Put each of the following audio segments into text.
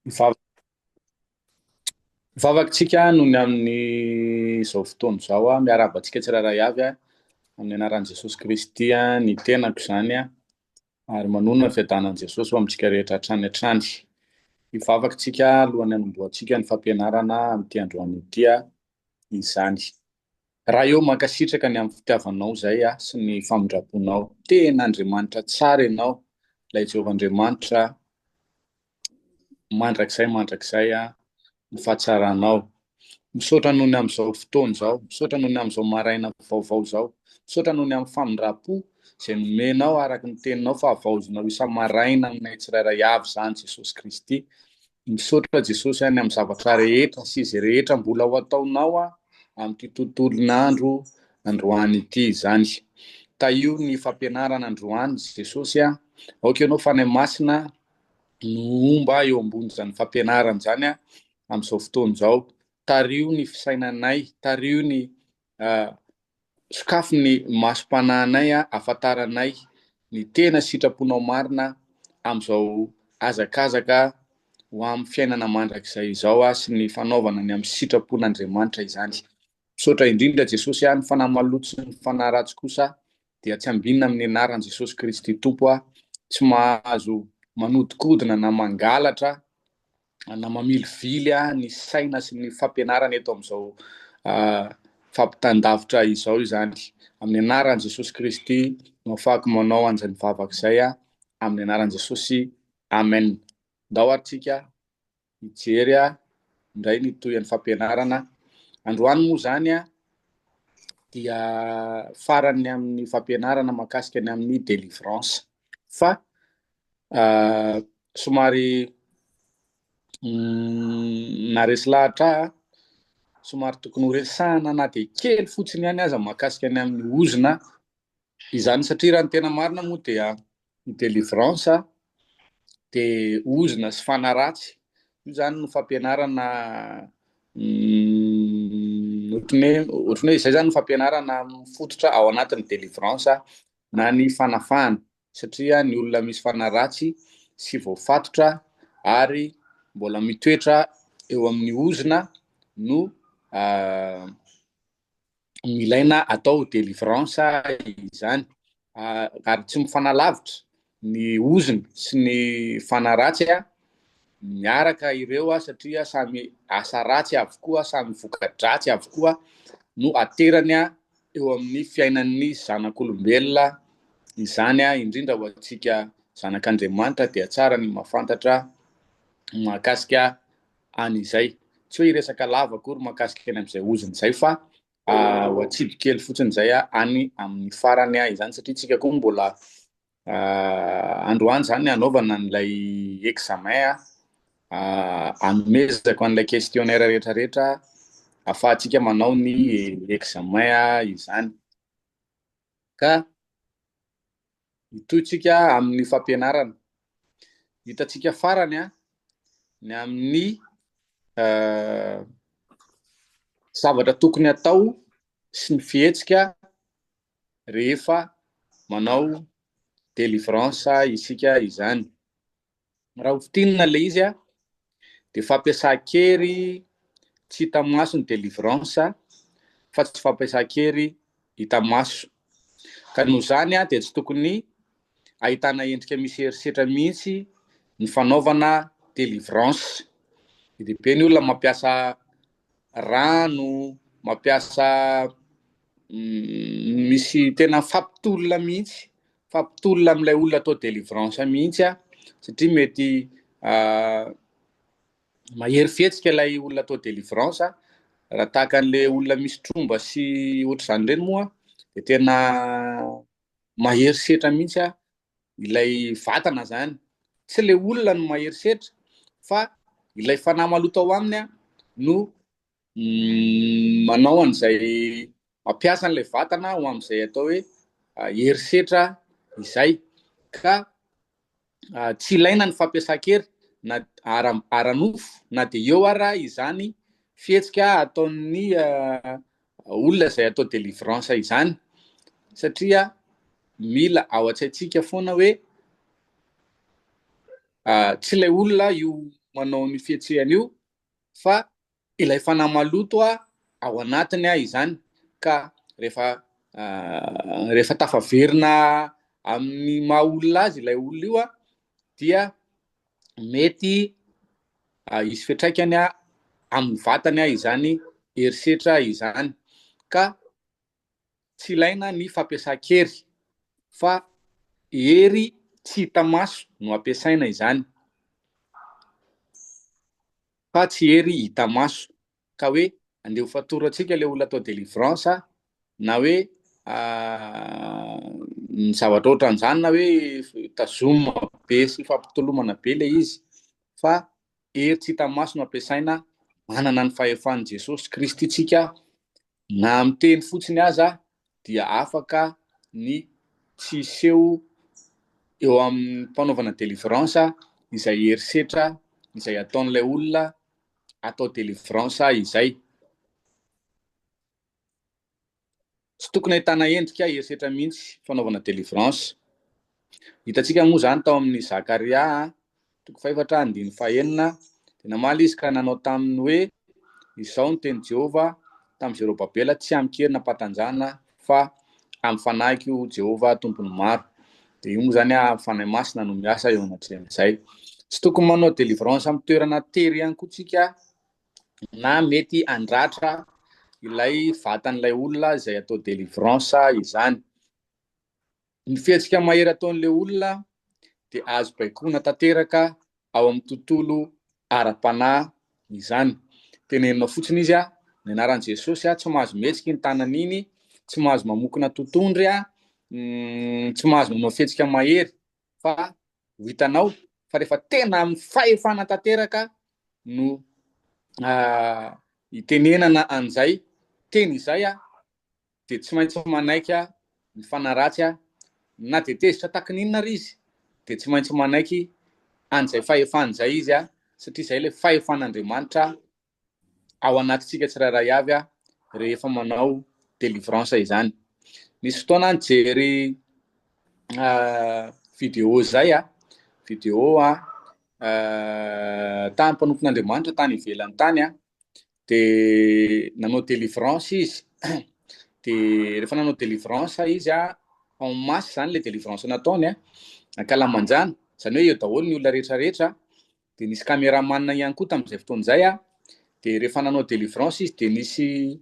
Mivavaka isika noho ny amin'izao fotoana izao. Miarahaba antsika tsirairay avy amin'ny anaran'i Jesosy Kristy ny tenako izany ary manonona ny fiadanan'i Jesosy ho amintsika rehetra hatrany hatrany. Hivavaka isika alohan'ny hanombohantsika ny fampianarana amin'ity androany ity izany. Ray ô, mankasitraka ny amin'ny fitiavanao izay sy ny famindram-ponao. Tena Andriamanitra tsara ianao, ilay Jehovah Andriamanitra mandrakizay mandrakizay ny fahatsaranao. Misaotra noho ny amin'izao fotoana izao, misaotra noho ny amin'izao maraina vaovao izao, misaotra noho ny amin'ny famindram-po izay nomenao araka ny teninao fa havaozinao isa-maraina aminay tsirairay avy izany Jesosy Kristy. Misaotra Jesosy ny amin'ny zavatra rehetra sy izay rehetra mbola ho ataonao amin'ity tontolon'andro androany ity izany. Tahio ny fampianarana androany Jesosy a. Aoka ianao Fanahy Masina no homba eo ambonin'izany fampianarana izany amin'izao fotoana izao. Tariho ny fisainanay, tariho ny Sokafy ny masom-panahinay ahafantaranay ny tena sitraponao marina amin'izao hazakazaka ho amin'ny fiainana mandrakizay izao sy ny fanaovana ny amin'ny sitrapon'Andriamanitra izany. Misaotra indrindra Jesosy a, ny fanahy maloto sy ny fanahy ratsy kosa dia tsy ambinina amin'ny anaran'i Jesosy Kristy Tompo a, tsy mahazo manodikodina na mangalatra na mamilivily ny saina sy ny fampianarana eto amin'izao fampitan-davitra izao izany. Amin'ny anaran'i Jesosy Kristy no afahako manao an'izany vavaka izay amin'ny anaran'i Jesosy. Amen. Ndao ary tsika hijery indray ny tohin'ny fampianarana. Androany moa izany dia farany amin'ny fampianarana mahakasika ny amin'ny délivrance. Fa somary naharesy lahatra ahy, somary tokony ho resahana na dia kely fotsiny ihany aza mahakasika ny amin'ny ozona izany satria raha ny tena marina moa dia ny délivrance dia ozona sy fanahy ratsy, io izany no fampianarana ohatran'ny hoe ohatran'ny hoe izay izany no fampianarana mifototra ao anatin'ny délivrance na ny fanafahana. Satria ny olona misy fanahy ratsy sy voafatotra ary mbola mitoetra eo amin'ny ozona no ilaina atao délivrance izany. Ary tsy mifanalavitra ny ozona sy ny fanahy ratsy, miaraka ireo satria samy asa ratsy avokoa, samy voka-dratsy avokoa no aterany eo amin'ny fiainan'ny zanak'olombelona izany, indrindra ho antsika zanak'Andriamanitra dia tsara ny mahafantatra mahakasika an'izay. Tsy hoe hiresaka lava akory mahakasika ny amin'izay ozona izay fa ho atsipy kely fotsiny izay any amin'ny farany izany satria tsika koa mbola Androany izany hanaovana an'ilay examen hanomezako an'ilay questionnaire rehetra rehetra ahafahantsika manao ny examen izany. Ka hitohy tsika amin'ny fampianarana. Hitantsika farany ny amin'ny zavatra tokony atao sy ny fihetsika rehefa manao délivrance isika izany. Raha ho fintinina ilay izy dia fampiasan-kery tsy hita maso ny délivrance fa tsy fampiasan-kery hita maso. Ka noho izany dia tsy tokony ahitana endrika misy herisetra mihitsy ny fanaovana délivrance. Be dia be ny olona mampiasa rano, mampiasa misy tena mifampitolona mihitsy, mifampitolona amin'ilay olona atao délivrance mihitsy an, satria mety mahery fihetsika ilay olona atao délivrance, raha tahaka an'ilay olona misy tromba sy ohatr'izany ireny moa dia tena mahery setra mihitsy an, ilay vatana zany, tsy ilay olona no mahery setra fa ilay fanahy maloto ao aminy no manao an'izay, mampiasa an'ilay vatana ho amin'izay atao hoe herisetra izay. Ka tsy ilaina ny fampiasan-kery na ara-nofo na dia eo ara izany fihetsika ataon'ny olona izay atao délivrance izany satria mila ao an-tsaintsika foana hoe tsy ilay olona io. manao ny fihetsehana io fa ilay fanahy maloto ao anatiny izany ka rehefa rehefa tafaverina amin'ny maha olona azy ilay olona io dia mety hisy fiantraikany amin'ny vatany izany herisetra izany ka tsy ilaina ny fampiasan-kery fa hery tsy hita maso no ampiasaina izany fa tsy hery hita maso ka hoe andeha ho fatorantsika ilay olona atao délivrance na hoe ny zavatra ohatran'izany na hoe tazomina be sy fampitolomana be ilay izy fa hery tsy hita maso no ampiasaina. Manana ny fahefan'i Jesosy Kristy tsika na amin'ny teny fotsiny aza dia afaka ny tsy hiseho eo amin'ny fanaovana délivrance izay herisetra izay ataon'ilay olona atao délivrance izay. Tsy tokony ahitana endrika herisetra mihitsy fanaovana délivrance. Hitantsika moa izany tao amin'ny Zakaria toko fahefatra andininy fahenina, dia namaly izy ka nanao taminy hoe, Izao no tenin'i Jehovah tamin'i Zerobabela, Tsy amin-kery nampatanjahana, fa amin'ny fanahiko, Jehovah Tompon'ny maro. Dia io moa izany Fanahy Masina no miasa eo anatrehan'izay. Tsy tokony manao délivrance amin'ny toerana tery ihany koa tsika na mety handratra ilay vatan'ilay olona izay atao délivrance izany. Ny fihetsika mahery ataon'ilay olona dia azo baikoina tanteraka ao amin'ny tontolo ara-panahy izany. Teneninao fotsiny izy, ny anaran'i Jesosy, tsy mahazo mihetsika iny tanany iny, tsy mahazo mamokona totondry, tsy mahazo manao fihetsika mahery fa ho hitanao fa rehefa tena amin'ny fahefana tanteraka no itenenana an'izay teny izay dia tsy maintsy manaiky ny fanahy ratsy na dia tezitra tahaky ny inona ary izy dia tsy maintsy manaiky an'izay fahefana izay izy satria izay ilay fahefan'Andriamanitra ao anatintsika tsirairay avy rehefa manao délivrance izany. Nisy fotoana aho nijery vidéo izay, vidéo tany mpanompon'Andriamanitra tany ivelany tany, dia nanao délivrance izy, dia rehefa nanao délivrance izy en masse izany ilay délivrance nataony ankalamanjana, izany hoe eo daholo ny olona rehetra rehetra, dia nisy cameraman ihany koa tamin'izay fotoana izay a, dia rehefa nanao délivrance izy dia nisy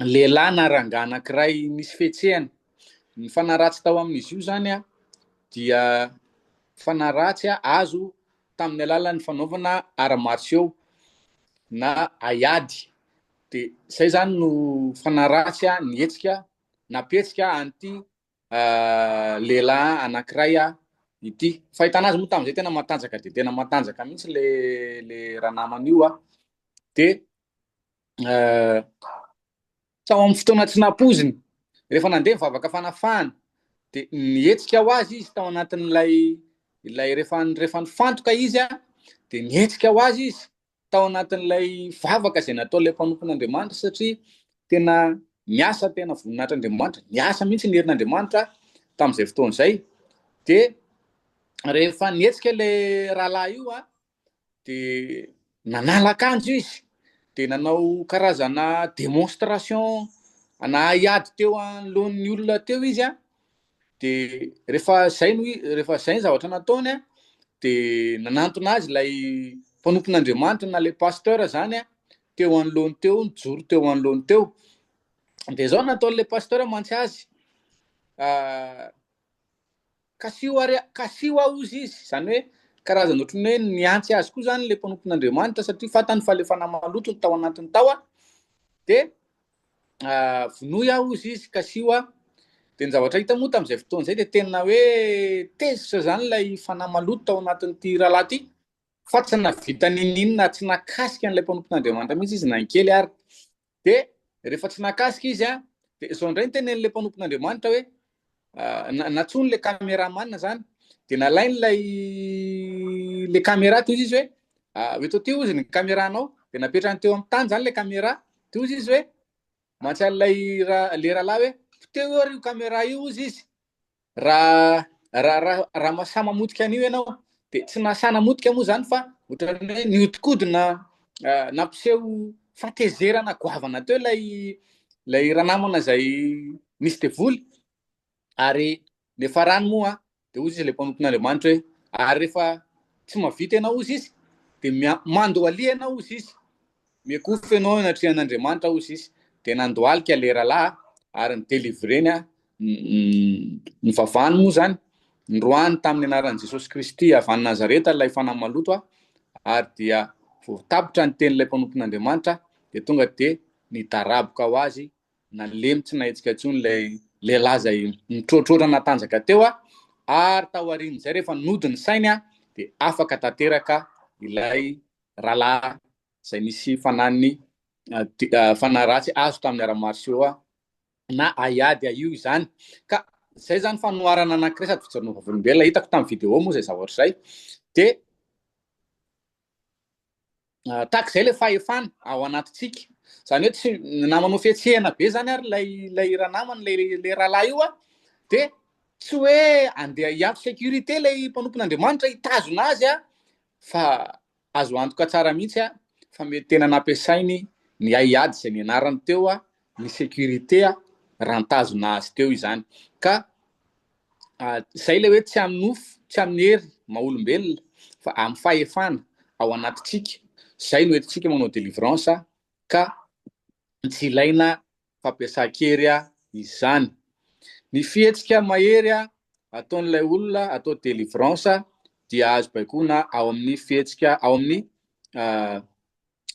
lehilahy na rangahy anankiray nisy fihetsehana. Ny fanahy ratsy tao amin'izy io izany a dia fanahy ratsy azo tamin'ny alalan'ny fanaovana arts martiaux na haiady. Dia izay izany no fanahy ratsy nihetsika nampihetsika an'ity lehilahy anankiray ity. Fahitana azy moa tamin'izay tena matanjaka dia tena matanjaka mihitsy le le ranamana io a. Dia tao amin'ny fotoana tsy nampoiziny, rehefa nandeha ny vavaka fanafahana, dia nihetsika ho azy izy tao anatin'ilay ilay rehefa rehefa nifantoka izy a, dia nihetsika ho azy izy tao anatin'ilay vavaka izay nataon'ilay mpanompon'Andriamanitra satria tena niasa tena voninahitr'Andriamanitra, niasa mihitsy ny herin'Andriamanitra tamin'izay fotoana izay. Dia rehefa nihetsika ilay rahalahy io a, dia nanala akanjo izy, dia nanao karazana démonstration na haiady teo anoloan'ny olona teo izy a, dia rehefa izay no rehefa izay ny zavatra nataony a, dia nanantona azy ilay mpanompon'Andriamanitra na ilay pasteur izany a, teo anoloany teo, nijoro teo anoloany teo. Dia izao nataon'ilay pasteur mantsy azy, kasiho ary kasiho aho hozy izy, izany hoe karazana ohatran'ny hoe niantsy azy koa izany ilay mpanompon'Andriamanitra satria fantany fa ilay fanahy maloto no tao anatiny tao a, dia vonoy aho hozy izy, kasiho aho. Dia ny zavatra hita moa tamin'izay fotoana izay dia tena hoe tezitra izany ilay fanahy maloto tao anatin'ity rahalahy ity, fa tsy nahavita n'inon'inona, tsy nahakasika an'ilay mpanompon'Andriamanitra mihitsy izy na ny kely ary. Dia rehefa tsy nahakasika izy an, dia izao indray ny tenenin'ilay mpanompon'Andriamanitra hoe, nantsoiny ilay cameraman izany, dia nalainy ilay ilay camera, dia hoy izy hoe, eto aty hozy ny caméra-nao, dia napetrany teo amin'ny tany izany ilay caméra, dia hoy izy hoe, mantsy an'ilay ilay rahalahy hoe, poteho eo ary io caméra io hozy izy, raha raha raha raha mahasahy mamotika an'io ianao. Dia tsy nahasahy namotika moa izany fa ohatran'ny hoe nihodinkodina nampiseho fahatezerana goavana teo ilay ilay ranamana izay nisy devoly. Ary niafarany moa dia hoy izy ilay mpanompon'Andriamanitra hoe ary rehefa tsy mahavita ianao hozy izy dia mandohalia ianao hozy izy. Miankohoka ianao eo anatrehan'Andriamanitra hozy izy. Dia nandohalika ilay rahalahy ary ni-délivrer-ny nivavahany moa izany, niroahany tamin'ny anaran'i Jesosy Kristy avy any Nazareta ilay fanahy maloto ary dia vao tapitra ny tenin'ilay mpanompon'Andriamanitra dia tonga dia nidaraboka ho azy nalemy tsy nahetsika intsony ilay lehilahy izay nitroatroatra natanjaka teo ary taorian'izay rehefa nody ny sainy dia afaka tanteraka ilay rahalahy izay nisy fanahin'ny fanahy ratsy azo tamin'ny ara-martiaux na haiady io izany. Ka izay izany fanoharana anankiray sady fijoroana vavolombelona hitako tamin'ny vidéo moa izay zavatra izay. Dia tahaka izay ilay fahefana ao anatintsika. Izany hoe tsy na manao fihetsehana be izany ary ilay ilay ranamana, ilay ilay rahalahy io an, dia tsy hoe andeha hiantso sécurité ilay mpanompon'Andriamanitra hitazona azy an, fa azo antoka tsara mihitsy an, fa mety tena nampiasainy ny haiady izay nianarany teo an, ny sécurité raha nitazona azy teo izany. Ka izay ilay hoe tsy amin'ny nofo, tsy amin'ny hery maha olombelona fa amin'ny fahefana ao anatintsika, izay no entintsika manao délivrance ka tsy ilaina fampiasan-kery izany. Ny fihetsika mahery ataon'ilay olona atao délivrance dia azo baikoina ao amin'ny fihetsika ao amin'ny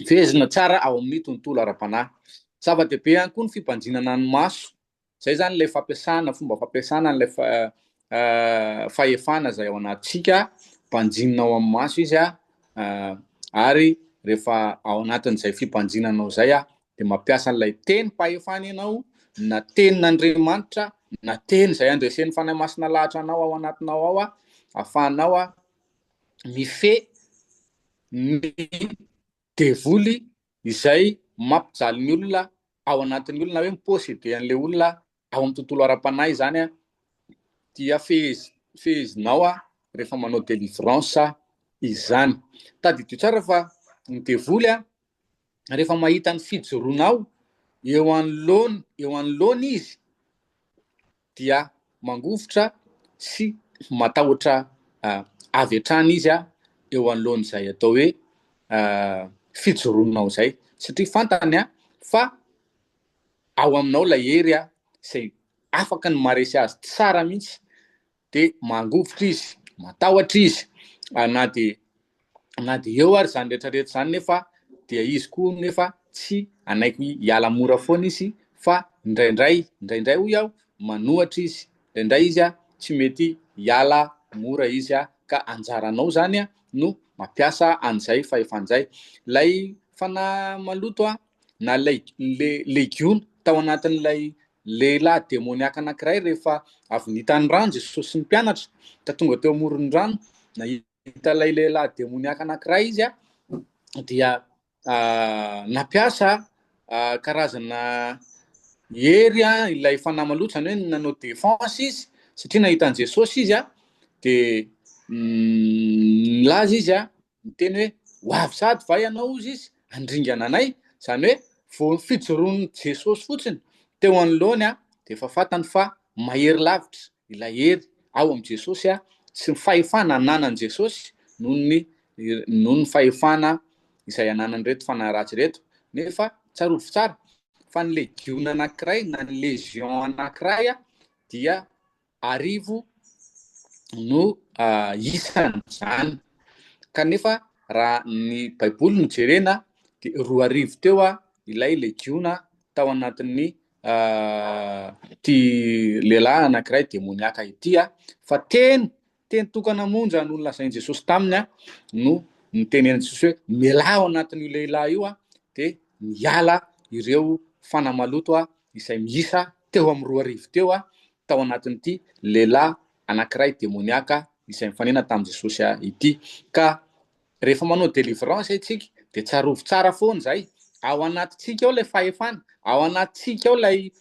fehezina tsara ao amin'ny tontolo ara-panahy. Zava-dehibe ihany koa ny fibanjinana ny maso. Izay izany ilay fampiasana, fomba fampiasana an'ilay fahefana izay ao anatintsika, banjinina ao amin'ny maso izy ary rehefa ao anatin'izay fibanjinanao izay dia mampiasa an'ilay tenim-pahefana ianao, na tenin'Andriamanitra, na teny izay andresen'ny Fanahy Masina lahatra anao ao anatinao ao, ahafahanao mifehy ny devoly izay mampijaly ny olona ao anatin'ny olona, na hoe mi-posséder an'ilay olona ao amin'ny tontolo ara-panahy izany dia fehezy, fehezinao rehefa manao délivrance izany. Tadidio tsara fa ny devoly rehefa mahita ny fijoroanao eo anoloany, eo anoloany izy dia mangovitra sy matahotra avy hatrany izy eo anoloan'izay atao hoe fijoroanao izay, satria fantany fa ao aminao ilay hery izay afaka ny maharesy azy tsara mihitsy dia mangovitra izy, matahotra izy, na dia na dia eo ary izany rehetra rehetra izany nefa dia izy koa nefa tsy hanaiky hiala mora foana izy fa indraindray, indraindray hoy aho, manohatra izy, indraindray izy tsy mety hiala mora izy ka anjaranao izany no mampiasa an'izay fahefana izay. Ilay fanahy maloto na ilay legiona tao anatin'ilay lehilahy demoniaka anankiray rehefa avy nita ny rano Jesosy sy ny mpianatra ka tonga teo amoron'ny rano, nahita ilay lehilahy demoniaka anankiray izy dia nampiasa karazana hery ilay fanahy maloto, izany hoe nanao défense izy satria nahita an'i Jesosy izy dia nilaza izy Niteny hoe, Ho avy sahady va ianao, hozy izy, handringana anay? Izany hoe, vao ny fijoroan'i Jesosy fotsiny teo anoloany dia efa fantany fa mahery lavitra ilay hery ao amin'i Jesosy sy ny fahefana ananan'i Jesosy noho ny noho ny fahefana izay ananan'ireto fanahy ratsy ireto. Nefa tsarovy tsara fa ny legiona anankiray na ny légion anankiray dia 1000 no isan'izany. Kanefa raha ny Baiboly no jerena dia 2000 teo ilay legiona tao anatin'ny ity lehilahy anankiray demoniaka ity fa teny teny tokana monja no nolazain'i Jesosy taminy no nitenenan'i Jesosy hoe mialà ao anatin'io lehilahy io dia niala ireo fanahy maloto izay miisa teo amin'ny 2000 teo tao anatin'ity lehilahy anankiray demoniaka izay nifanena tamin'i Jesosy ity. Ka rehefa manao délivrance isika dia tsarovy tsara foana izay, ao anatintsika ao ilay fahefana, ao anatintsika ao ilay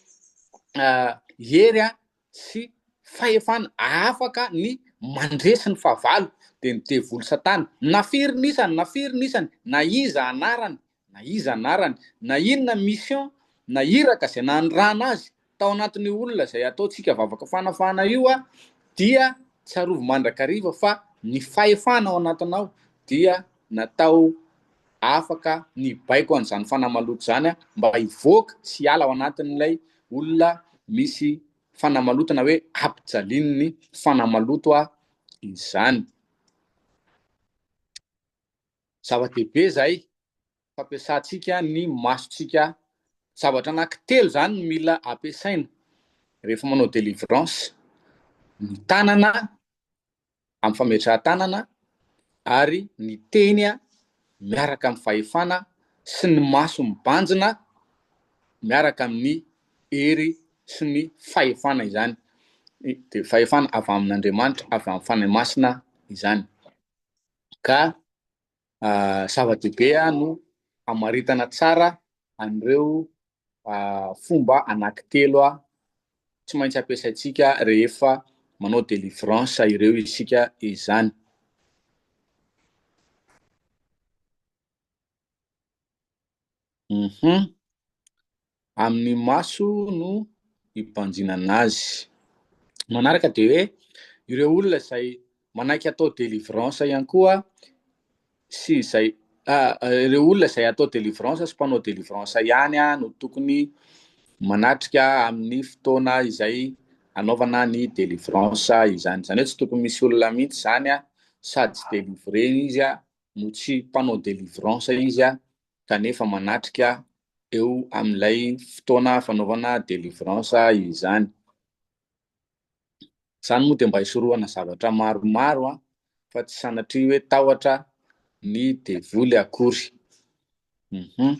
hery sy fahefana afaka ny mandresy ny fahavalo. dia ny devoly satana, na firy ny isany, na firy ny isany, na iza anarany, na iza anarany, na inona mission, na iraka izay nanirahana azy tao anatin'io olona izay ataontsika vavaka fanafahana io dia tsarovy mandrakariva fa ny fahefana ao anatinao dia natao afaka nibaiko an'izany fanahy maloto izany mba hivoaka sy hiala ao anatin'ilay olona misy fanahy maloto na hoe ampijalian'ny fanahy maloto izany. Zava-dehibe izay fampiasantsika ny masontsika. Zavatra anankitelo izany no mila ampiasaina rehefa manao délivrance, ny tanana amin'ny fametrahan-tanana ary ny teny miaraka amin'ny fahefana sy ny maso mibanjina miaraka amin'ny hery sy ny fahefana izany. Dia fahefana avy amin'Andriamanitra, avy amin'ny Fanahy Masina izany. Ka zava-dehibe no hamaritana tsara an'ireo fomba anankitelo tsy maintsy ampiasaintsika rehefa manao délivrance ireo isika izany. Mhm. Amin'ny maso no ibanjinana azy. Manaraka dia hoe ireo olona izay manaiky atao délivrance ihany koa sy izay ireo olona izay atao délivrance sy mpanao délivrance ihany no tokony manatrika amin'ny fotoana izay anaovana ny délivrance izany. Izany hoe tsy tokony misy olona mihitsy izany sady tsy délivré-na izy no tsy mpanao délivrance izy kanefa manatrika eo amin'ilay fotoana fanaovana délivrance izany. Izany moa dia mba hisorohana zavatra maromaro an, fa tsy sanatria hoe tahotra ny devoly akory. Mhm.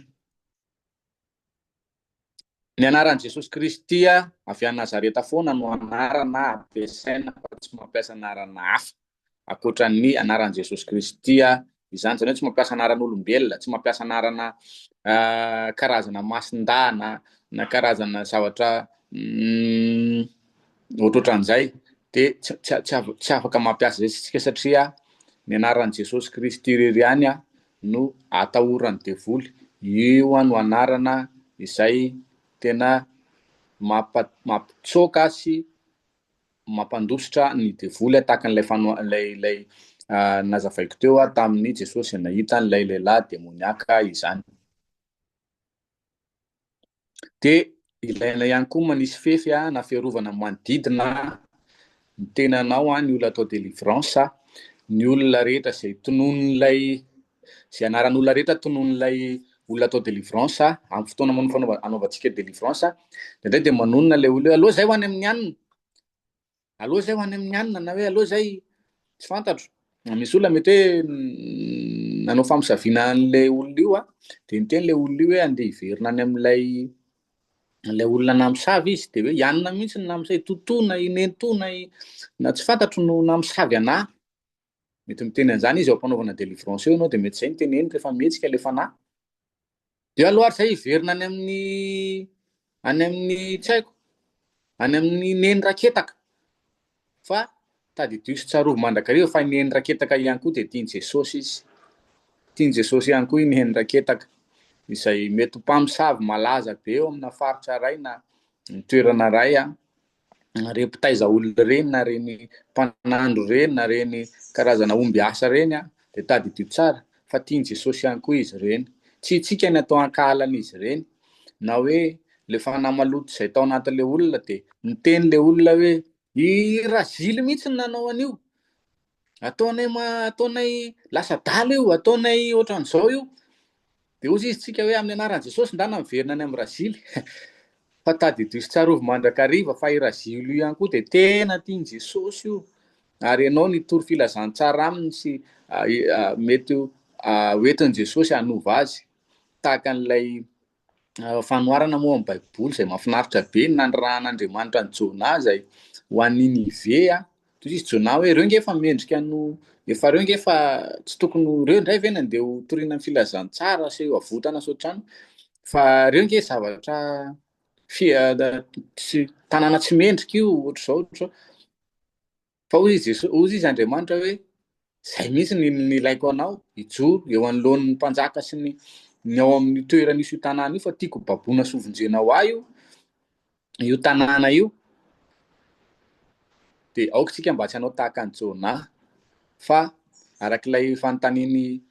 Ny anaran'i Jesosy Kristy avy any Nazareta foana no anarana ampiasaina fa tsy mampiasa anarana hafa ankoatra ny anaran'i Jesosy Kristy izany. Izany hoe tsy mampiasa anaran'olombelona, tsy mampiasa anarana karazana masindahy na na karazana zavatra ohatrohatran'izay dia tsy tsy tsy tsy afaka mampiasa izay isika satria ny anaran'i Jesosy Kristy irery ihany no atahoran'ny devoly, io no anarana izay tena mampitsoaka sy mampandositra ny devoly tahaka an'ilay fano- ilay ilay nazavaiko teo tamin'i Jesosy nahita an'ilay lehilahy demoniaka izany. Dia ilaina ihany koa manisy fefy na fiarovana manodidina ny tenanao, ny olona atao délivrance, ny olona rehetra izay tononin'ilay, izay anaran'olona rehetra tononin'ilay olona atao délivrance amin'ny fotoana manao fanaova- anaovantsika délivrance, indraindray dia manonona ilay olona hoe aleo izahay ho any amin'ny anona. Aleo zay ho any amin'ny anona na hoe aleo zay tsy fantatro. Misy olona mety hoe nanao famosaviana an'ilay olona io an, dia niteny ilay olona io hoe andeha hiverina any amin'ilay ilay olona namosavy izy, dia hoe i anona mihitsy no namosavy, i Toto na i Nenitoa na i na tsy fantatro no namosavy anà. Mety miteny an'izany izy eo am-panaovana délivrance eo ianao dia mety izay no teneniny rehefa mihetsika ilay fanahy. Dia aleo ary zay hiverina any amin'ny any amin'ny tsy haiko, any amin'ny neny raketaka. Fa tadidio sy tsarovy mandrakariva fa i neny raketaka ihany koa dia tian'i Jesosy izy. Tian'i Jesosy ihany koa i neny raketaka izay mety ho mpamosavy malaza be eo amina faritra iray na toerana iray an. Ireny mpitaiza olona ireny na ireny mpanandro ireny na ireny karazana ombiasa ireny dia tadidio tsara fa tian'i Jesosy ihany koa izy ireny. Tsy isika ny atao hankahala an'izy ireny na hoe ilay fanahy maloto izay tao anatin'ilay olona dia niteny ilay olona hoe i Razily mihitsy no nanao an'io, ataonay ataonay lasa adala io, ataonay ohatran'izao io. Dia hozy izy tsika hoe amin'ny anaran'i Jesosy ndana miverina any amin'i Razily. Fa tadidio sy tsarovy mandrakariva fa i Razily io ihany koa dia tena tian'i Jesosy io. Ary ianao nitory filazantsara aminy sy mety ho entin'i Jesosy hanova azy. Tahaka an'ilay fanoharana moa amin'ny Baiboly izay mahafinaritra be ny nanirahan'Andriamanitra an'i Jona izay ho any Ninive. Toy izy Jona hoe ireo nge efa mendrika no efa ireo nge efa tsy tokony ho ireo indray ve no andeha ho toriana ny filazantsara sy ho avotana sy ohatrany fa ireo nge zavatra fi tsy tanàna tsy mendrika io ohatr'izao ohatr'izao. Fa hoy izy Jesosy, hoy izy Andriamanitra hoe. Izay mihitsy ny nilaiko anao hijoro eo anoloan'ny mpanjaka sy ny ny ao amin'ny toerana io sy io tanàna io fa tiako baboina sy hovonjena ho ahy io io tanàna io. Dia aoka isika mba tsy hanao tahaka an'i Jonah fa araka ilay fanontanian'i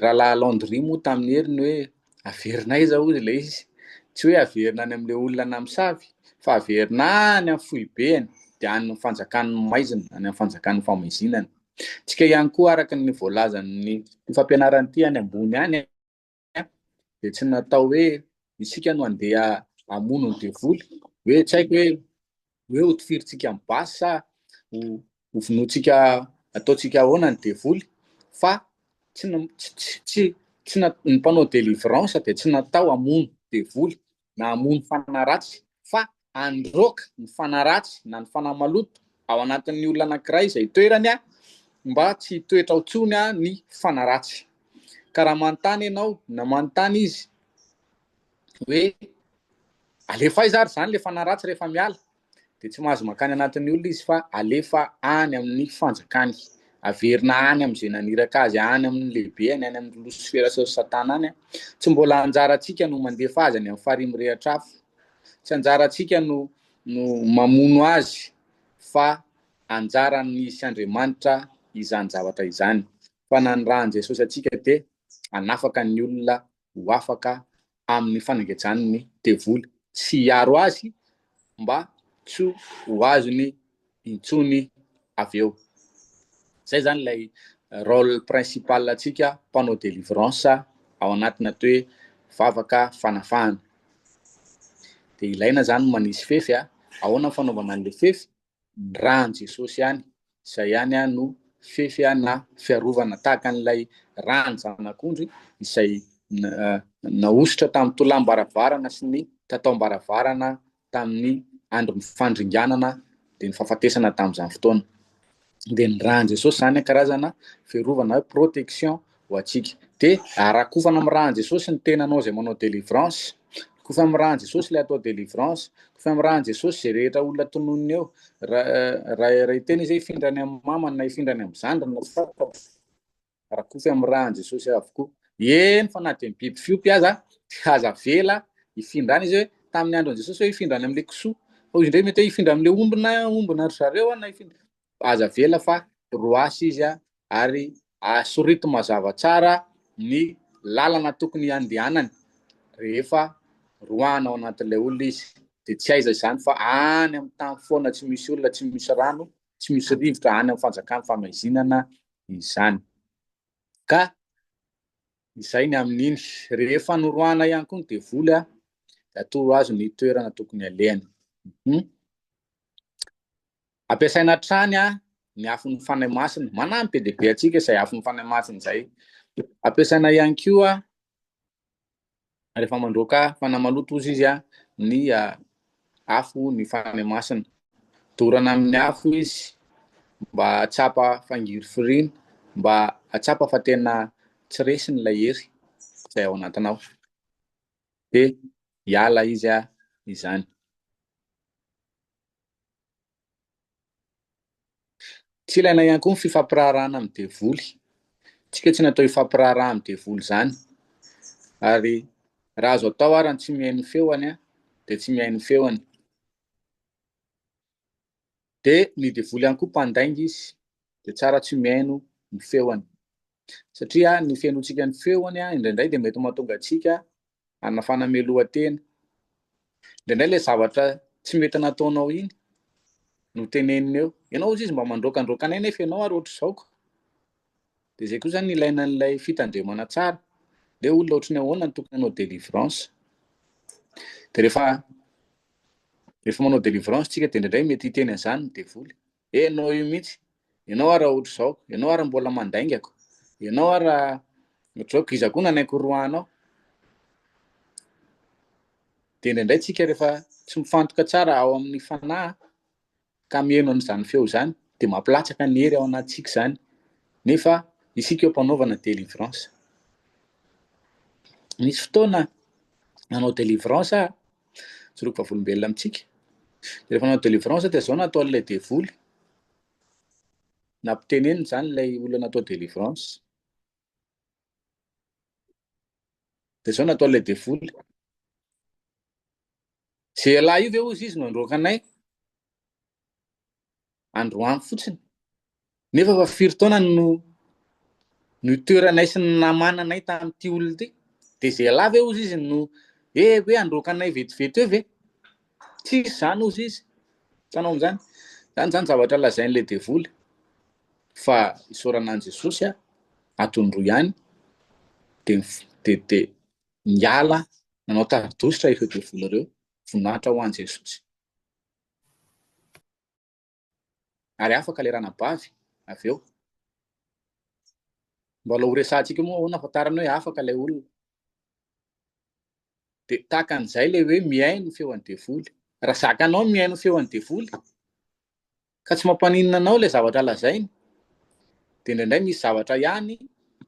Rahalahy Landry moa tamin'ny heriny hoe averina aiza hozy ilay izy? Tsy hoe averina any amin'ilay olona namosavy fa averina any amin'ny foibeny dia any amin'ny fanjakan'ny maizina, any amin'ny fanjakan'ny famaizinana. Tsika ihany koa araka ny voalazan'ny fampianarana ity any ambony any dia tsy natao hoe isika no andeha hamono ny devoly, hoe tsy haiko hoe hoe ho tifirintsika amin'ny basy sa ho vonointsika ataontsika ahoana ny devoly fa tsy tsy tsy tsy ny mpanao délivrance dia tsy natao hamono devoly na hamono fanahy ratsy fa handroaka ny fanahy ratsy na ny fanahy maloto ao anatin'ny olona anankiray izay itoerany mba tsy hitoetra ao intsony ny fanahy ratsy. Ka raha manontany ianao na manontany izy hoe alefa aiza ary izany ilay fanahy ratsy rehefa miala? Dia tsy mahazo mankany anatin'ny olona izy fa alefa any amin'ny fanjakany. Averina any amin'izay naniraka azy, any amin'ny lehibeny, any amin'ny Losifera sy ry Satana any. Tsy mbola anjarantsika no mandefa azy any amin'ny farihy mirehitra afo. Tsy anjarantsika no no mamono azy fa anjaran'ny sy Andriamanitra izany zavatra izany. Fa nanirahan'i Jesosy antsika dia hanafaka ny olona ho afaka amin'ny fanangejan'ny devoly sy hiaro azy mba tsy ho azony intsony avy eo. Zay zany ilay rôle principal antsika mpanao délivrance ao anatina atao hoe vavaka fanafahana. Dia ilaina zany manisy fefy a. Ahoana ny fanaovana an'ilay fefy? Ny ràn'i Jesosy ihany, izay ihany no fefy na fiarovana, tahaka an'ilay ràn'ny zanak'ondry izay nahosotra tamin'ny tolam-baravarana sy ny tataom-baravarana tamin'ny andron'ny fandringanana dia ny fahafatesana tamin'izany fotoana. Dia ny ràn'i Jesosy izany karazana fiarovana hoe protection ho antsika. Dia rakofana amin'ny ràn'i Jesosy ny tenanao izay manao délivrance. Rakofana amin'ny ràn'i Jesosy ilay atao délivrance. Rakofana amin'ny ràn'i Jesosy izay rehetra olona tononiny eo. Raha raha hiteny izy hoe hifindra any amin'ny mamany na hifindra any amin'ny zandriny na tsy fantatro. Rakofy amin'ny ràn'i Jesosy avokoa. Eny fa na dia ny biby fiompy aza dia aza avela hifindra any izy hoe tamin'ny andron'i Jesosy hoe hifindra any amin'ilay kisoa. Fa hoy izy indray mety hoe hifindra amin'ilay omby na ombina ry zareo na hifindra. Aza avela fa roasy izy ary sorito mazava tsara ny lalana tokony handehanany rehefa roahana ao anatin'ilay olona izy. Dia tsy aiza izany fa any amin'ny tany foana tsy misy olona, tsy misy rano, tsy misy rivotra, any amin'ny fanjakan'ny famaizinana izany. Ka izay ny amin'iny. Rehefa noroahana ihany koa ny devoly dia atoro azy ny toerana tokony alehany. Ampiasaina hatrany ny afon'ny Fanahy Masina. Manampy be dia be antsika izay afon'ny Fanahy Masina izay. Ampiasaina ihany koa rehefa mandroaka fanahy maloto hozy izy ny afo ny Fanahy Masina. Dorana amin'ny afo izy mba hahatsapa fangirifiriana, mba hahatsapa fa tena tsy resiny ilay hery izay ao anatinao. Dia hiala izy izany. Tsy ilaina ihany koa ny fifampiraharahana amin'ny devoly. Tsika tsy natao hifampiraharaha amin'ny devoly izany. Ary raha azo atao ara ny tsy mihaino ny feony dia tsy mihaino ny feony. Dia ny devoly ihany koa mpandainga izy, dia tsara tsy mihaino ny feony. Satria ny fihainoantsika ny feony indraindray dia mety mahatonga antsika hanana fanamelohan-tena. Indraindray ilay zavatra tsy mety nataonao iny no teneniny eo. Ianao hozy izy mba mandroakandroaka anay nefa ianao ary ohatr'izao ko. Dia izay koa izany ilaina an'ilay fitandremana tsara. Ilay olona ohatry ny ahoana no tokony hanao délivrance. Dia rehefa rehefa manao délivrance tsika dia indraindray mety hiteny an'izany ny devoly. Enao io mihitsy. Enao ara ohatr'izao. Enao ara mbola mandaingako. Enao ara ohatr'izao. Iza koa nanaiky ho roahanao. Dia indraindray tsika rehefa tsy mifantoka tsara ao amin'ny fanahy ka mihaino an'izany feo izany dia mampilatsaka ny hery ao anatintsika izany. Nefa isika eo am-panaovana délivrance. Nisy fotoana nanao délivrance aho, tsoriko vavolombelona amintsika. Rehefa nanao délivrance dia izao nataon'ilay devoly. Nampiteneniny izany ilay olona natao délivrance. Dia izao nataon'ilay devoly. Izay ialahy io ve hozy izy no handroaka anay? Androany fotsiny. Nefa fa firy taona no nitoeranay sy namananay tamin'ity olona ity. Dia izay ialahy ve hozy izy no eh hoe handroaka anay vetivety eo ve? Tsisy izany hozy izy. Hitanao amin'izany? Izany izany zavatra lazain'ilay devoly. Fa isaorana an'i Jesosy a, atondroy ihany dia dia dia niala nanao tari-dositra ireo devoly ireo. Voninahitra ho an'i Jesosy. Ary afaka ilay ranabavy avy eo. Mbola ho resahantsika moa ahoana ahafantarana hoe afaka ilay olona. Dia tahaka an'izay ilay hoe mihaino ny feon'ny devoly. Raha zakanao ny mihaino ny feon'ny devoly, ka tsy mampaninona anao ilay zavatra lazainy, dia indraindray misy zavatra ihany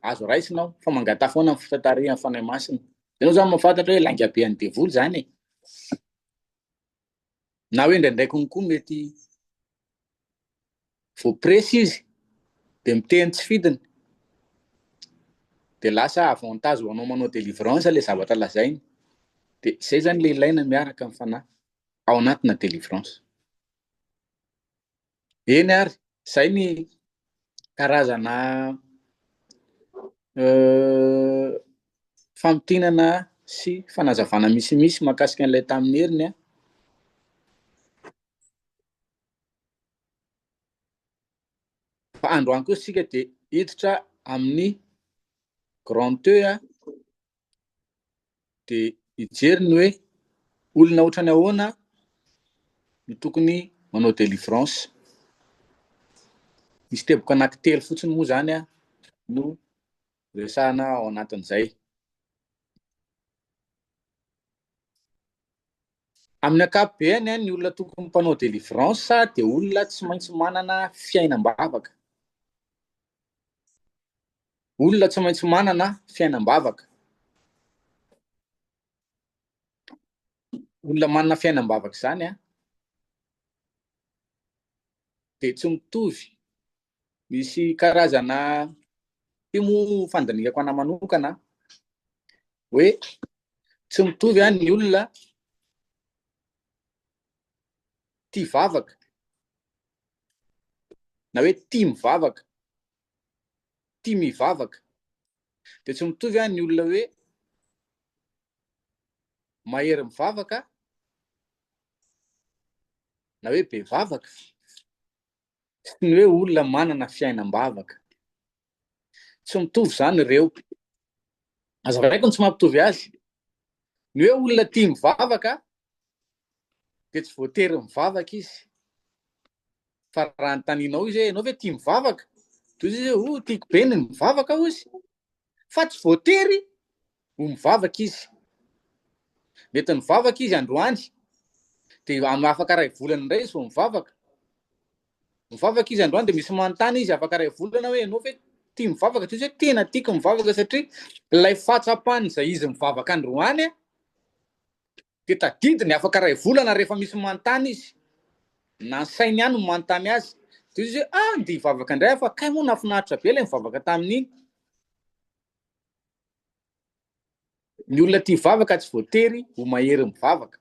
azo raisina ao, fa mangataha foana ny fitantarihan'ny Fanahy Masina. Ianao izany mahafantatra hoe lainga be an'ny devoly izany e. Na hoe indraindray konkoa mety voapresy izy dia miteny tsy fidiny dia lasa avantage ho anao manao délivrance ilay zavatra lazainy. Dia izay izany ilay ilaina miaraka amin'ny fanahy ao anatina délivrance. Eny ary, izay ny karazana famintinana sy fanazavana misimisy mahakasika an'ilay tamin'ny heriny an. Fa androany kosa isika dia hiditra amin'ny grand E an. dia hijery ny hoe olona ohatrany ahoana no tokony manao délivrance. Misy teboka anankitelo fotsiny moa izany no resahana ao anatin'izay. Amin'ny ankapobeny, ny olona tokony mpanao délivrance dia olona tsy maintsy manana fiainam-bavaka. Olona tsy maintsy manana fiainam-bavaka. Olona manana fiainam-bavaka izany an, dia tsy mitovy. Misy karazana, ity moa fandinihako anahy manokana, hoe tsy mitovy an ny olona tia vavaka na hoe tia mivavaka. tia mivavaka. Dia tsy mitovy an ny olona hoe mahery mivavaka na hoe be vavaka sy ny hoe olona manana fiainam-bavaka. Tsy mitovy izany ireo. Azavaiko ny tsy mampitovy azy. Ny hoe olona tia mivavaka dia tsy voatery mivavaka izy. Fa raha anontanianao izy hoe ianao ve tia mivavaka? Dia hoy izy hoe oh tiako be ny mivavaka hozy. Fa tsy voatery ho mivavaka izy. Mety nivavaka izy androany, dia amin'ny afaka iray volana indray izy vao mivavaka. Mivavaka izy androany dia misy manontany izy afaka iray volana hoe ianao ve tia mivavaka? Dia izy hoe tena tiako mivavaka satria ilay fahatsapany izay izy mivavaka androany Dia tadidiny afaka iray volana rehefa misy manontany izy, na ny sainy ihany no manontany azy, dia hoy izy hoe ah ndeha hivavaka indray aho fa kay moa nahafinaritra be ilay nivavaka tamin'iny. Ny olona tia vavaka tsy voatery ho mahery mivavaka.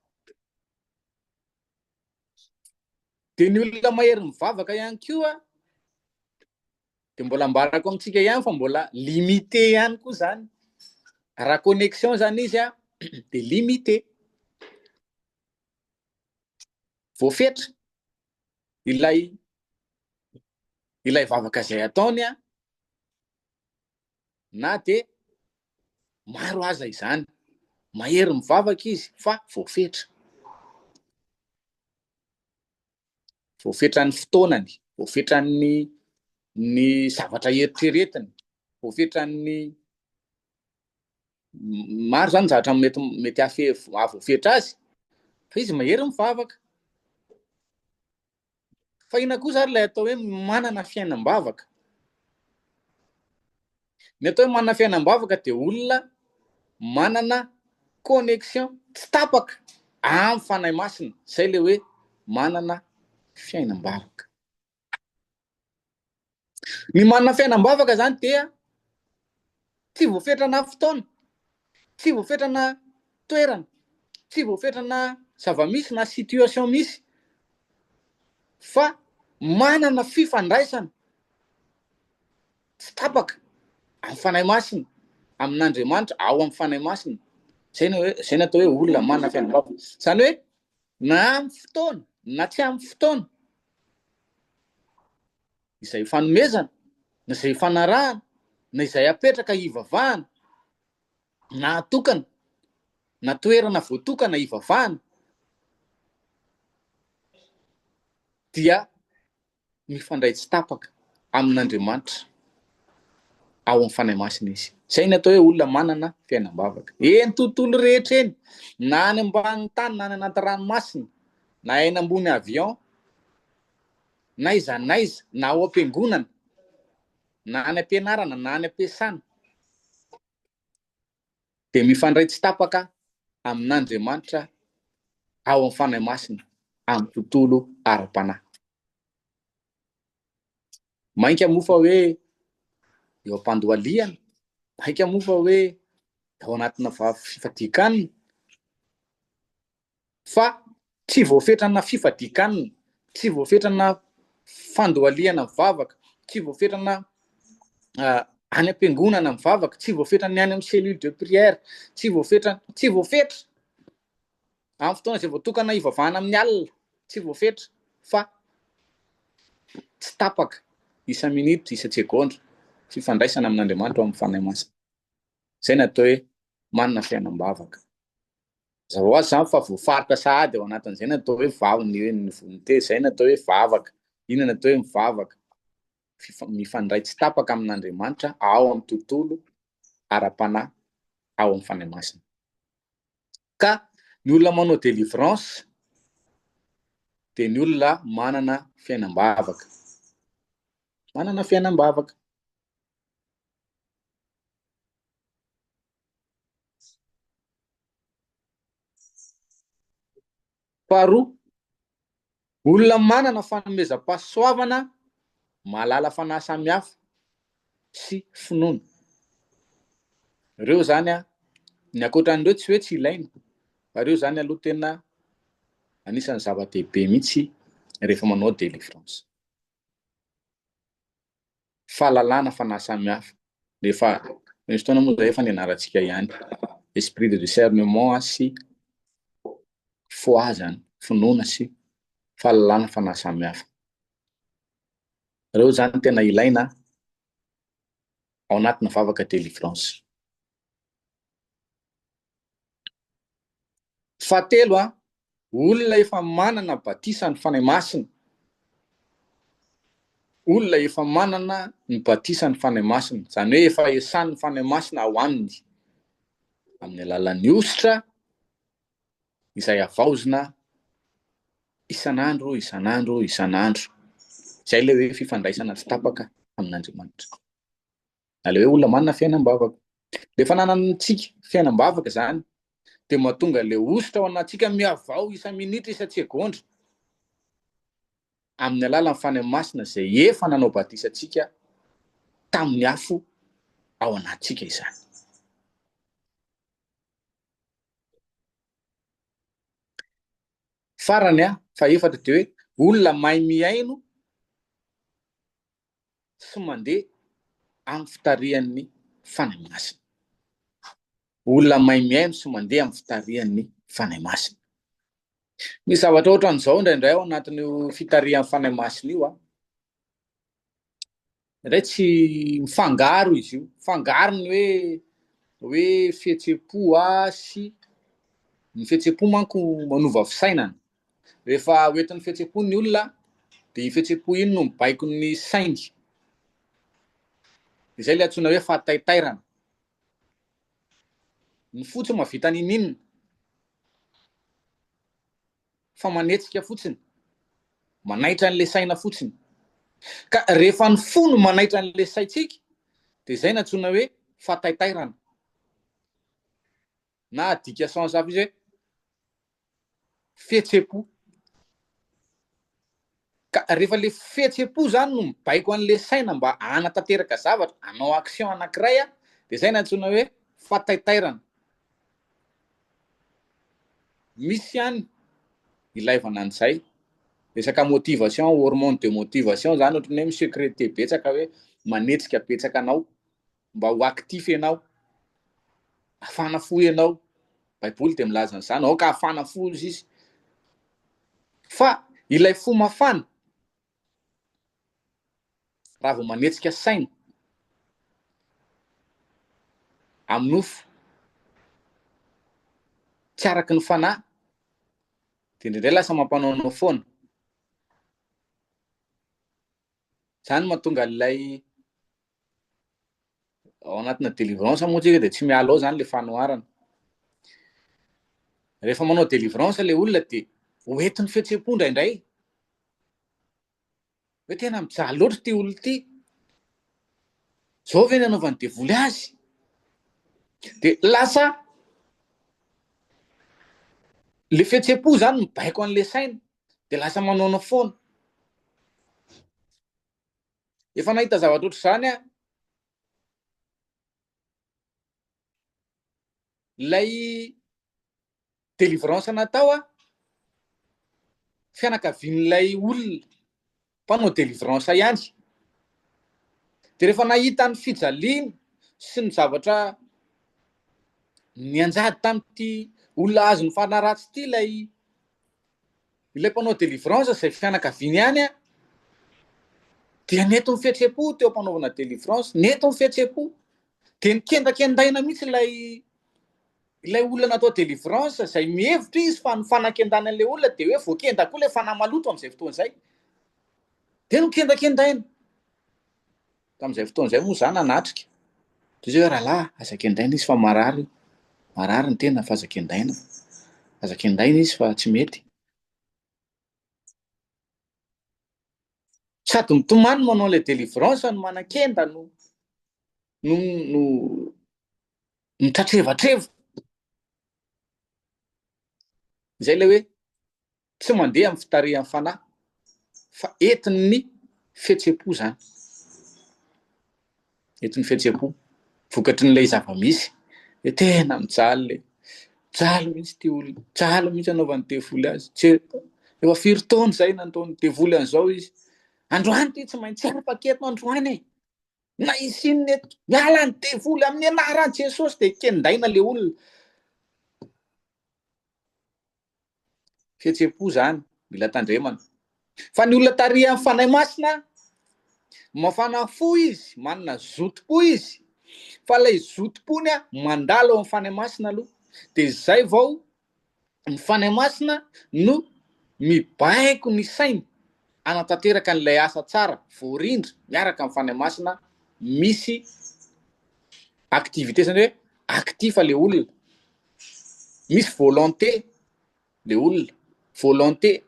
Dia ny olona mahery mivavaka ihany koa Dia mbola ambarako amintsika ihany fa mbola limité ihany koa zany. Raha connexion zany izy a, dia limité. Voafetra ilay ilay vavaka izay ataony a, na dia maro aza izany. Mahery mivavaka izy fa voafetra. Voafetran'ny fotoanany, voafetran'ny ny zavatra eritreretiny, voafetran'ny maro zany zavatra mety mety hafe hahavoafetra azy fa izy mahery mivavaka. Fa inona kosa ary ilay atao hoe manana fiainam-bavaka? Ny atao hoe manana fiainam-bavaka dia olona manana connexion tsy tapaka amin'ny Fanahy Masina. Izay ilay hoe manana fiainam-bavaka. Ny manana fiainam-bavaka izany dia tsy voafetrana fotoana, tsy voafetrana toerana, tsy voafetrana zava-misy na situation misy fa manana fifandraisana tsy tapaka amin'ny Fanahy Masina, amin'Andriamanitra ao amin'ny Fanahy Masina. Izay no hoe, izay no atao hoe olona manana fiainam-bavaka. Izany hoe na amin'ny fotoana na tsy amin'ny fotoana, izay ifanomezana, na izay ifanarahana, na izay apetraka hivavahana, na atokana, na toerana voatokana hivavahana, dia mifandray tsy tapaka amin'Andriamanitra ao amin'ny Fanahy Masina izy. Izay ny atao hoe olona manana fiainam-bavaka. Eny tontolo rehetra eny, na any ambanin'ny tany, na any anaty ranomasina, na eny ambony avion, n'aiza n'aiza, na ao am-piangonana, na any am-pianarana, na any am-piasana, dia mifandray tsy tapaka amin'Andriamanitra ao amin'ny Fanahy Masina, amin'ny tontolo ara-panahy. Mainka moa fa hoe eo am-pandohalihana, mainka moa fa hoe ao anatina fifadian-kanina, Fa tsy voafetrana fifadian-kanina, tsy voafetrana fandohalihana mivavaka, tsy voafetrana any am-piangonana mivavaka, tsy voafetrana ny any amin'ny cellule de prière, tsy voafetra, tsy voafetra amin'ny fotoana izay voatokana hivavahana amin'ny alina, tsy voafetra fa tsy tapaka isa-minitra, isa-tsegondra fifandraisana amin'Andriamanitra ao amin'ny Fanahy Masina. Izay no atao hoe manana fiainam-bavaka. Mazava ho azy izany fa voafaritra sahady ao anatin'izay ny atao hoe vava, ny hoe ny volonté, izay ny atao hoe vavaka. Inona ny atao hoe mivavaka? Mifandray tsy tapaka amin'Andriamanitra ao amin'ny tontolo ara-panahy ao amin'ny Fanahy Masina. Ka ny olona manao délivrance dia ny olona manana fiainam-bavaka. Manana fiainam-bavaka. Faharoa, olona manana fanomezam-pahasoavana mahalala fanahy samihafa sy finoana. Ireo izany, ny ankoatran'ireo tsy hoe tsy ilaina, fa ireo izany aloha tena anisan'ny zava-dehibe mihitsy rehefa manao délivrance. Fahalalana fanahy samihafa. Rehefa misy fotoana moa izay efa nianarantsika ihany. Esprit de discernement sy foi zany, finoana sy fahalalana fanahy samihafa. Ireo zany tena ilaina ao anatina vavaka délivrance. Fahatelo, olona efa manana batisa ny Fanahy Masina. Olona efa manana ny batisa ny Fanahy Masina, izany hoe efa esan'ny Fanahy Masina ao aminy, amin'ny alalan'ny hosotra izay havaozina isan'andro, isan'andro, isan'andro. Izay ilay hoe fifandraisana tsy tapaka amin'Andriamanitra. Na ilay hoe olona manana fiainam-bavaka. Ilay fananantsika fiainam-bavaka izany dia mahatonga ilay hosotra ao anatintsika mihavao isa-minitra, isa-tsegondra amin'ny alalan'ny Fanahy Masina izay efa nanao batisa antsika tamin'ny afo ao anatintsika izany. Farany, fahefatra dia hoe olona mahay mihaino sy mandeha amin'ny fitarihan'ny Fanahy Masina. Olona mahay mihaino sy mandeha amin'ny fitarihan'ny Fanahy Masina. Misy zavatra ohatran'izao indraindray ao anatin'io fitarihan'ny Fanahy Masina io. Indraindray tsy mifangaro izy io. Mifangaro ny hoe hoe fihetseham-po sy ny fihetseham-po manko manova fisainana. Rehefa hoentin'ny fihetseham-po ny olona dia iny fihetseham-po iny no mibaiko ny sainy. Izay ilay antsoina hoe fahataitairana. Ny fo tsy mahavita n'inon'inona fa manetsika fotsiny, manaitra an'ilay saina fotsiny. Ka rehefa ny fo no manaitra an'ilay saintsika dia izay no antsoina hoe fahataitairana. Na adika sens hafa izy hoe fihetseham-po. Ka rehefa le fihetsem-po zany no mibaiko an'le saina mba hanatanteraka zavatra, hanao action anankiray de zay no antsoina hoe fataitairana. Misy ihany ilaivana an'izay. Resaka motivation, hormone de motivation zany ohatran'ny hoe mi-secreter betsaka hoe manetsika betsaka anao mba ho actif ianao, hafana fo ianao. Baiboly dia milaza an'izany, aoka hafana fo izy. Fa ilay fo mafana raha vao manetsika saina amin'ny nofo tsy araky ny fanahy dia indraindray lasa mampanaonao foana. Izany no mahatonga an'ilay ao anatina délivrance moa tsika dia tsy miala ao izany ilay fanoharana. Rehefa manao délivrance ilay olona dia ho entin'ny fihetseham-po indraindray. Hoe tena mijaly loatra ity olona ity. Izao ve ny anaovan'ny devoly azy? Dia lasa le fihetseham-po izany mibaiko an'ilay saina dia lasa manaonao foana. Efa nahita zavatra ohatr'izany aho. Ilay délivrance natao a, fianakavian'ilay olona mpanao délivrance ihany. Dia rehefa nahita ny fijaliana sy ny zavatra nianjady tamin'ity olona azon'ny fanahy ratsy ity ilay Ilay mpanao délivrance izay fianakaviany ihany an, dia nety ny fihetseham-po teo am-panaovana délivrance, nety ny fihetseham-po, dia nikendakendaina mihitsy ilay ilay olona natao délivrance izay mihevitra izy fa ny fanakendana an'ilay olona dia hoe voakenda koa ilay fanahy maloto amin'izay fotoana izay. Dia nokendakendaina. Tamin'izay fotoana izay moa izaho nanatrika. Dia izy hoe rahalahy, aza kendaina izy fa marary io. Marary ny tena fa aza kendaina. Aza kendaina izy fa tsy mety. Sady mitomany manao ilay délivrance no manakenda no no no mitratrevatreva. Izay ilay hoe Tsy mandeha amin'ny fitarihan'ny fanahy fa entin'ny fihetseham-po izany. Entin'ny fihetseham-po. Vokatrin'ilay zava-misy. Hoe tena mijaly le. Mijaly mihitsy ity olona. Mijaly mihitsy anaovan'ny devoly azy. Tsy efa firy taona izay nataon'ny devoly an'izao izy. Androany ity tsy maintsy afaka eto androany e. Na hisy inona eto. Miala ny devoly amin'ny anaran'i Jesosy dia kendaina le olona. Fihetseham-po izany, mila tandremana. Fa ny olona tarihan'ny Fanahy Masina, mafana fo izy, manana zotom-po izy, fa ilay zotom-pony mandalo ao amin'ny Fanahy Masina aloha, dia izay vao ny Fanahy Masina no mibaiko ny sainy hanatanteraka an'ilay asa tsara voarindra miaraka amin'ny Fanahy Masina misy activité, izany hoe actif ilay olona. Misy volonté le olona, volonté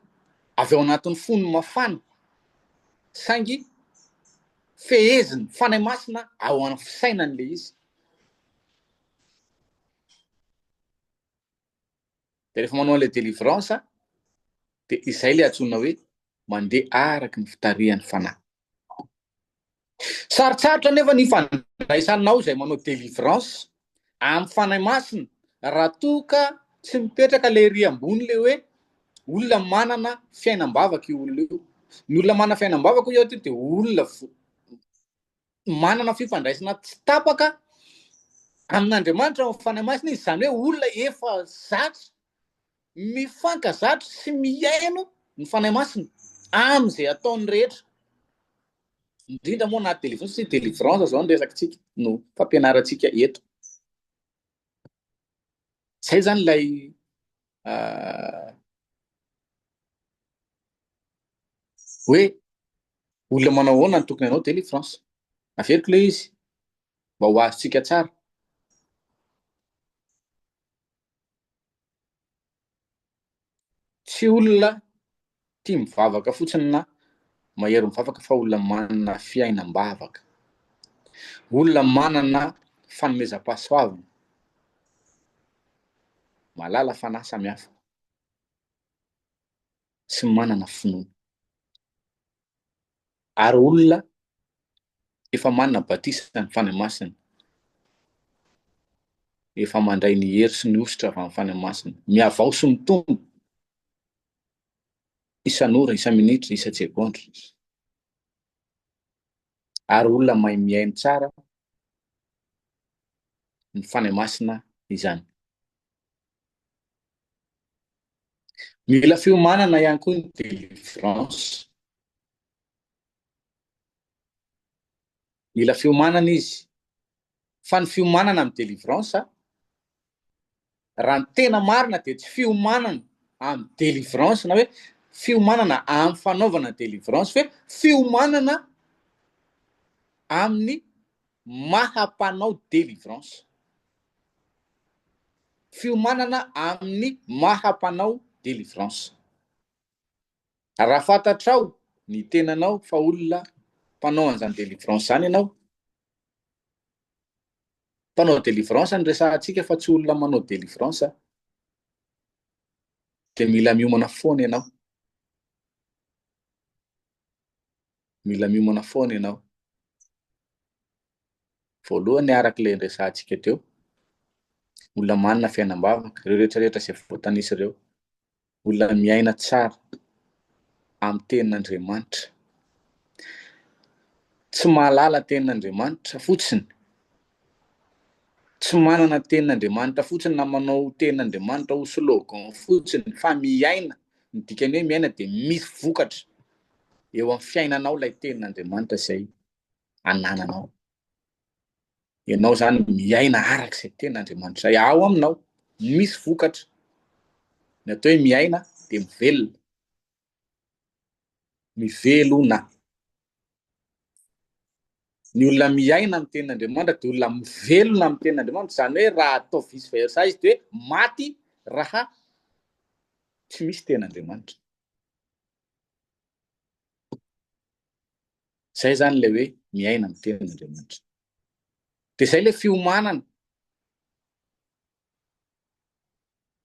avy ao anatin'ny fony mafana saingy feheziny Fanahy Masina ao amin'ny fisainany le izy. De rehefa manao an'ilay délivrance de izay le antsoina hoe mandeha araka ny fitarihan'ny Fanahy. Sarotsarotra anefa ny ifandraisanao izay manao délivrance amin'ny Fanahy Masina raha toa ka tsy mipetraka ilay ery ambony ilay hoe olona manana fiainam-bavaka io olona io. Ny olona manana fiainam-bavaka hoy aho teo dia olona manana fifandraisana tsy tapaka amin'Andriamanitra ao amin'ny Fanahy Masina izy, izany hoe olona efa zatra mifankazatra sy mihaino ny Fanahy Masina amin'izay ataony rehetra. Indrindra moa anaty délivrance satria délivrance izao no resakitsika, no fampianarantsika eto. Izay izany ilay hoe olona manao ahoana no tokony hanao délivrance. Averiko ilay izy mba ho azontsika tsara. Tsy olona tia mivavaka fotsiny na mahery mivavaka fa olona manana fiainam-bavaka. Olona manana fanomezam-pahasoavana. Mahalala fanahy samihafa. Sy manana finoana. Ary olona efa manana batisa ny Fanahy Masina, efa mandray ny hery sy ny hosotra avy amin'ny Fanahy Masina, mihavao sy mitombo isan'ora, isa-minitra, isa-tsegondra. Ary olona mahay mihaino tsara ny Fanahy Masina izany. Mila fiomanana ihany koa ny délivrance. Mila fiomanana izy. Fa ny fiomanana amin'ny délivrance, raha ny tena marina dia tsy fiomanana amin'ny délivrance na hoe fiomanana amin'ny fanaovana délivrance fa hoe fiomanana amin'ny maha mpanao délivrance. Fiomanana amin'ny maha mpanao délivrance. Raha fantatrao ny tenanao fa olona mpanao an'izany délivrance izany ianao, mpanao délivrance no resahantsika fa tsy olona manao délivrance, dia mila miomana foana ianao. Mila miomana foana ianao. Voalohany araka ilay niresahantsika teo, olona manana fiainam-bavaka, ireo rehetra rehetra izay voatanisa ireo, olona miaina tsara amin'ny tenin'Andriamanitra. Tsy mahalala tenin'Andriamanitra fotsiny, tsy manana tenin'Andriamanitra fotsiny na manao tenin'Andriamanitra ho slogan fotsiny fa miaina, ny dikan'ny hoe miaina dia misy vokatra eo amin'ny fiainanao ilay tenin'Andriamanitra izay anananao. Ianao izany miaina araka izay tenin'Andriamanitra izay ao aminao, misy vokatra. Ny atao hoe miaina dia mivelona. Mivelona. Ny olona miaina amin'ny tenin'Andriamanitra dia olona mivelona amin'ny tenin'Andriamanitra, izany hoe raha atao vice versa izy dia hoe maty raha tsy misy tenin'Andriamanitra. Izay izany ilay hoe miaina amin'ny tenin'Andriamanitra. Dia izay ilay fiomanana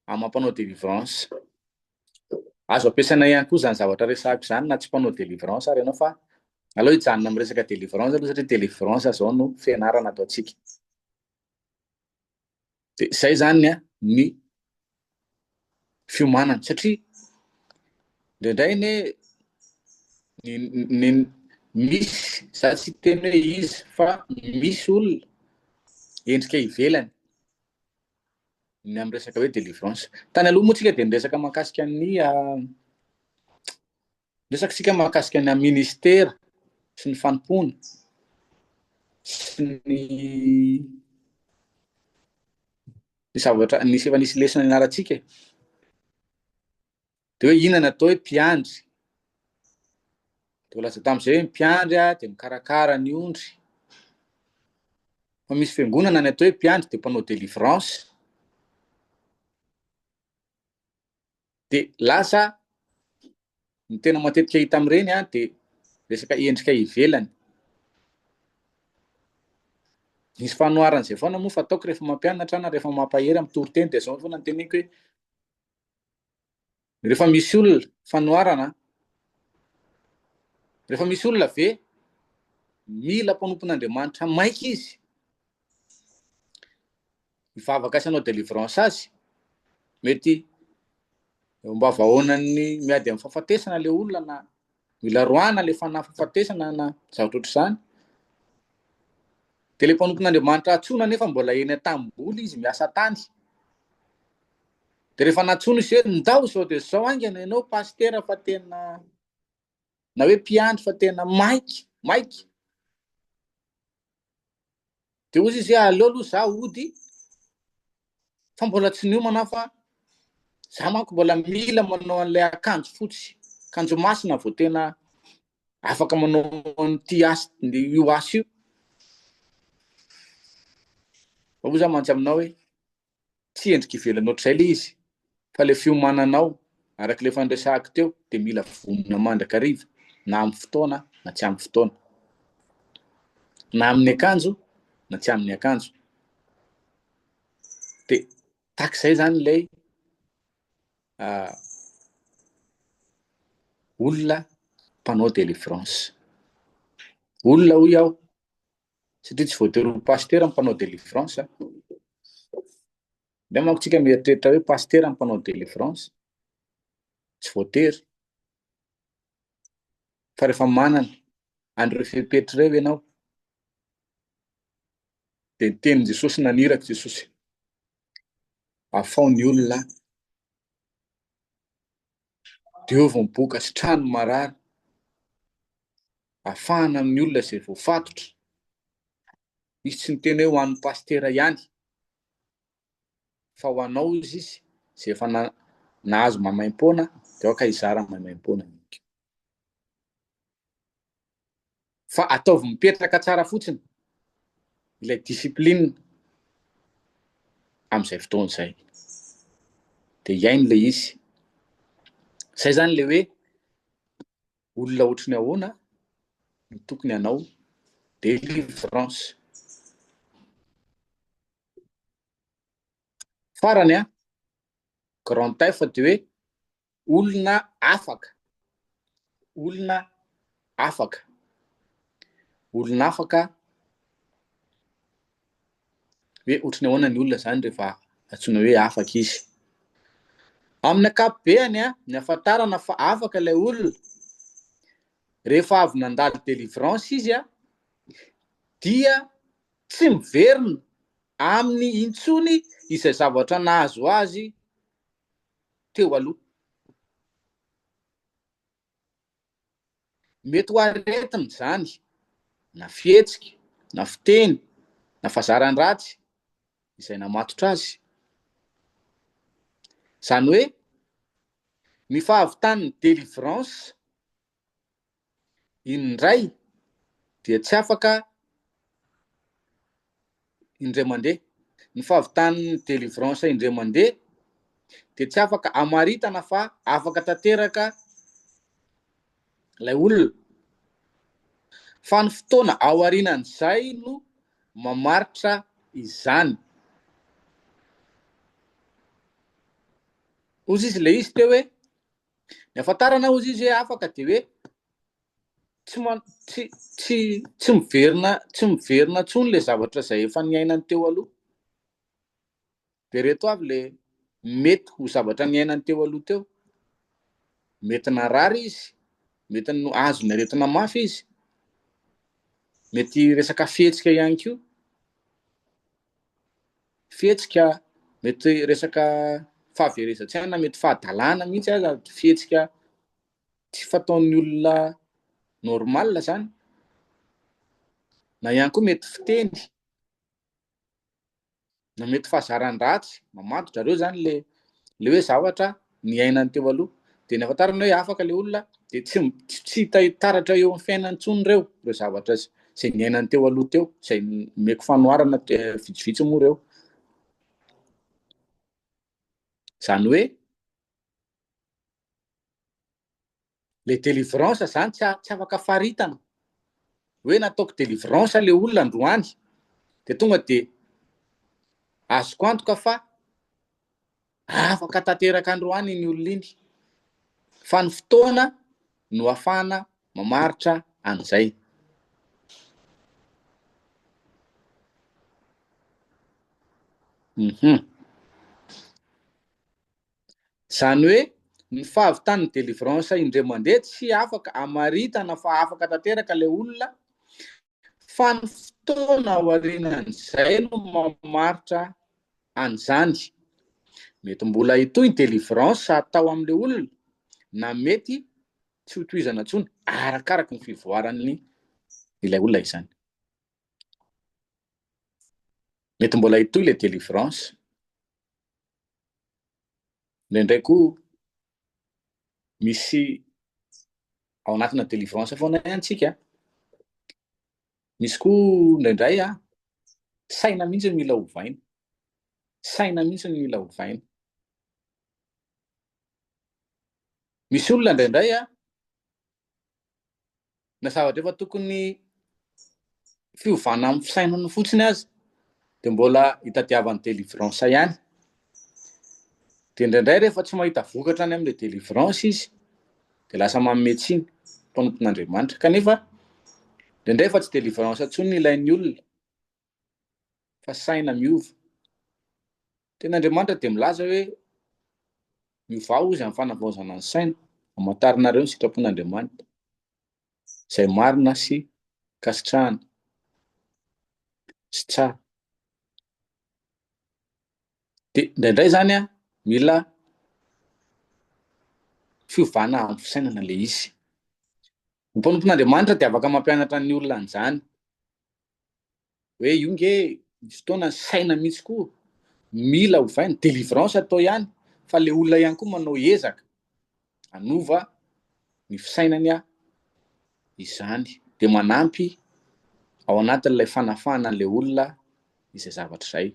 amin'ny maha mpanao délivrance. Azo ampiasaina ihany koa izany zavatra resahiko izany na tsy mpanao délivrance ary ianao fa aleo hijanona amin'ny resaka délivrance aloha satria délivrance izao no fianarana ataontsika. Dia izay izany ny fiomanana satria indraindray anie ny ny misy za tsy hiteny hoe iza fa misy olona endrika ivelany ny amin'ny resaka hoe délivrance. Tany aloha moa tsika dia niresaka mahakasika ny niresaka isika mahakasika ny ministera sy ny fanompoana sy ny ny zavatra nisy efa nisy lesona nianarantsika e. Dia hoe inona ny atao hoe mpiandry? Dia voalaza tamin'izay hoe mpiandry dia mikarakara ny ondry. Fa misy fiangonana ny atao hoe mpiandry dia mpanao délivrance. Dia lasa ny tena matetika hita amin'ireny dia resaka endrika ivelany. Misy fanoharana izay foana moa fataoko rehefa mampianatra na rehefa mampahery amin'ny toriteny dia izao foana no teneniko hoe rehefa misy olona fanoharana rehefa misy olona ve mila mpanompon'Andriamanitra maika izy hivavaka sy hanao délivrance azy mety eo am-bavahoanan'ny miady amin'ny fahafatesana le olona na mila roahana le fanahy fahafatesana na zavatra ohatr'izany dia le mpanompon'Andriamanitra antsoina nefa mbola eny an-tanimboly izy miasa tany dia rehefa nantsoina izy hoe ndao izao dia izao haingana ianao pasitera fa tena na hoe mpiandry fa tena maika maika Dia hoy izy hoe aleo aloha za hody fa mbola tsy niomana aho fa za manko mbola mila manao an'ilay akanjo fotsy, akanjo masina vao tena afaka manao an'ity asa, io asa io. Fa hoy za mantsy aminao hoe Tsy endrika ivelany ohatr'izay ilay izy fa ilay fiomananao araka ilay efa niresahako teo dia mila vonona mandrakariva na amin'ny fotoana na tsy amin'ny fotoana. Na amin'ny akanjo na tsy amin'ny akanjo. Dia tahaka izay izany ilay olona mpanao délivrance. Olona hoy aho, satria tsy voatery ho pasitera ny mpanao délivrance. Indray manko tsika mieritreritra hoe pasitera ny mpanao délivrance. Tsy voatery. Fa rehefa manana an'ireo fepetra ireo ianao, dia ny tenin'i Jesosy naniraka Jesosy, afaho ny olona, diovy ny boka, sitrano ny marary, afahana amin'ny olona izay voafatotra. Izy tsy niteny hoe ho an'ny pasitera ihany, fa ho anao izy izy izay efa nahazo maimaimpoana dia aoka hizara maimaimpoana ihany koa. Fa ataovy mipetraka tsara fotsiny ilay discipline amin'izay fotoana izay. Dia hiaino ilay izy. Izay izany ilay hoe olona ohatry ny ahoana no tokony hanao délivrance. Farany an, grand F dia hoe olona afaka, olona afaka, olona afaka hoe ohatry ny ahoana ny olona zany rehefa antsoina hoe afaka izy. Amin'ny ankapobeany an, ny ahafantarana fa afaka ilay olona rehefa avy nandalo délivrance izy an, dia tsy miverina aminy intsony izay zavatra nahazo azy teo aloha. Mety ho aretina izany, na fihetsika, na fiteny, na fahazaran-dratsy izay namatotra azy. Izany hoe ny fahavitan'ny délivrance indray dia tsy afaka indray mandeha. Ny fahavitan'ny délivrance indray mandeha dia tsy afaka amaritana fa afaka tanteraka ilay olona. Fa ny fotoana aorianan'izay no mamaritra izany. Hozy izy ilay izy teo hoe Ny ahafantarana hozy izy hoe afaka dia hoe tsy tsy tsy tsy miverina tsy miverina intsony ilay zavatra izay efa niainany teo aloha. Dia ireto avy ilay mety ho zavatra niainany teo aloha teo. Mety narary izy, mety azon'ny aretina mafy izy, mety resaka fihetsika ihany koa. Fihetsika, mety resaka fahaverezan-tsaina, mety fahadalana mihitsy aza, fihetsika tsy fataon'ny olona normal zany, na ihany koa mety fiteny, na mety fahazaran-dratsy, mamatotra reo zany le le hoe zavatra niainany teo aloha, de ny ahafantarana hoe afaka le olona de tsy tsy hita taratra eo amin'ny fiainany intsony ireo, ireo zavatra izay niainany teo aloha teo, izay nomeko fanoharana vitsivitsy moa ireo. Izany hoe le délivrance zany tsy tsy afaka faritana hoe nataoko délivrance le olona androany de tonga de azoko antoka fa afaka tanteraka androany iny olona iny fa ny fotoana no afahana mamaritra an'izay. Izany hoe ny fahavitan'ny délivrance indray mandeha tsy afaka amaritana fa afaka tanteraka ilay olona fa ny fotoana aorianan'izay no mamaritra an'izany. Mety mbola hitohy ny délivrance atao amin'ilay olona na mety tsy ho tohizana intsony arakaraky ny fivoaran'ny ilay olona izany. Mety mbola hitohy ilay délivrance. Indraindray koa misy ao anatina délivrance foana ihany tsika. Misy koa indraindray a, saina mihitsy no mila ovaina. Saina mihitsy no mila ovaina. Misy olona indraindray a, na zavatra efa tokony fiovana amin'ny fisainana fotsiny aza dia mbola hitadiavany délivrance ihany. Dia indraindray rehefa tsy mahita vokatra any amin'ilay délivrance izy dia lasa manome tsiny mpanompon'Andriamanitra. Kanefa Indraindray efa tsy délivrance intsony ny ilain'ny olona fa saina miova. Tenin'Andriamanitra dia milaza hoe miovà hozy amin'ny fanavaozana ny saina, hamantarinareo ny sitrapon'Andriamanitra, izay marina sy kasitrahana sy tsara. Dia indraindray izany an, mila fiovana amin'ny fisainana ilay izy. Ny mpanompon'Andriamanitra dia afaka mampianatra ny olona an'izany. Hoe io nge misy fotoana ny saina mihitsy koa mila ovaina, délivrance atao ihany fa le olona ihany koa manao ezaka hanova ny fisainany izany dia manampy ao anatin'ilay fanafahana an'ilay olona izay zavatra izay.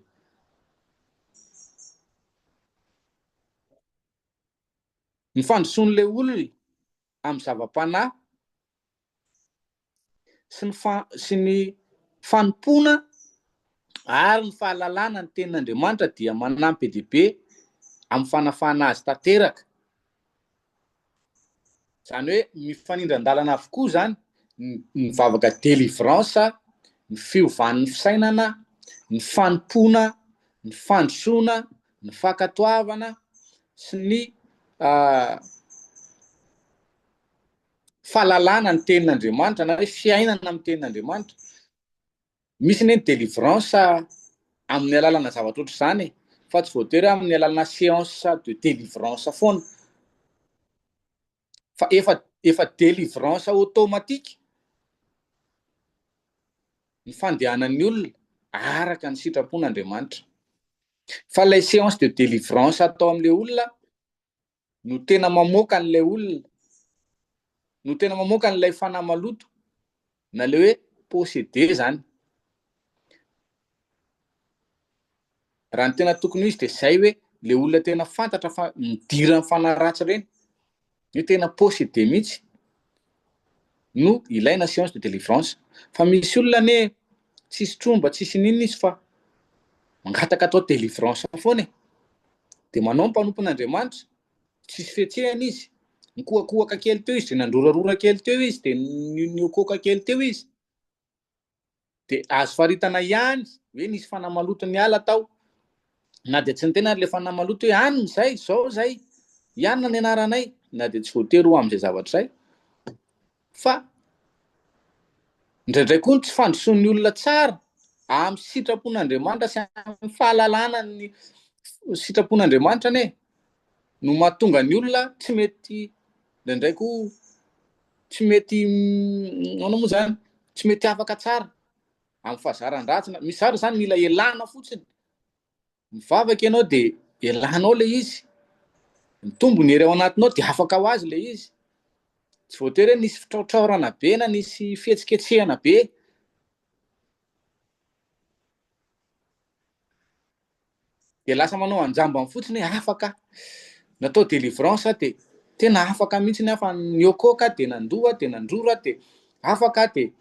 Ny fandrosoan'ilay olona amin'ny zava-panahy sy ny sy ny fanompoana ary ny fahalalana ny tenin'Andriamanitra dia manampy be dia be amin'ny fanafahana azy tanteraka. Izany hoe mifanindran-dalana avokoa izany ny vavaka délivrance, ny fiovan'ny fisainana, ny fanompoana, ny fandrosoana, ny fankatoavana sy ny fahalalana ny tenin'Andriamanitra na hoe fiainana amin'ny tenin'Andriamanitra. Misy anie ny délivrance amin'ny alalana zavatra ohatr'izany e, fa tsy voatery hoe amin'ny alalana séance de délivrance foana. Fa efa efa délivrance automatique ny fandehanan'ny olona araka ny sitrapon'Andriamanitra. Fa ilay séance de délivrance atao amin'ilay olona no tena mamoaka an'ilay olona, no tena mamoaka an'ilay fanahy maloto, na ilay hoe possédé zany. Raha ny tena tokony ho izy dia izay hoe ilay olona tena fantatra fa nidiran'ny fanahy ratsy ireny, hoe tena possédé mihitsy no ilaina séance de délivrance. Fa misy olona anie tsisy tromba, tsisy n'inona izy fa mangataka atao délivrance foana e. Dia manao ny mpanompon'Andriamanitra, tsisy fihetsehana izy, nikohakohaka kely teo izy, dia nandrorarora kely teo izy, dia niokoka kely teo izy. Dia azo faritana ihany hoe nisy fanahy maloto niala tao. Na dia tsy niteny ary ilay fanahy maloto hoe anona izay, izao izay, ianona ny anaranay, na dia tsy voatery ho amin'izay zavatra izay. Fa indraindray koa ny tsy fandrosoan'ny olona tsara amin'ny sitrapon'Andriamanitra sy amin'ny fahalalana ny sitrapon'Andriamanitra anie no mahatonga ny olona tsy mety indraindray koa tsy mety ahoana moa zany tsy mety afaka tsara amin'ny fahazaran-dratsy na misy zavatra zany mila elana fotsiny. Mivavaka ianao dia elanao ilay izy, mitombo ny hery ao anatinao dia afaka ho azy ilay izy. Tsy voatery hoe nisy fitraotraorana be na nisy fihetsiketsehana be. Dia lasa manao anjambany fotsiny hoe afaka. Natao délivrance aho dia tena afaka mihitsy aho fa niokoka aho dia nandoa dia nandrora aho dia afaka aho dia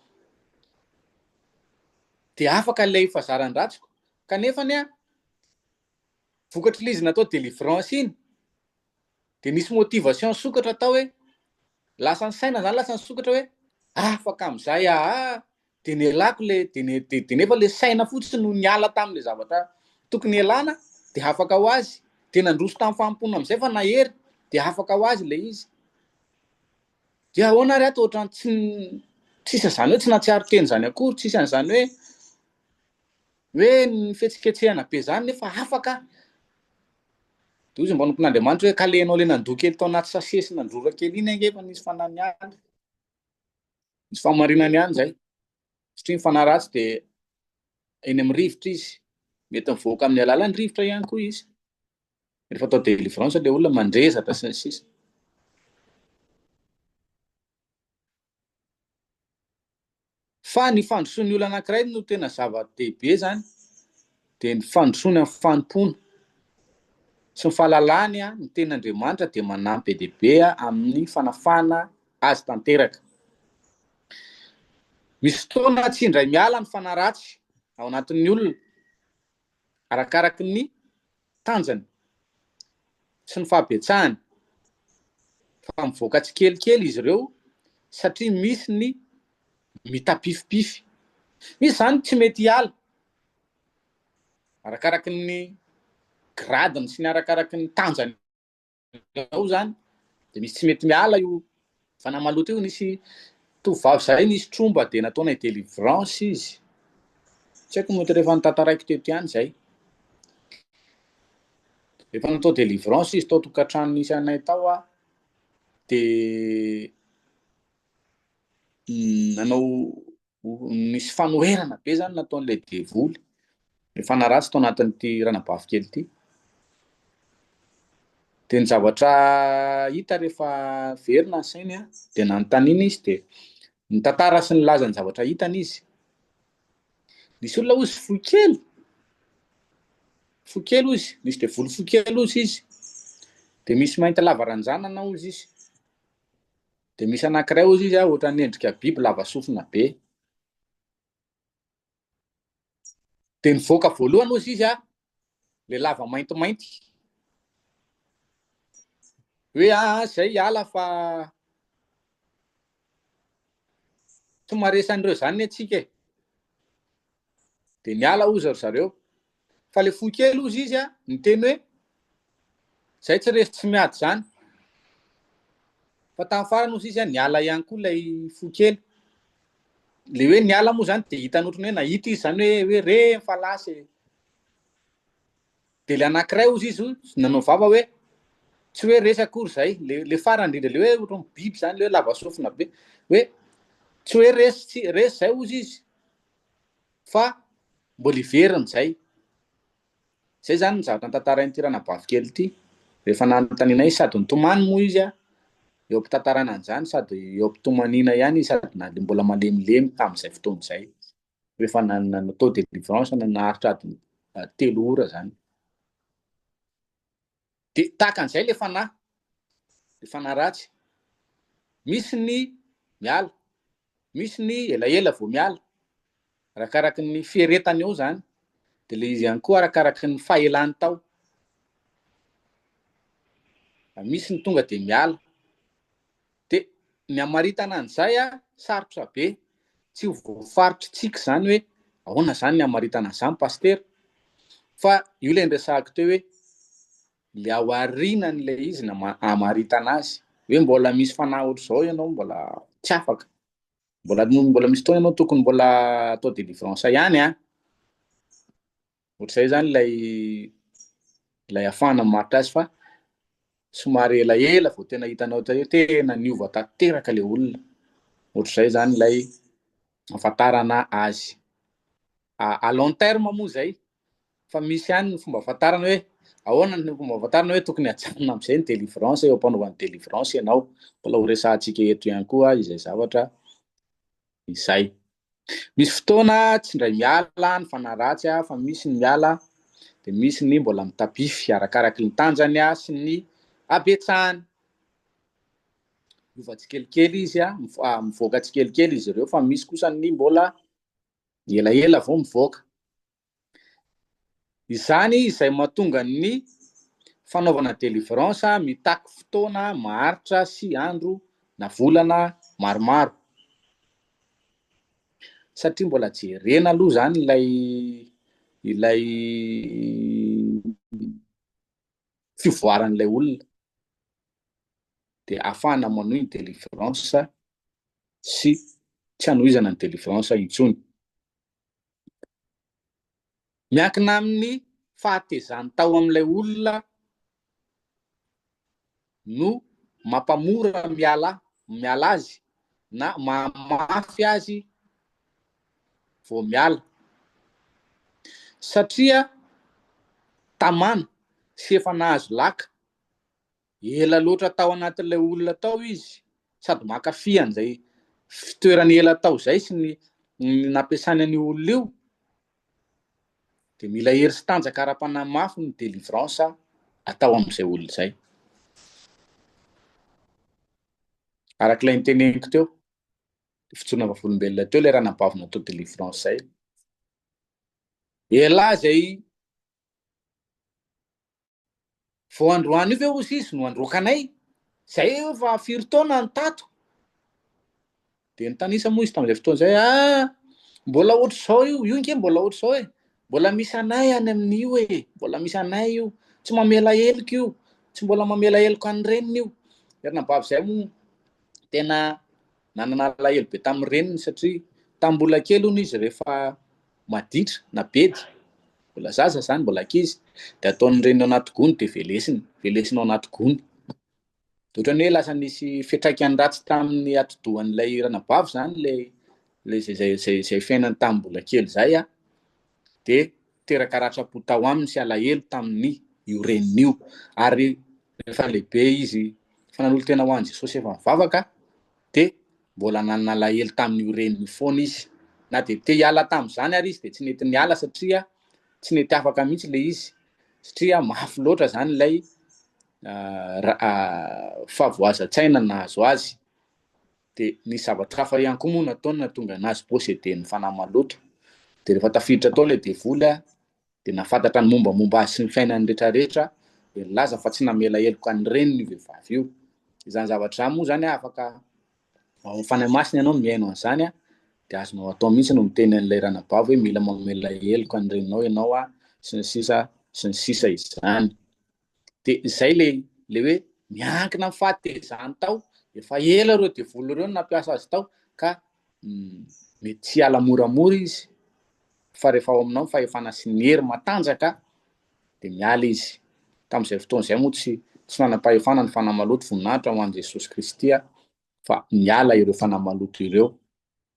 dia afaka ilay fahazaran-dratsiko. Kanefa anie vokatr'ilay izy natao délivrance iny dia nisy motivation nisokatra tao hoe lasa ny saina zany lasa nisokatra hoe afaka amin'izay aa dia nialako le dia dia nefa le saina fotsiny no niala tamin'ilay zavatra tokony hialana dia afaka ho azy dia nandroso tamin'ny fanompoana amin'izay fa nahery dia afaka ho azy ilay izy dia ahoana ary ato ohatran'ny tsy tsisy an'izany hoe tsy nahatsiaro teny izany akory tsisy an'izany hoe Hoe ny fihetsiketsehana be zany nefa afaka. De hozy mpanompon'Andriamanitra hoe kalehanao le nandoa kely tao anaty sachet sy nandrora kely iny ange efa nisy fanahy niala. Nisy fahamarinany ihany zay. Satria ny fanahy ratsy de eny amin'ny rivotra izy. Mety mivoaka amin'ny alalan'ny rivotra ihany koa izy. Rehefa atao délivrance le olona mandrezatra sy ny sisa. Fa ny fandrosoan'ny olona anankiray no tena zava-dehibe izany dia ny fandrosoany amin'ny fanompoana sy ny fahalalany ny tenin'Andriamanitra dia manampy be dia be amin'ny fanafahana azy tanteraka. Misy fotoana tsy indray miala ny fanahy ratsy ao anatin'ny olona arakaraky ny tanjany sy ny fahabetsahany fa mivoaka tsikelikely izy ireo satria misy ny. Mitapifipify. Misy izany tsy mety hiala. Arakaraky ny gradiny sy ny arakaraky ny tanjany ao izany dia misy tsy mety miala io fanahy maloto io. Nisy tovovavy izay nisy tromba dia nataonay délivrance izy. Tsy haiko mety rehefa notantaraiko teto ihany izay. Rehefa natao délivrance izy tao tokantrano nisy anay tao aho dia nanao nisy fanoherana be zany nataon'ilay devoly, ilay fanahy ratsy tao anatin'ity ranabavy kely ity. Dia ny zavatra hita rehefa verina ny sainy dia nanontaniana izy dia nitantara sy nilaza ny zavatra hitany izy. Nisy olona hozy fohy kely, fohy kely hozy, nisy devoly fohy kely hozy izy. Dia misy mainty lava ranjanana hozy izy. Dia misy anankiray hozy izy ohatran'ny endrika biby lava sofina be. Dia nivoaka voalohany hozy izy le lava maintimainty. Hoe aa zay hiala fa tsy maharesy an'ireo zany anie tsika e. Dia niala hozy ry zareo. Fa le fohy kely hozy izy niteny hoe zay tsy resy tsy miady zany. Fa tamin'ny farany hozy izy niala ihany koa ilay fohy kely. Le hoe niala moa zany dia hitany ohatran'ny hoe nahita izy zany hoe hoe re fa lasa e. Dia le anankiray hozy izy nanao vava hoe tsy hoe resy akory zay, le le farany indrindra le hoe ohatran'ny biby zany le hoe lava sofina be hoe tsy hoe resy tsy resy zay hozy izy fa mbola hiverina zay. Zay zany ny zavatra notantarain'ity ranabavy kely ity rehefa nanontaniana izy sady nitomany moa izy eo am-pitantarana an'izany sady eo am-pitomaniana ihany izy sady na mbola malemilemy tamin'izay fotoana izay. Rehefa natao délivrance naharitra adiny 3 ora zany. Dia tahaka an'izay le fanahy, le fanahy ratsy. Misy ny miala, misy ny elaela vao miala. Arakaraky ny fiheretany eo zany. Dia le izy ihany koa arakaraky ny fahelany tao. Misy ny tonga dia miala. Dia ny hamaritana an'izay sarotra be. Tsy ho voafaritritsika izany hoe ahoana izany ny hamaritana an'izany Pasitera. Fa io ilay niresahako teo hoe ilay ao aorianan'ilay izy no hamaritana azy. Hoe mbola misy fanahy ohatr'izao ianao mbola tsy afaka. Mbola mbola misy fotoana ianao tokony mbola atao délivrance ihany an. Ohatr'izay izany ilay ilay ahafahana mamaritra azy fa somary elaela vao tena hitanao hoe tena niova tanteraka ilay olona. Ohatr'izay izany ilay ahafantarana azy. À long terme moa izay fa misy ihany ny fomba ahafantarana hoe ahoana ny fomba ahafantarana hoe tokony hajanona amin'izay ny délivrance eo am-panaovana délivrance ianao. Mbola horesahantsika eto ihany koa izay zavatra izay. Misy fotoana tsy indray miala ny fanahy ratsy fa misy ny miala dia misy ny mbola mitapify arakaraky ny tanjany sy ny habetsahany. Miova tsikelikely izy, mivoaka tsikelikely izy ireo fa misy kosa ny mbola elaela vao mivoaka. Izany izay mahatonga ny fanaovana délivrance mitaky fotoana maharitra sy andro na volana maromaro. Satria mbola jerena aloha izany ilay ilay fivoaran'ilay olona dia ahafahana manohy ny délivrance sy tsy hanohizana ny délivrance intsony. Miankina amin'ny fahatezany tao amin'ilay olona no mampamora miala miala azy na mahamafy azy vao miala. Satria tamana sy efa nahazo laka Ela loatra tao anatin'ilay olona tao izy sady mankafy an'izay fitoerany ela tao izay sy ny nampiasany an'io olona io dia mila hery sy tanjaka ara-panahy mafy ny délivrance atao amin'izay olona izay. Araka ilay niteneniko teo, fijoroana vavolombelona teo ilay ranabavy natao délivrance izay. Elah izay Vao androany io ve hozy izy no androaka anay? Zay efa firy taona no tato? Dia nitanisa moa izy tamin'izay fotoana izay, ah, mbola ohatr'izao io, io nge mbola ohatr'izao e, mbola misy anay any amin'io e, mbola misy anay io, tsy mamela heloka io, tsy mbola mamela heloka ny reniny io. Ry anabavy izay moa tena nanana alahelo be tamin'ny reniny satria tamin'ny mbola kely hono izy rehefa maditra na bedy, mbola zaza izany, mbola ankizy, dia ataon'ny reniny ao anaty gony dia velesiny, velesiny ao anaty gony. Dia ohatran'ny hoe lasa nisy fiantraikany ratsy tamin'ny atidohan'ilay ranabavy izany ilay ilay izay izay izay izay fiainany tamin'ny mbola kely izay a. Dia teraka ratram-po tao aminy sy alahelo tamin'ny io reniny io. Ary rehefa lehibe izy, efa nanolo-tena ho an'i Jesosy efa nivavaka, dia mbola nanana alahelo tamin'io reniny io foana izy. Na dia te hiala tamin'izany ary izy dia tsy nety niala satria tsy nety afaka mihitsy ilay izy satria mafy loatra izany ilay fahavoazan-tsaina nahazo azy. Dia nisy zavatra hafa ihany koa moa nataony nahatonga anazy posséder-n'ny fanahy maloto. Dia rehefa tafiditra tao ilay devoly dia nahafantatra ny mombamomba azy sy ny fiainany rehetrarehetra, dia nilaza fa tsy namela heloka ny reniny io vehivavy io. Izany zavatra izany moa izany afaka ao amin'ny Fanahy Masina ianao mihaino an'izany dia azonao atao mihitsy no miteny an'ilay ranabavy hoe mila mamela heloka ny reninao ianao sy ny sisa sy ny sisa izany. Dia izay le le hoe miankina amin'ny fahatezany tao, efa ela ireo devoly ireo no nampiasa azy tao ka mety tsy hiala moramora izy fa rehefa ao aminao ny fahefana sy ny hery matanjaka dia miala izy. Tamin'izay fotoana izay moa tsy tsy nanam-pahefana ny fanahy maloto, voninahitra ho an'i Jesosy Kristy fa niala ireo fanahy maloto ireo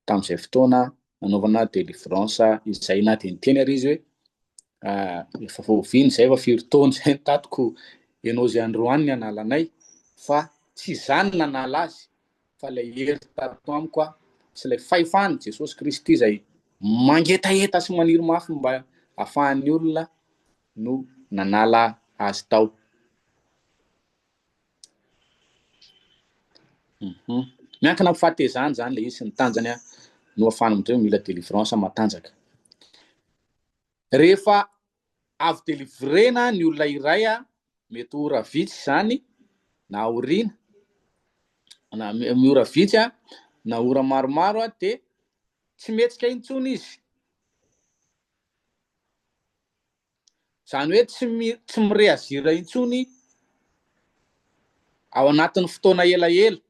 tamin'izay fotoana nanaovana délivrance izay na dia niteny ary izy hoe efa voaviana izay efa firy taona izay ny tatiko ianao izay androany ny analanay fa tsy izany nanala azy fa ilay hery tato amiko aho sy ilay fahefan'i Jesosy Kristy izay mangetaheta sy maniry mafy mba afahan'ny olona no nanala azy tao. Miankina amin'ny fahatezany izany ilay izy sy ny tanjany no ahafahana miteny hoe mila délivrance matanjaka. Rehefa avy délivrena ny olona iray, mety ho ora vitsy izany na aoriana, na ora vitsy na ora maromaro dia tsy mihetsika intsony izy. Izany hoe tsy tsy mi-réagir intsony ao anatin'ny fotoana elaela.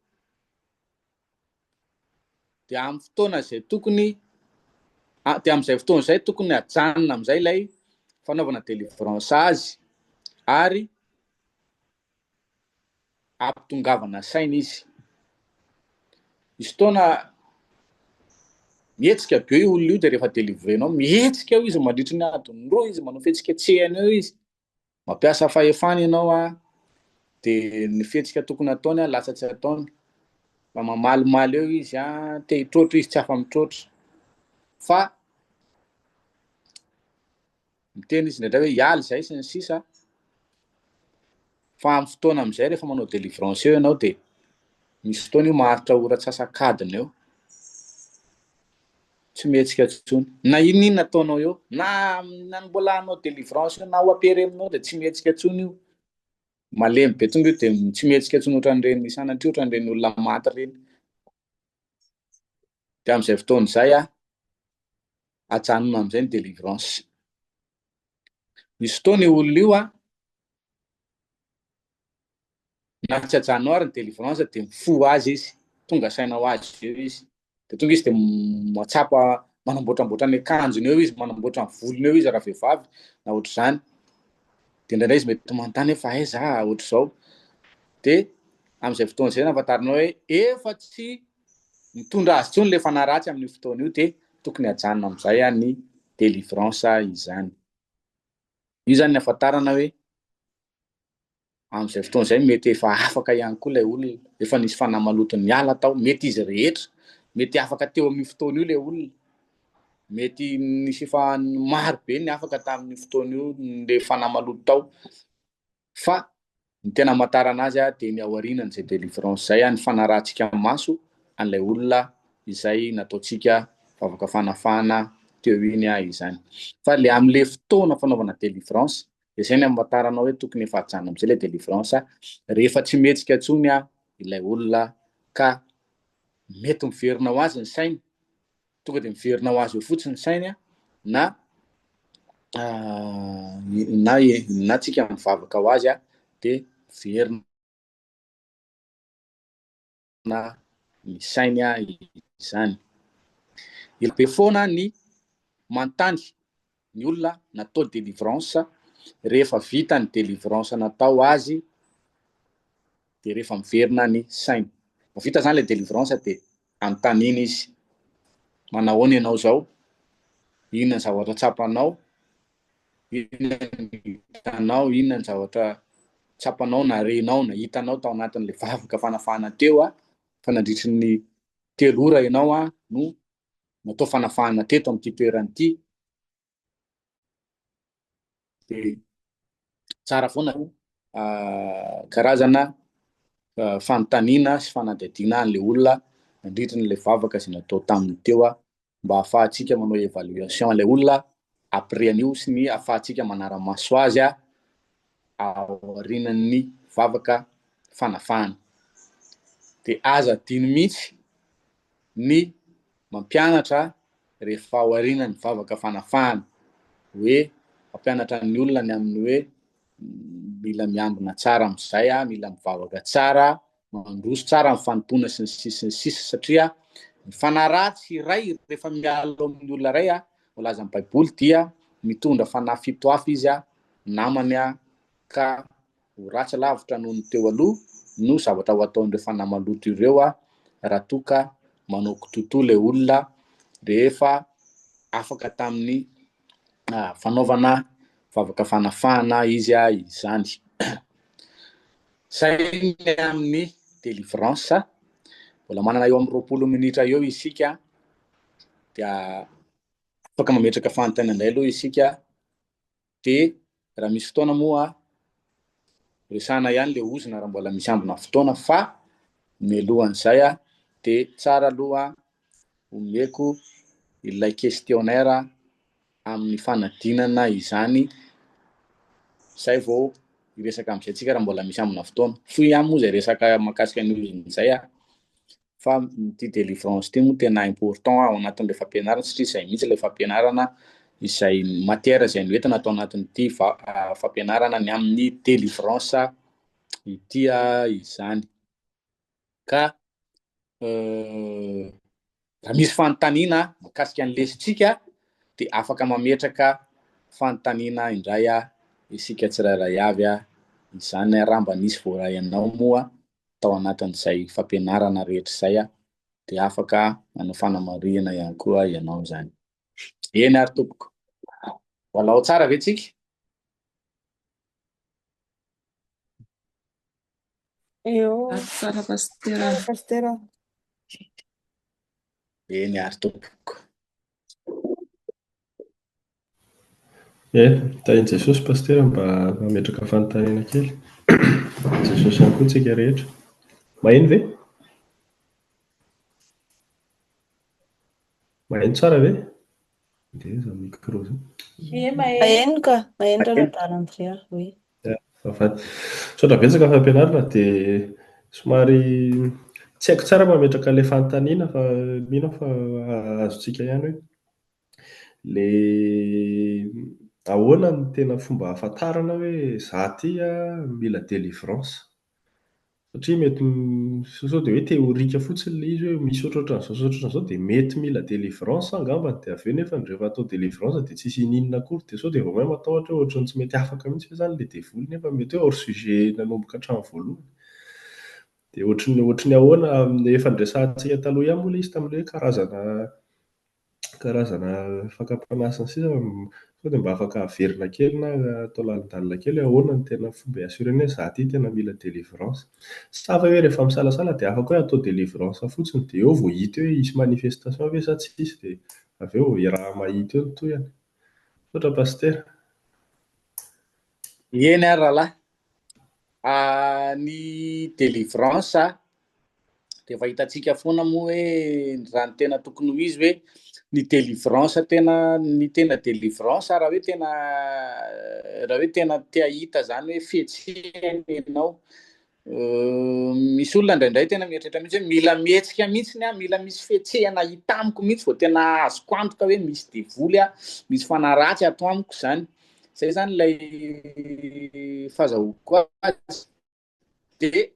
Dia amin'ny fotoana izay tokony dia amin'izay fotoana izay tokony hajanona amin'izay ilay fanaovana délivrance azy ary ampitongavana saina izy. Misy fotoana mihetsika be io olona io dia rehefa délivrer-nao mihetsika eo izy mandritry ny adiny roa izy manao fihetsiketsehana eo izy. Mampiasa fahefana ianao an, dia ny fihetsika tokony hataony an lasa tsy ataony. Fa mamalimaly eo izy an, te hitroatra izy tsy afa-mitroatra. Fa Miteny izy indraindray hoe hiala izay sy ny sisa fa amin'ny fotoana amin'izay rehefa manao délivrance eo ianao dia misy fotoana io maharitra ora antsasak'adiny eo. Tsy mihetsika intsony. Na inona inona ataonao eo, na na mbola hanao délivrance eo na ho ampihereminao dia tsy mihetsika intsony io. Malemy be tonga io dia tsy mihetsika intsony ohatran'ireny sanatria ohatran'ireny olona maty ireny. Dia amin'izay fotoana izay a, ajanona amin'izay ny délivrance. Misy fotoana io olona io a, na tsy ajanonao ary ny délivrance dia mifoha azy izy, tonga saina ho azy eo izy. Dia tonga izy dia mahatsapa manamboatramboatra ny akanjony eo izy, manamboatra ny volony eo izy raha vehivavy na ohatr'izany. Dia indraindray izy mety manontany hoe fa aiza aho ohatr'izao. Dia amin'izay fotoana izay nahafantarinao hoe efa tsy mitondra azy intsony ilay fanahy ratsy amin'io fotoana io dia tokony hajanona amin'izay ny délivrance izany. Io izany ny ahafantarana hoe amin'izay fotoana izay mety efa afaka ihany koa ilay olona, efa nisy fanahy maloto niala tao, mety izy rehetra, mety afaka teo amin'io fotoana io ilay olona, mety nisy efa maro be ny afaka tamin'io fotoana io ilay fanahy maloto tao fa Ny tena hamantarana azy dia ny aorianan'izay délivrance izay, ny fanarahantsika maso an'ilay olona izay nataontsika vavaka fanafahana teo iny izany. Fa le amin'le fotoana fanaovana délivrance, dia izay ny hamantaranao hoe tokony efa hajanona amin'izay ilay délivrance, rehefa tsy mihetsika intsony ilay olona ka. Mety miverina ho azy ny sainy, tonga dia miverina ho azy eo fotsiny ny sainy na na na tsika mivavaka ho azy dia miverina ny sainy izany. Ela be foana ny manontany ny olona natao délivrance, rehefa vita ny délivrance natao azy dia rehefa miverina ny sainy. Vao vita zany ilay délivrance dia anontaniana izy, manahoana ianao izao, inona ny zavatra tsapanao, inona ny hitanao, inona ny zavatra tsapanao na renao na hitanao tao anatin'ilay vavaka fanafahana teo fa nandritry ny 3 ora ianao no natao fanafahana teto amin'ity toerana ity. Dia tsara foana karazana fanontaniana sy fanadihadiana an'ilay olona nandritra an'ilay vavaka izay natao taminy teo mba ahafahantsika manao évaluation an'ilay olona après an'io sy ny ahafahantsika manara-maso azy aorianan'ny vavaka fanafahana. Dia aza adino mihitsy ny mampianatra rehefa aorianan'ny vavaka fanafahana, hoe mampianatra ny olona ny amin'ny hoe mila miambina tsara amin'izay, mila mivavaka tsara, mandroso tsara amin'ny fanompoana sy ny sisa sy ny sisa, satria ny fanahy ratsy iray rehefa miala ao amin'ny olona iray, voalazan'ny Baiboly, dia mitondra fanahy fito hafa izy, namany, ka ho ratsy lavitra noho ny teo aloha no zavatra ho ataon'ireo fanahy maloto ireo raha toa ka manao kitoatoa ilay olona rehefa afaka tamin'ny fanaovana vavaka fanafahana izy izany. Izay ny amin'ny délivrance. Mbola manana eo amin'ny 20 minitra eo isika dia afaka mametraka fanontaniana indray aloha isika. Dia raha misy fotoana moa resahana ihany ilay ozona raha mbola misy ambina fotoana fa mialohan'izay dia tsara aloha omeko ilay questionnaire amin'ny fanadinana izany izay vao hiresaka amin'izay tsika raha mbola misy ambina fotoana. Fohy ihany moa izay resaka mahakasika ny ozona izay fa ity délivrance ity moa tena important ao anatin'ilay fampianarana satria izay mihitsy ilay fampianarana izay matière izay noentina atao anatin'ity fampianarana ny amin'ny délivrance ity izany. Ka raha misy fanontaniana mahakasika ny lesintsika dia afaka mametraka fanontaniana indray isika tsirairay avy izany raha mba nisy voaray anao moa tao anatin'izay fampianarana rehetra izay dia afaka manao fanamarihana ihany koa ianao izany. Eny ary tompoko. Mbola ao tsara ve tsika? Eo. Tsara pastera. Tsara pastera. Eny ary tompoko. Eh, tahin'i Jesosy Pasitera mba mametraka fanontaniana kely. Jesosy ihany koa tsika rehetra. Maheno ve? Maheno tsara ve? Ngeza micro zay. Ie, maheno. Maheno ka, maheno Ranadala Andrea, oui. Azafady. Misaotra betsaka ny fampianarana dia somary tsy haiko tsara mametraka ilay fanontaniana fa mino aho fa azontsika ihany hoe le ahoana no tena fomba ahafantarana hoe za ty mila délivrance? Satria mety sao dia hoe théorique fotsiny ilay izy hoe misy ohatrohatran'izao sy ohatrohatran'izao dia mety mila délivrance angambany dia avy eo nefa rehefa atao délivrance dia tsisy ininona akory dia sao dia vao may matahotra hoe ohatran'ny tsy mety afaka mihitsy ve izany ilay devoly nefa mety hoe hors sujet nanomboka hatramin'ny voalohany. Dia ohatran'ny ohatran'ny ahoana amin'ny efa niresahantsika taloha ihany moa ilay izy tamin'ilay hoe karazana karazana fakam-panahy sy ny sisa sao dia mba afaka averina kely na atao lalindalina kely hoe ahoana no tena fomba hi-assurer-na hoe za ty tena mila délivrance. Sa ve hoe rehefa misalasala dia afaka hoe atao délivrance fotsiny dia eo vao hita hoe hisy manifestation ve sa tsy hisy dia avy eo iaraha-mahita eo ny tohiny. Misaotra Pasitera. Eny ary rahalahy. Ny délivrance dia efa hitantsika foana moa hoe raha ny tena tokony ho izy hoe ny délivrance tena, ny tena délivrance raha hoe tena, raha hoe tena te hahita zany hoe fihetsehana ianao Misy olona indraindray tena mieritreritra mihitsy hoe mila mihetsika mihitsy aho, mila misy fihetsehana hita amiko mihitsy vao tena azoko antoka hoe misy devoly aho, misy fanahy ratsy ato amiko izany. Izay izany ilay fahazahoako azy. Dia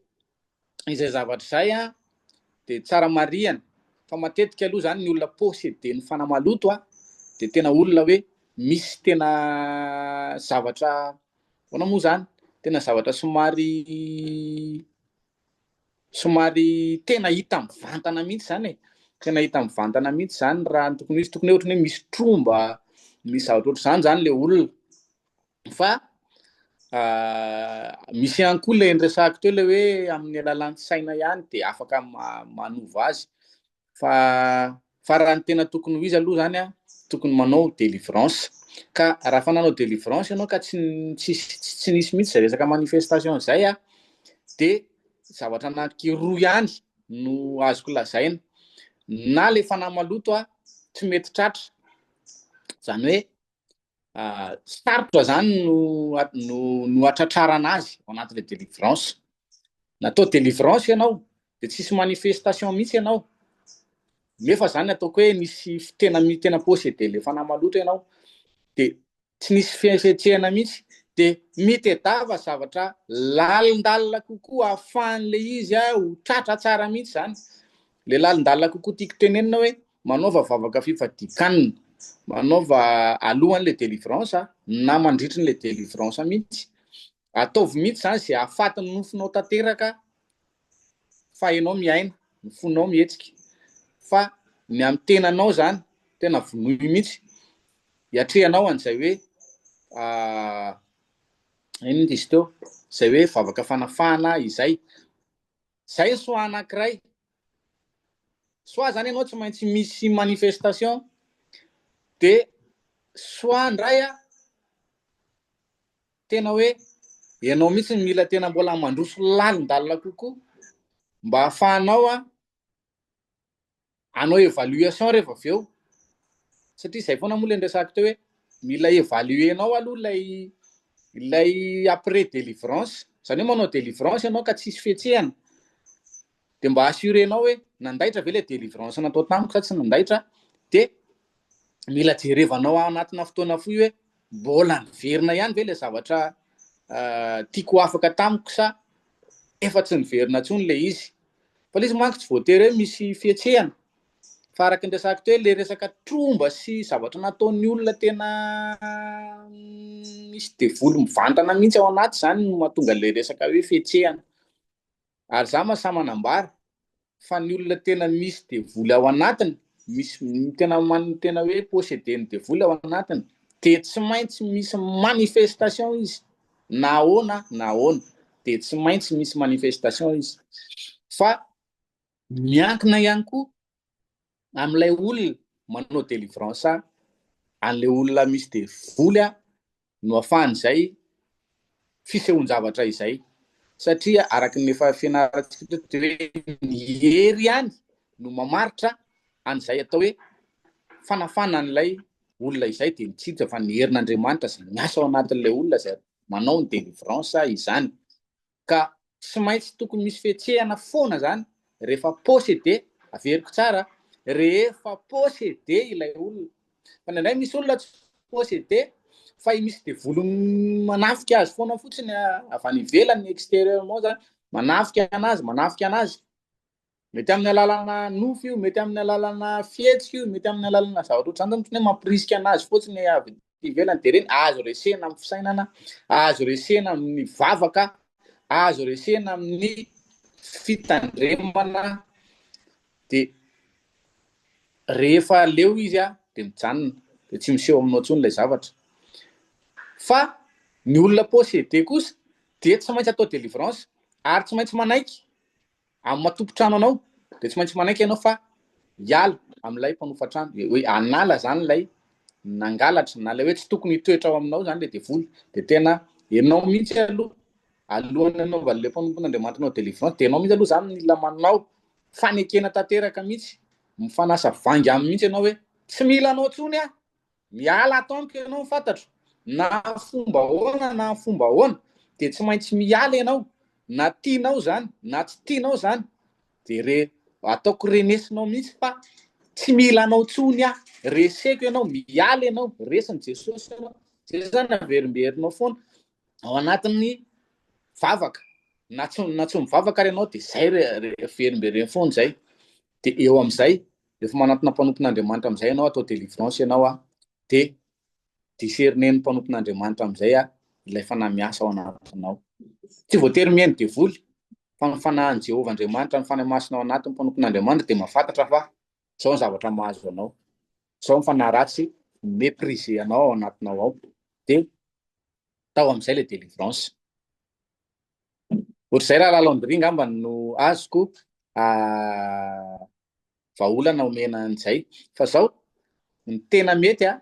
izay zavatra izay an, dia tsara marihana fa matetika aloha izany ny olona possédé-n'ny fanahy maloto an, dia tena olona hoe misy tena zavatra Ahoana moa izany? Tena zavatra somary somary tena hita mivantana mihitsy izany e. Tena hita mivantana mihitsy izany raha ny tokony ho izy. Tokony hoe ohatran'ny hoe misy tromba, misy zavatra ohatr'izany izany ilay olona. Fa misy ihany koa ilay niresahako teo ilay hoe amin'ny alalan'ny saina ihany dia afaka manova azy. Fa fa raha ny tena tokony ho izy aloha zany an, tokony manao délivrance. Ka raha efa nanao délivrance ianao ka tsy tsisy tsy nisy mihitsy izay resaka manifestation izay an, de zavatra anankiroa ihany no azoko lazaina. Na le fanahy maloto an, tsy mety tratra, zany hoe Sarotra zany no no no hatratrarana azy ao anatin'ilay délivrance. Natao délivrance ianao de tsisy manifestation mihitsy ianao. Nefa zany ataoko hoe nisy tena tena possédé le fanahy maloto ianao de tsy nisy fihetsehana mihitsy de mitedava zavatra lalindalina kokoa ahafahan'ilay izy ho tratra tsara mihitsy zany. Le lalindalina kokoa tiako tenenina hoe Manaova vavaka fifadian-kanina, manaova alohan'ilay délivrance na mandritry n'ilay délivrance mihitsy. Ataovy mihitsy izany izay hahafaty ny nofonao tanteraka fa ianao miaina, ny fonao mihetsika. Fa ny amin'ny tenanao izany, tena vonoy mihitsy hiatrehanao an'izay hoe inona izy teo, izay hoe vavaka fanafahana izay. Zay ny soa anankiray. Soit zany ianao tsy maintsy misy manifestation de soit ndray a tena hoe ianao mihitsy no mila tena mbola mandroso lalindalina kokoa mba ahafahanao a hanao évaluation rehefa avy eo satria izay foana moa ilay niresahako teo hoe mila évaluer-nao aloha ilay ilay après délivrance, izany hoe manao délivrance ianao ka tsisy fihetsehana dia mba assurer-nao hoe nandaitra ve ilay délivrance natao tamiko sa tsy nandaitra dia mila jerevanao ao anatina fotoana fohy hoe mbola niverina ihany ve ilay zavatra tiako ho afaka tamiko sa efa tsy niverina intsony ilay izy. Fa ilay izy manko tsy voatery hoe misy fihetsehana fa araka ny resako teo hoe ilay resaka tromba sy zavatra nataon'ny olona tena misy devoly mivantana mihitsy ao anaty izany no mahatonga ilay resaka hoe fihetsehana. Ary za mahasahy manambara fa ny olona tena misy devoly ao anatiny, misy tena tena hoe possédé-n'ny devoly ao anatiny dia tsy maintsy misy manifestation izy. Na ahoana na ahoana dia tsy maintsy misy manifestation izy. Fa miankina ihany koa amin'ilay olona manao délivrance an'ilay olona misy devoly no ahafahan'izay fisehoan-javatra izay. Satria araka ny efa fianarantsika teo dia hoe ny hery ihany no mamaritra an'izay atao hoe fanafana an'ilay olona izay dia mitsidika fa ny herin'Andriamanitra izay miasa ao anatin'ilay olona izay manao ny délivrance izany. Ka tsy maintsy tokony misy fihetsehana foana izany rehefa possédé, averiko tsara, rehefa possédé ilay olona. Fa indraindray misy olona tsy possédé fa misy devoly manafika azy foana fotsiny avy any ivelany, extérieurement zany, manafika anazy, manafika anazy. Mety amin'ny alalana nofy io, mety amin'ny alalana fihetsika io, mety amin'ny alalana zavatra ohatr'izany zany, ohatran'ny hoe mampirisika anazy fotsiny avy aty ivelany dia ireny azo resena amin'ny fisainana, azo resena amin'ny vavaka, azo resena amin'ny fitandremana dia rehefa leo izy dia mijanona, dia tsy miseho aminao intsony ilay zavatra. Fa ny olona possédé kosa dia tsy maintsy atao délivrance ary tsy maintsy manaiky Amin'ny maha tompon-trano anao dia tsy maintsy manaiky ianao fa hiala amin'ilay mpanofa trano, hoe hanala izany ilay nangalatra na ilay hoe tsy tokony hitoetra ao aminao izany ilay devoly. Dia tena ianao mihitsy aloha, alohan'ny hanaovan'ilay mpanompon'Andriamanitra anao délivrance dia ianao mihitsy aloha izany mila manao fanekena tanteraka mihitsy, mifanasa vangy aminy mihitsy ianao hoe tsy mila anao intsony aho, Miala ato amiko ianao ny fantatro, na fomba ahoana na fomba ahoana dia tsy maintsy miala ianao. Na tianao izany na tsy tianao izany dia re ataoko renesinao mihitsy fa tsy mila anao intsony aho. Reseko ianao, miala ianao, resin'i Jesosy ianao. Izay izany averimberinao foana ao anatin'ny vavaka. Na tsy na tsy mivavaka ary ianao dia izay re averimbereno foana izay. Dia eo amin'izay, rehefa manantona mpanompon'Andriamanitra amin'izay ianao, atao délivrance ianao dia discerner-n'ny mpanompon'Andriamanitra amin'izay ilay fanahy miasa ao anatinao. Tsy voatery mihaino devoly, fa ny fanahin'i Jehovah Andriamanitra, ny fanahy masina ao anatin'ny mpanompon'Andriamanitra dia mahafantatra fa izao ny zavatra mahazo anao, izao ny fanahy ratsy mi-mépriser anao ao anatinao ao. Dia tao amin'izay ilay délivrance. Ohatr'izay rahalahy Landry angamba no azoko vahaolana omena an'izay. Fa zao, ny tena mety a,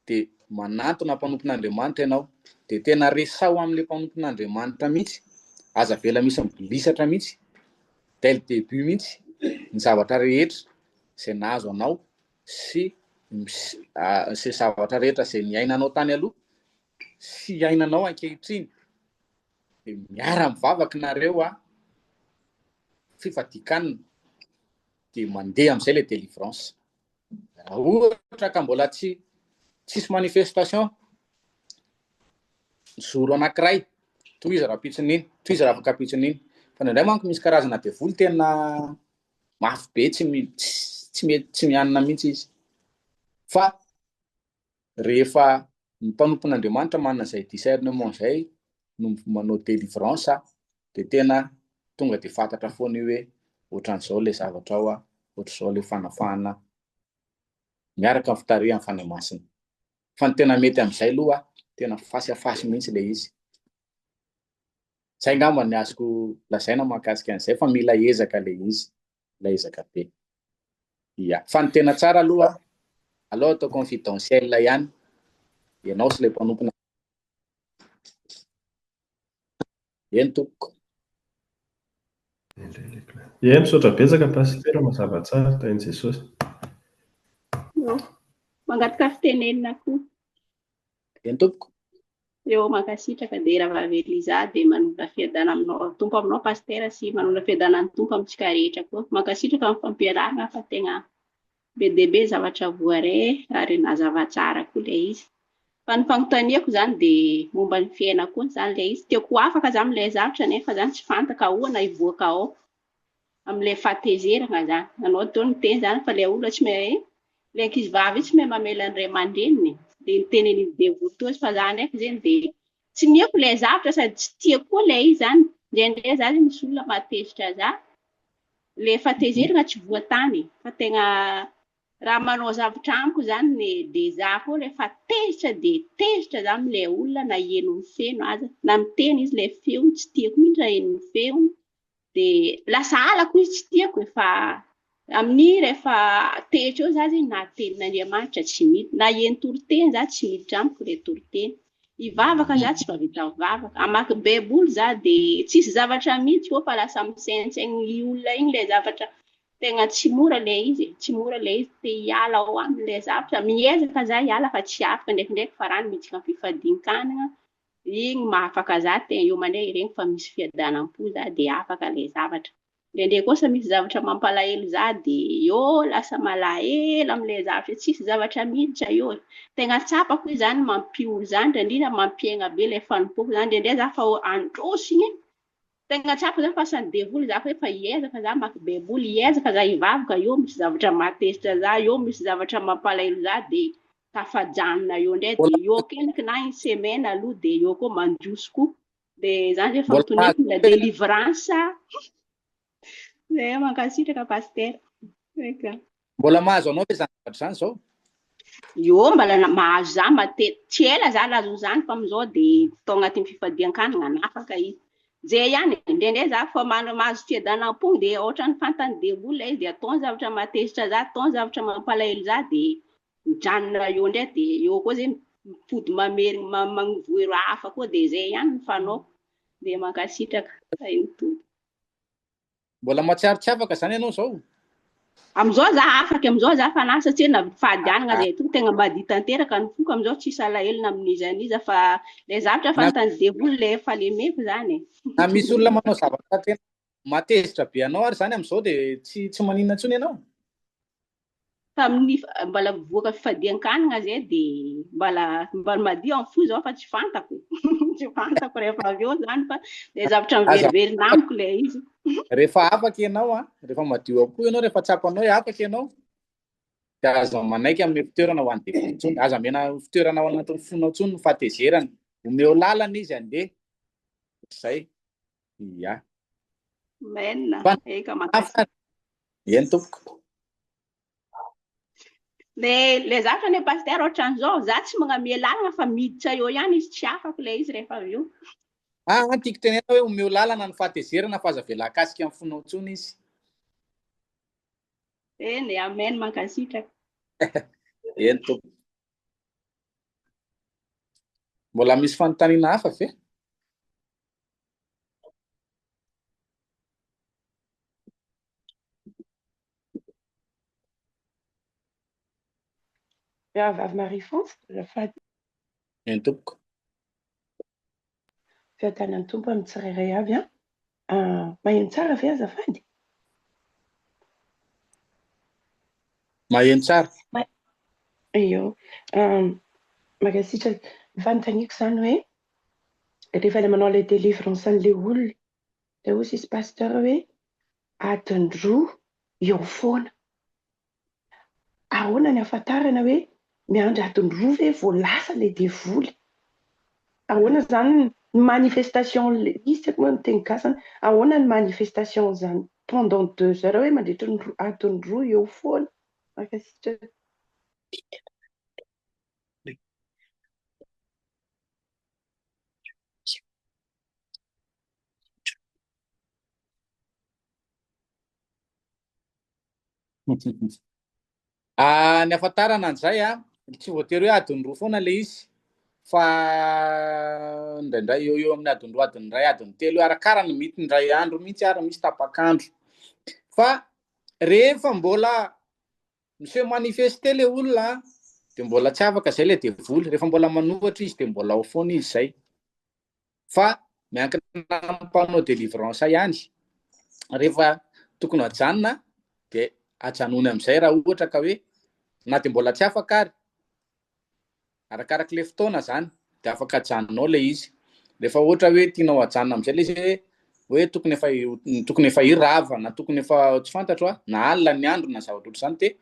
de manantona mpanompon'Andriamanitra ianao, de tena resaho amin'ilay mpanompon'Andriamanitra mihitsy, aza avela misy mibolisatra mihitsy, dès le début mihitsy, ny zavatra rehetra izay nahazo anao sy izay zavatra rehetra izay niainanao tany aloha sy iainanao ankehitriny, de miara-mivavaka nareo a, fifadian-kanina dia mandeha amin'izay ilay délivrance. Raha ohatra ka mbola tsy tsisy manifestation, zoro anankiray, tohizo rahampitson'iny, tohizo rahafakampitson'iny. Fa indraindray manko misy karazana devoly tena mafy be tsy tsy mety tsy mianina mihitsy izy. Fa Rehefa ny mpanompon'Andriamanitra manana izay discernement izay no manao délivrance dia tena tonga dia fantatra foana io hoe ohatran'izao ilay zavatra ao, ohatr'izao ilay fanafahana miaraka amin'ny fitarihan'ny Fanahy Masina. Fa ny tena mety amin'izay aloha tena face à face mihitsy ilay izy. Izay angamba ny azoko lazaina mahakasika an'izay fa mila ezaka ilay izy. Mila ezaka be. Ia. Fa ny tena tsara aloha, aleo atao confidentiel ihany, ianao sy ilay mpanompona. Eny tompoko. Ie, misaotra betsaka Pasitera, mazava tsara, tahin'i Jesosy. Mangataka fitenenina koa. Eny tompoko. Eo mankasitraka dia Rahavavy Eliza dia manonona fiadanana aminao Tompo aminao Pasitera sy manonona fiadanana ny Tompo amintsika rehetra koa. Mankasitraka amin'ny fampiarahana fa tegna be dia be zavatra voaray ary nazava tsara koa ilay izy. Fa ny fanontaniako izany dia momba ny fiainako koa izany ilay izy. Tiako ho afaka za amin'ilay zavatra nefa zany tsy fantako ahoana hivoaka ao amin'ilay fahatezerana zany. Anao teo niteny zany fa ilay olona tsy mahay Ilay ankizivavy io tsy mahay mamela ny ray aman-dreniny dia niteny an'iny devoly teo izy fa za ndraiky zegny dia tsy niako ilay zavatra sady tsy tiako koa ilay izy zany, indraindray za zegny misy olona mahatezitra za, ilay fahatezerana tsy voatany fa tegna raha manao zavatra amiko zany ny dia za koa rehefa tezitra dia tezitra za amin'ilay olona na heno ny feno aza, na miteny izy ilay feony tsy tiako mihitsy raha heno ny feony dia lasa halako izy tsy tiako e fa amin'ny rehefa tezitra eo za zegny na tenin'Andriamanitra tsy miditra na heno toriteny za tsy miditra amiko le toriteny hivavaka za tsy mahavita mivavaka hamaky baiboly za de tsisy zavatra mihitsy eo fa lasa misaintsaigny olona igny le zavatra tegna tsy mora le izy e tsy mora le izy te hiala ao aminy le zavatra miezaka za hiala fa tsy afaka ndraikindraiky fa rano miditra amin'ny fifadian-kanina Igny mahafaka za tegna eo mandeha iregny fa misy fiadanam-po za de afaka le zavatra. Indraindray kosa misy zavatra mampalahelo za de eo lasa malahelo amle zavatra tsisy zavatra miditra eo e. Tegna tsapako hoe zany mampiory za indraindrindra mampiaigna be le fanompoako za indraindray za fa androso igny Tegna tsapako zany fa asan'ny devoly za fa efa hiezaka za hamaky baiboly, hiezaka za hivavaka, eo misy zavatra mahatezitra za, eo misy zavatra mampalahelo za de tafajanona eo ndray de eo akendriky na une semaine aloha de eo koa mandroso koa de zany zay fampitoniako mila délivrance. Zay mankasitraka Pasitera. Eka. Mbola mahazo anao ve zany zavatra zany zao? Io mbala mahazo za matetiky, tsy ela za nahazo zany fa amizao de tao agnatin'ny fifadian-kanina nafaka izy. Zay ihany e, indraindray za fa mahazo fiadanam-po de ohatran'ny fantan'ny devoly ilay izy de ataony zavatra mahatezitra za, ataony zavatra mampalahelo za de mijanona eo indray de eo koa zay mipody mamerigny magnovoero hafa koa de zay ihany ny fanaoko. De mankasitraka, Tahin'ny Tompo. Mbola mahatsiaro tsy afaka zany ianao zao? Amizao za afaka, amizao za fa lasa tsy na fahadianana zay to tegna madio tanteraka ny foko amizao tsisy alahelo na amin'iza n'iza fa le zavatra fantany devoly le fahalemeko zany e. Na misy olona manao zavatra tena mahatezitra be anao ary zany amizao de tsy tsy maninona intsony ianao? Tamin'ny mbola mivoaka fifadian-kanina zay de mbola mbola madio amin'ny fo zao fa tsy fantako tsy fantako rehefa avy eo zany fa le zavatra miveriverina amiko le izy. Rehefa afaka ianao an, rehefa madio am-po ianao, rehefa tsapanao hoe afaka ianao, dia aza manaiky hanome fitoerana ho an'ny devoly intsony. Aza omena fitoerana ao anatin'ny fonao intsony ny fahatezerana. Omeo lalana izy handeha. Zay. Ia. Amen. Eka mankasitraka. Eny tompoko. Le le zavatra anie pasteur ohatran'izao, za tsy magnamia lalana fa miditra eo ihany izy tsy afako le izy rehefa avy eo. Ah, ah, tiako tenena hoe omeo lalana ny fahatezerana fa aza avela hakasika ny fonao intsony izy. Eny, amen, mankasitraka. Eny tompoko. Mbola misy fanontaniana hafa ve? Rahavavy Marie France, azafady. Eny tompoko. Fiadanan'ny Tompo amin'ny tsirairay avy an. Maheno tsara ve azafady? Maheno tsara. Io. Mankasitraka. Ny fanontaniako izany hoe rehefa ilay manao ilay délivrance an'ilay olona dia hoy izy pasteur hoe adiny roa eo foana. Ahoana ny ahafantarana hoe miandry adiny roa ve vao lasa ilay devoly? Ahoana izany ny manifestation an'ilay izy, tsy haiko moa ny teny gasy izany, ahoana ny manifestation an'izany pendant deux heures hoe mandritra ny adiny roa eo foana? Mankasitraka. Ah, ny ahafantarana an'izay a, tsy voatery hoe adiny roa foana ilay izy fa indraindray eo eo amin'ny adiny roa, adiny iray, adiny telo, arakarany mety indray andro mihitsy ary misy tapak'andro. Fa rehefa mbola mi-se manifester le olona de mbola tsy afaka zay le devoly, rehefa mbola manohatra izy de mbola ao foana izy zay. Fa miankina amin'ny mpanao délivrance ihany, rehefa tokony hajanona de ajanony amin'izay raha ohatra ka hoe na de mbola tsy afaka ary, Arakarak'ilay fotoana zany de afaka ajanonao ilay izy. Rehefa ohatra hoe tianao ajanona amin'izay ilay izy hoe hoe tokony efa tokony efa hirava na tokony efa tsy fantatro a, na alina ny andro na zavatra ohatr'izany de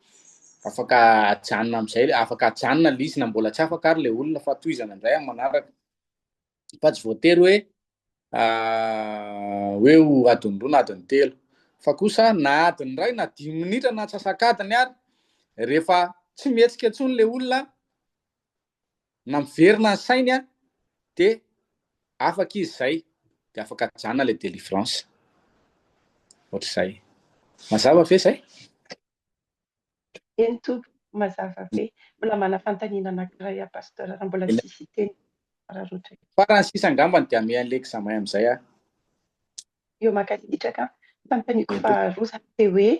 afaka ajanona amin'izay, afaka ajanona ilay izy na mbola tsy afaka ary ilay olona fa tohizana indray amin'ny manaraka. Fa tsy voatery hoe hoe ho adiny roa na adiny telo. Fa kosa na adiny iray na dimy minitra na antsasak'adiny ary rehefa tsy mihetsika intsony ilay olona na miverina ny sainy dia afaka izy izay dia afaka ajanona ilay délivrance. Ohatr'izay. Mazava ve izay? Eny tompoko, mazava be. Mbola manana fanontaniana anankiray aho Pasteur raha mbola tsisy hiteny araraotra. Farany sisa angambany dia hamehy an'ilay examen amin'izay aho. Eo mankasitraka. Fanontaniako faharoa izany dia hoe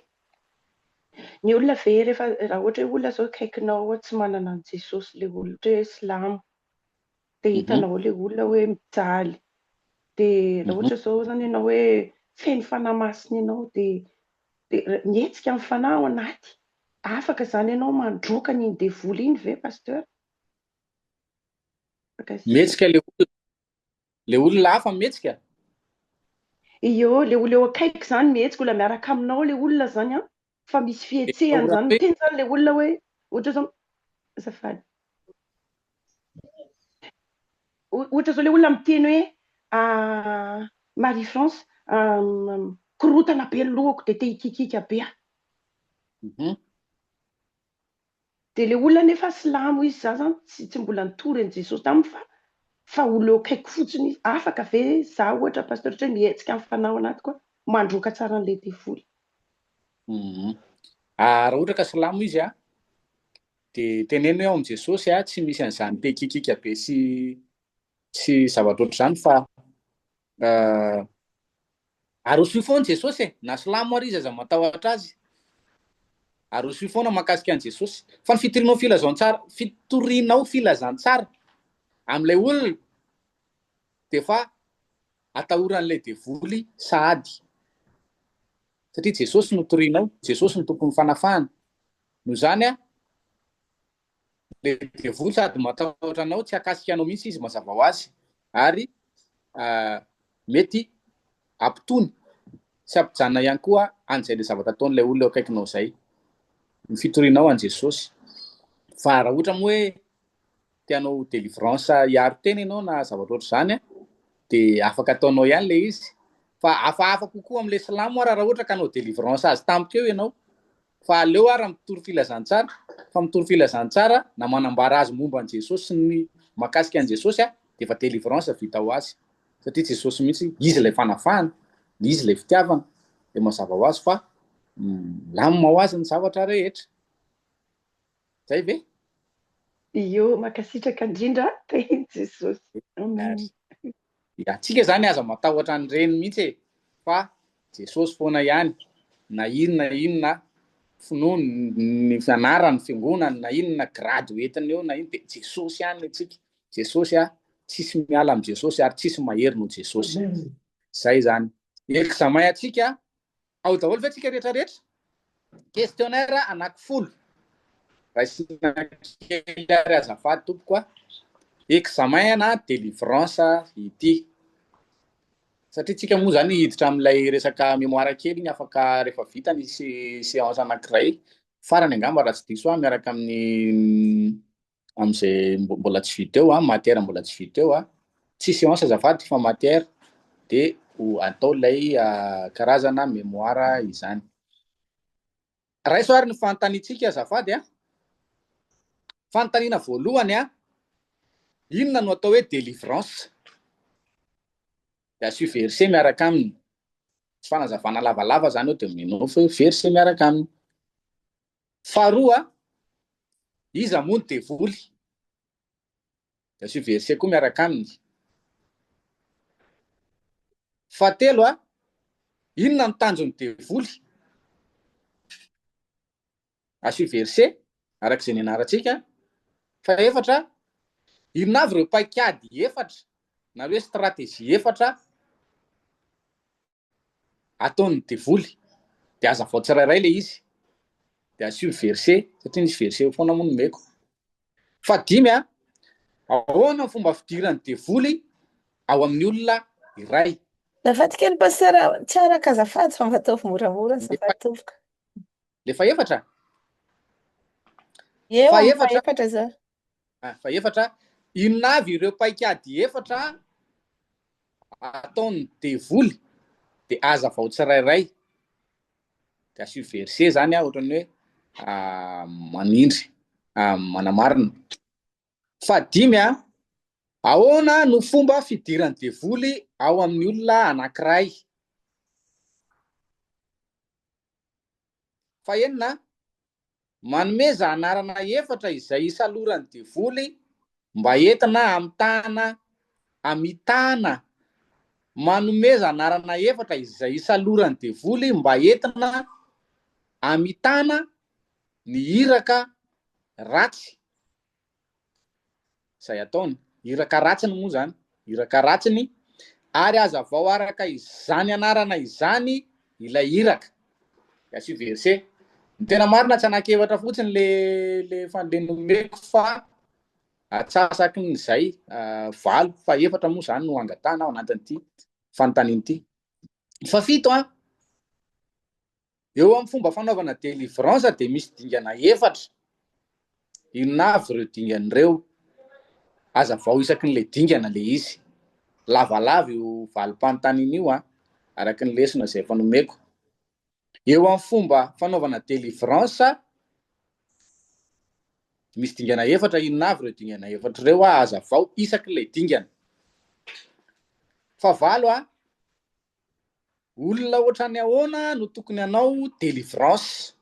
ny olona ve rehefa raha ohatra hoe olona izao akaikinao ao tsy manana an'i Jesosy ilay olona, ohatra hoe silamo, dia hitanao ilay olona hoe mijaly, dia raha ohatra izao izany ianao hoe feno fanahy masina ianao dia Dia mihetsika ny fanahy ao anaty. Afaka izany ianao mandroaka an'iny devoly iny ve Pasteur? Mihetsika le olona. Le olona hafa mihetsika? Io, le olona eo akaiky izany mihetsika, olona miaraka aminao le olona izany an, fa misy fihetsehany izany, miteny izany le olona hoe ohatra izao, azafady. Ohatra izao ilay olona miteny hoe Marie France, korontana be ny lohako dia te hikikiaka be aho. Dia ilay olona anefa silamo izy, za zany tsy tsy mbola nitory an'i Jesosy taminy fa fa olona eo akaikiko fotsiny izy. Afaka ve za ohatra Pasteur ohatra hoe mihetsika ny fanahy ao anatiko aho, mandroaka tsara an'ilay devoly? Raha ohatra ka silamo izy an, Dia teneno hoe ao amin'i Jesosy a, tsy misy an'izany te hikikika be sy sy zavatra ohatr'izany fa arosoy foana Jesosy e, na silamo ary izy aza matahotra azy. Arosoy foana mahakasika an'i Jesosy. Fa ny fitorianao filazantsara, fitorianao filazantsara amin'ilay olona dia efa atahoran'ilay devoly sahady. Satria Jesosy no torianao, Jesosy no tompon'ny fanafahana. Noho izany, ilay devoly sady matahotra anao, tsy hakasika anao mihitsy izy mazava ho azy. Ary mety hampitony sy hampijanona ihany koa an'izay ilay zavatra ataon'ilay olona eo akaikinao izay. Ny fitorianao an'i Jesosy. Fa raha ohatra moa hoe te hanao délivrance hiaro tena ianao na zavatra ohatr'izany dia afaka ataonao ihany ilay izy. Fa hafahafa kokoa amin'ilay silamo ara raha ohatra ka hanao délivrance azy tampoka eo ianao. Fa aleo ara mitory filazantsara, fa mitory filazantsara na manambara azy momba an'i Jesosy sy ny mahakasika an'i Jesosy dia efa délivrance vita ho azy. Satria Jesosy mihitsy, Izy ilay fanafahana, Izy ilay fitiavana, dia mazava ho azy fa milamina ho azy ny zavatra rehetra. Zay ve? Io, mankasitraka indrindra, tahin'i Jesosy. Amen. Ya, tsika zany aza matahotra an'ireny mihitsy e, fa Jesosy foana ihany, na inona inona finoany, ny anarany, fiangonany, na inona grade hoentiny eo na inona, dia Jesosy ihany ny antsika. Jesosy a, tsisy miala amin'i Jesosy ary tsisy mahery noho Jesosy. Zay zany. Examen antsika, Ao daholo ve tsika rehetra rehetra? Questionnaire anaky folo. Raisina kely ary azafady tompoko a. Examen na délivrance ity. Satria tsika moa zany hiditra amin'ilay resaka mémoire kely iny afaka rehefa vita ny séance anankiray farany angamba raha tsy diso aho miaraka amin'ny amin'izay mbola tsy vita eo, matière mbola tsy vita eo, tsy science azafady fa matière dia ho atao ilay karazana mémoire izany. Raiso ary ny fanontaniantsika azafady a. Fanontaniana voalohany a, inona no atao hoe délivrance? Dia asio verset miaraka aminy. Tsy fanazavana lavalava izany eo dia omenao verset miaraka aminy. Faharoa, iza moa ny devoly? Dia asio verset koa miaraka aminy. Fahatelo, inona ny tanjon'ny devoly? Asio verset araka izay nianarantsika. Fahefatra, inona avy ireo paikady efatra na hoe stratégie efatra ataon'ny devoly dia hazavao tsirairay ilay izy dia asio verset satria nisy verset eo foana moa nomeko. Fahadimy a, ahoana ny fomba fidiran'ny devoly ao amin'ny olona iray? Azafady kely Pasteur, tsy araka azafady fa mba ataovy moramora azafady tompoko. Le fahefatra? Eo amin'ny fahefatra za. Ah, fahefatra, inona avy ireo paikady efatra ataon'ny devoly dia hazavao tsirairay dia asio verset zany aho ohatran'ny hoe manindry manamarina. Fahadimy a, ahoana no fomba fidiran'ny devoly ao amin'ny olona anankiray? Fahenina, manomeza anarana efatra izay isaloran'ny devoly mba entina hamitahana hamitahana Manomeza anarana efatra izay isaloran'ny devoly mba entina hamitana ny iraka ratsy. izay ataony, iraka ratsiny moa izany, iraka ratsiny, ary hazavao araka izany anarana izany ilay iraka. Dia asio verset. Ny tena marina tsy anankiefatra fotsiny le le le nomeko fa atsasakin'izay valo fa efatra moa izany no angatahana ao anatin'ity fanontaniana ity. Fahafito an, Eo amin'ny fomba fanaovana délivrance dia misy dingana efatra. Inona avy ireo dingana ireo? Hazavao isaky ny ilay dingana ilay izy. Lavalava io valim-panontaniana io an, araka ny lesona izay efa nomeko. Eo amin'ny fomba fanaovana délivrance, misy dingana efatra, inona avy ireo dingana efatra ireo? Hazavao isaky ilay dingana. Fahavalo an, Olona ohatran'ny ahoana no tokony hanao délivrance?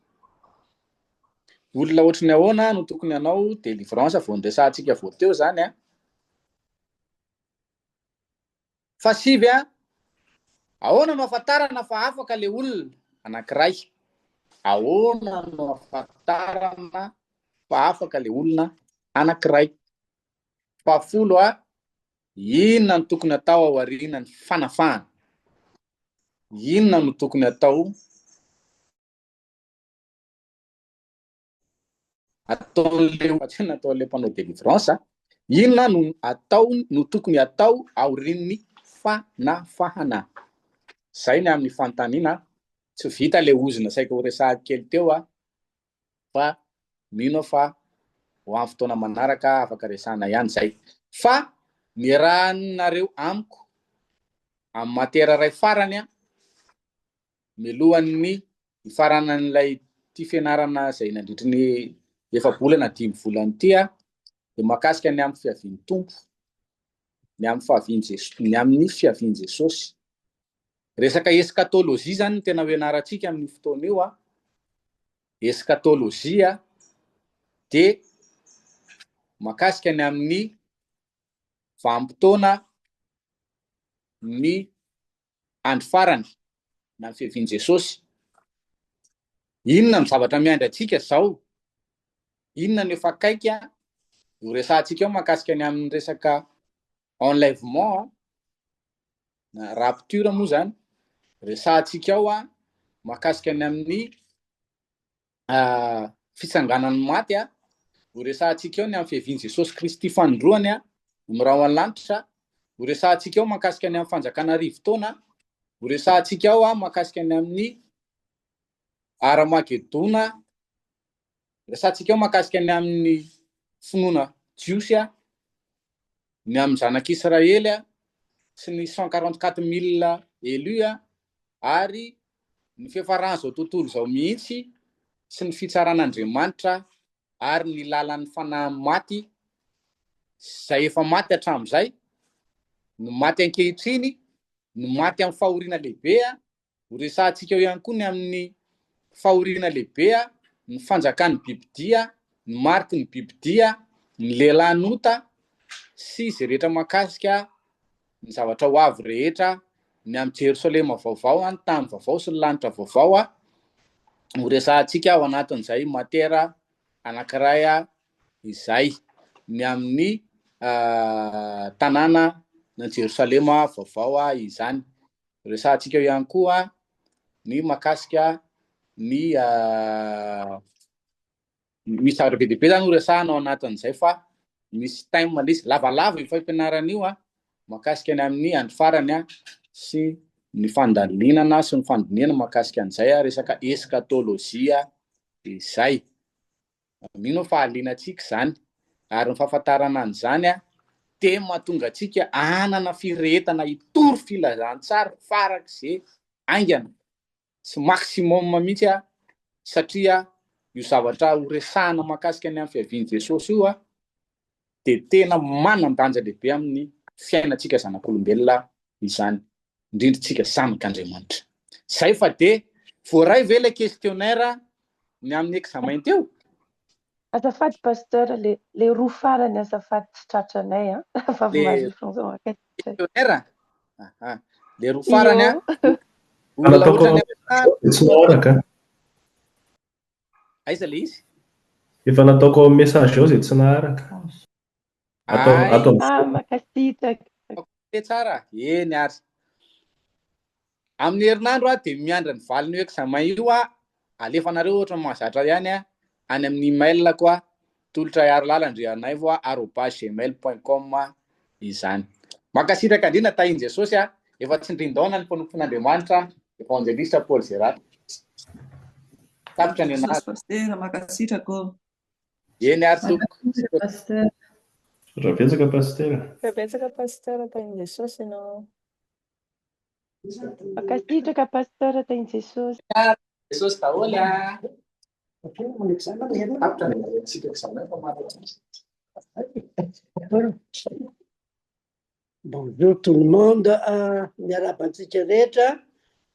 Olona ohatran'ny ahoana no tokony hanao délivrance? Vao niresahantsika vao teo izany an. Fahasivy an, ahoana no ahafantarana fa afaka ilay olona anankiray? Ahoana no ahafantarana fa afaka ilay olona anankiray? Fahafolo, inona no tokony atao aorianan'ny fanafahana? Inona no tokony atao ataon'ilay tsy nataon'ilay mpanao délivrance? Inona no atao no tokony atao aorian'ny fanafahana? Izay ny amin'ny fanontaniana. Tsy vita ilay ozona saika ho resahako kely teo fa mino aho fa ho amin'ny fotoana manaraka afaka resahana ihany izay. Fa niarahanareo amiko amin'ny matière iray farany mialohan'ny hifaranan'ilay ity fianarana izay nandritry ny efa-bolana dimy volana ity dia mahakasika ny amin'ny fiavian'ny Tompo, ny amin'ny fahavian'i Jesosy, ny amin'ny fiavian'i Jesosy. Resaka eschatologie izany no tena ho ianarantsika amin'io fotoana io. Eschatologie dia mahakasika ny amin'ny vanim-potoana ny andro farany na ny fiavian'i Jesosy. Inona no zavatra miandry antsika izao? Inona no efa akaiky ho resahantsika eo mahakasika ny amin'ny resaka enlèvement na rapture moa izany? Resahantsika ao mahakasika ny amin'ny fitsanganan'ny maty, ho resahantsika eo ny amin'ny fiavian'i Jesosy Kristy fanindroany ny rahon'ny lanitra, ho resahantsika eo mahakasika ny amin'ny fanjakana arivotaona, ho resahantsika ao mahakasika ny amin'ny Aramagedona, resahantsika eo mahakasika ny amin'ny finoana jiosy, ny amin'ny zanak'Israely sy ny 144 000 élus ary ny fiafaran'izao tontolo izao mihitsy sy ny fitsaran'Andriamanitra ary ny lalan'ny fanahy maty izay efa maty hatramin'izay, ny maty ankehitriny, ny maty amin'ny fahoriana lehibe. Ho resahantsika eo ihany koa ny amin'ny fahoriana lehibe, ny fanjakan'ny bibidia, ny mariky ny bibidia, ny lehilahin'ota sy izay rehetra mahakasika ny zavatra ho avy rehetra, ny amin'i Jerosalema vaovao, ny tany vaovao sy ny lanitra vaovao. Ho resahantsika ao anatin'izay matière anankiray izay, ny amin'ny tanàna na Jerosalema vaovao izany. Resahantsika eo ihany koa ny mahakasika ny misy zavatra be dia be zany ho resahana ao anatin'izay fa misy thème ilay izy. Lavalava io fampianarana io mahakasika ny amin'ny andro farany sy ny fandalinana sy ny fandinihana mahakasika an'izay resaka eschatologie izay. Mino aho fa hahaliana antsika izany, ary ny fahafantarana an'izany dia mahatonga antsika hanana firehetana hitory filazantsara farak'izay haingana sy maximum mihitsy satria io zavatra horesahana mahakasika ny amin'ny fiavian'i Jesosy io dia tena manan-danja lehibe amin'ny fiainantsika zanak'olombelona izany, indrindra tsika zanak'Andriamanitra. Zay fa dia voaray ve ilay questionnaire ny amin'ny examen teo? Azafady Pasteur, le le roa farany azafady tsy tratranay an. Vavy Marie François mankasitraka. Questionnaire? Aha. Le roa farany an. Olona Nataoko ohatrany tsy naharaka. Aiza le izy? Efa nataoko ao amin'ny message ao izay tsy naharaka. Ato Ay. ato Ah, mankasitraka. Te tsara, eny ary. Amin'ny herinandro aho dia miandry ny valin'io examen io aho, alefanareo ohatra ny mahazatra ihany aho, any amin'ny email-ko aho, tolotraiarilala andrianaivo arobase gmail point com izany. Mankasitraka indrindra tahin'i Jesosy a, efa tsindrin-daona ny mpanompon'Andriamanitra, Evangelista Paul Gérard. Tapitra ny Jesosy anarana. Pasitera, mankasitraka ô. Eny ary tompoko. Pasteur. Misaotra betsaka Pasitera. Misaotra betsaka Pasteur tahin'i Jesosy ianao. Mankasitraka Pasteur tahin'i Jesosy. Jesosy daholo a. Tapitra ny antsika examen fa manana. Bonjour tout le monde, miarahaba antsika rehetra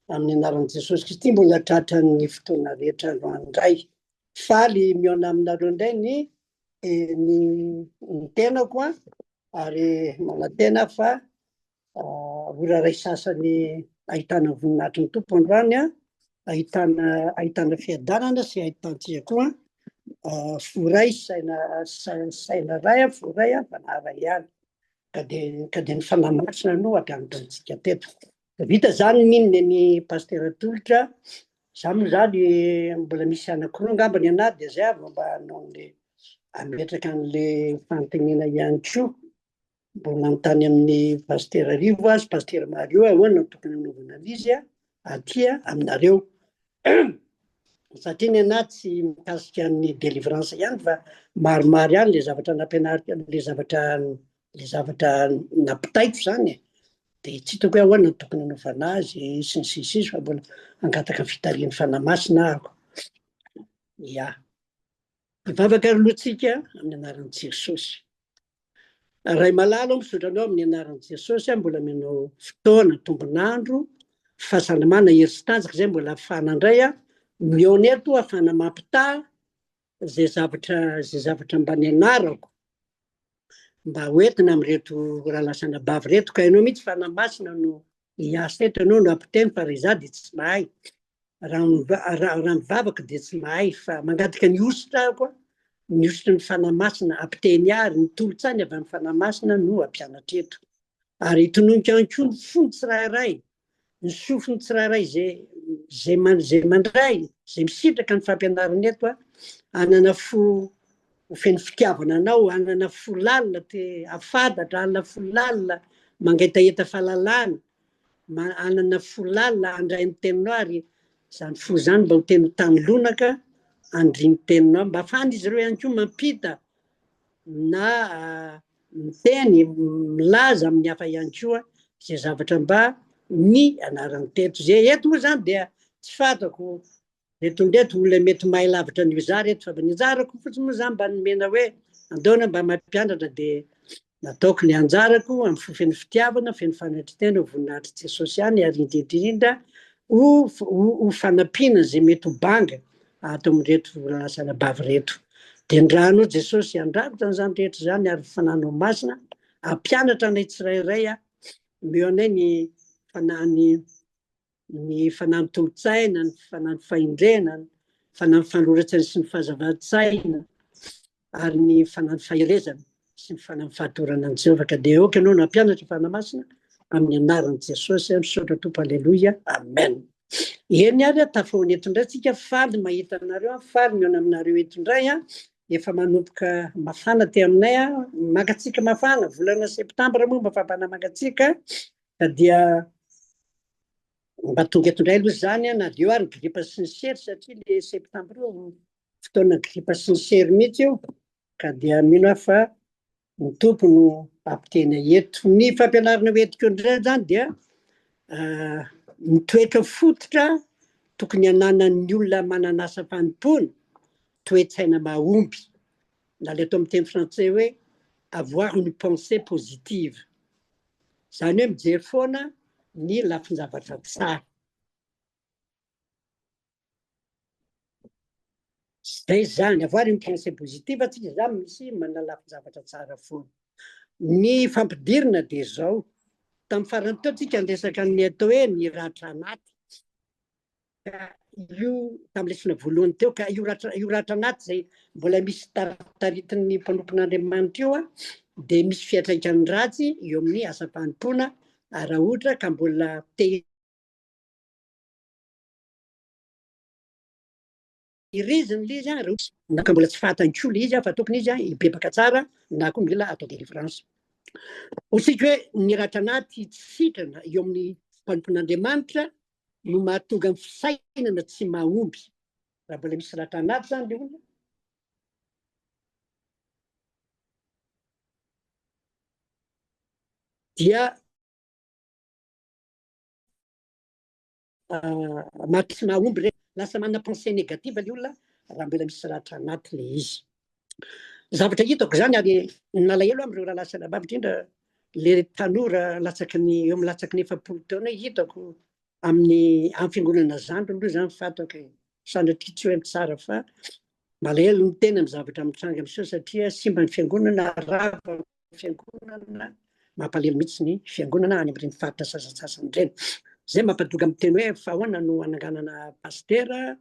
amin'ny anaran'i Jesosy Kristy mbola tratran'ny fotoana rehetra androany indray. Faly mihaona aminareo indray ny ny ny tenako an, ary manantena aho fa ora iray sasany ahitana ny voninahitry ny Tompo androany an. ahitana ahitana fiadanana sy ahitantsika koa fo iray saina saina iray, fo iray, fanahy iray ihany. Ka dia ka dia ny Fanahy Masina no hampianatra antsika teto. Vita zany ny ny ny Pasitera Tolotra, za moa zany mbola misy anankiroa angamba ny anahy dia zay aho vao mba hanao an'le hametraka an'le fanontaniana ihany koa. Mbola nanontany amin'ny Pasitera Rivo aho sy Pasitera Mario hoe ahoana no tokony hanaovana an'izy aty aminareo. Satria ny anahy tsy mikasika ny délivrance ihany fa maromaro ihany le zavatra nampianariko, le zavatra le zavatra nampitaiko zany e. Dia tsy hitako hoe ahoana no tokony hanaovana azy sy ny sisa fa mbola hangataka ny fitarihan'ny Fanahy Masina aho. Ya. Hivavaka aloha tsika amin'ny anaran'i Jesosy. Ray malala ô, misaotra anao amin'ny anaran'i Jesosy aho mbola amenao fotoana, tombon'andro, fahasalamana, hery sy tanjaka izay mbola ahafahana indray aho mihaona eto ahafahana mampitaha izay zavatra izay zavatra mba nianarako mba hoentina amin'ireto rahalahy sy anabavy ireto ka ianao mihitsy Fanahy Masina no hiasa eto, ianao no hampiteny fa raha izaho dia tsy mahay. Raha raha mivavaka dia tsy mahay fa mangataka ny hosotra aho koa, ny hosotry ny Fanahy Masina hampiteny ahy ary ny tolo-tsainy avy amin'ny Fanahy Masina no hampianatra eto. Ary tononiko ihany koa ny fon'ny tsirairay, ny sofin'ny tsirairay izay izay izay mandray, izay misitraka ny fampianarana eto hanana fo ho feno fitiavana anao, hanana fo lalina te hahafantatra, hanana fo lalina mangetaheta fahalalana, Manana fo lalina handray ny teninao ary izany fo izany mba ho teny ho tany lonaka handry ny teninao mba ahafahan'izy ireo ihany koa mampita na miteny milaza amin'ny hafa ihany koa izay zavatra mba ny anarany teto. Izay eto moa izany dia tsy fantako Reto ndreto olona mety mahay lavitra an'io za reto fa ny anjarako fotsiny moa za mba nomena hoe andao na mba mampianatra de nataoko ny anjarako amin'ny fo feno fitiavana feno fanetritena ho voninahitr'i Jesosy ihany ary indrindra indrindra ho ho fanampiana izay mety ho banga ato amin'ireto rahalahy sy anabavy ireto. De ny ranao Jesosy handrakotra an'izany rehetra izany ary ny fananao masina hampianatra anay tsirairay omeo anay ny fanahin'ny ny fanahy tolo-tsaina, ny fanahy fahendrena, ny fanahy fanoloran-tsaina sy ny fahazavan-tsaina, ary ny fanahy faherezana sy ny fanahy fahatorana an'i Jehovah. Ka dia aoka ianao no hampianatra Fanahy Masina amin'ny anaran'i Jesosy. Misaotra Tompo, Aleloia, Amen. Eny ary, tafahoana eto indray tsika, faly mahita anareo, faly mihaona aminareo eto indray. Efa manomboka mafana aty aminay, mangatsiaka mafana, volana septambra moa mafampana mangatsiaka, Ka dia mba tonga eto indray aloha izany na dia eo ary ny gripa sy ny sery satria le septambra io fotoana gripa sy ny sery mihitsy io ka dia mino aho fa ny Tompo no hampiteny eto. Ny fampianarana ho entiko indray izany dia ny toetra fototra tokony hananan'ny olona manana asa fanompoana, toe-tsaina mahomby na ilay atao amin'ny teny frantsay hoe avoir une pensée positive. Izany hoe mijery foana ny lafin-javatra tsara. Zay izany, avoir une pensée positive antsika izany misy manana lafin-javatra tsara foana. Ny fampidirina dia izao, tamin'ny farany teo tsika niresaka ny atao hoe ny ratra anaty. Ka io tamin'ny lesona voalohany teo ka io ratra io ratra anaty izay mbola misy taritaritin'ny mpanompon'Andriamanitra io dia misy fiantraikany ratsy eo amin'ny asam-panompoana ary raha ohatra ka mbola tehirizina ilay izy raha ohatra na ka mbola tsy fantany koa ilay izy fa tokony izy hibebaka tsara na koa mila atao délivrance. Hoy hoe ny ratra anaty tsy sitrana eo amin'ny mpanompon'Andriamanitra no mahatonga ny fisainana tsy mahomby. Raha mbola misy ratra anaty izany ilay olona, dia maha tsy mahomby ireny. Lasa manana pensée négative ilay olona raha mbola misy ratra anaty ilay izy. Zavatra hitako izany ary nalahelo aho amin'ireo rahalahy sy anabavy indrindra ilay tanora latsaky ny eo amin'ny latsaky ny 40 taona hitako amin'ny amin'ny fiangonana zandriny aloha izany fantako e. Sanatria tsy hoe mitsara fa malahelo ny tena amin'ny zavatra mitranga miseho satria simba ny fiangonana, rava ny fiangonana, mampalahelo mihitsy ny fiangonana any amin'ireny faritra sasantsasany ireny. Zay mampatonga miteny hoe fa ahoana no hananganana pasitera,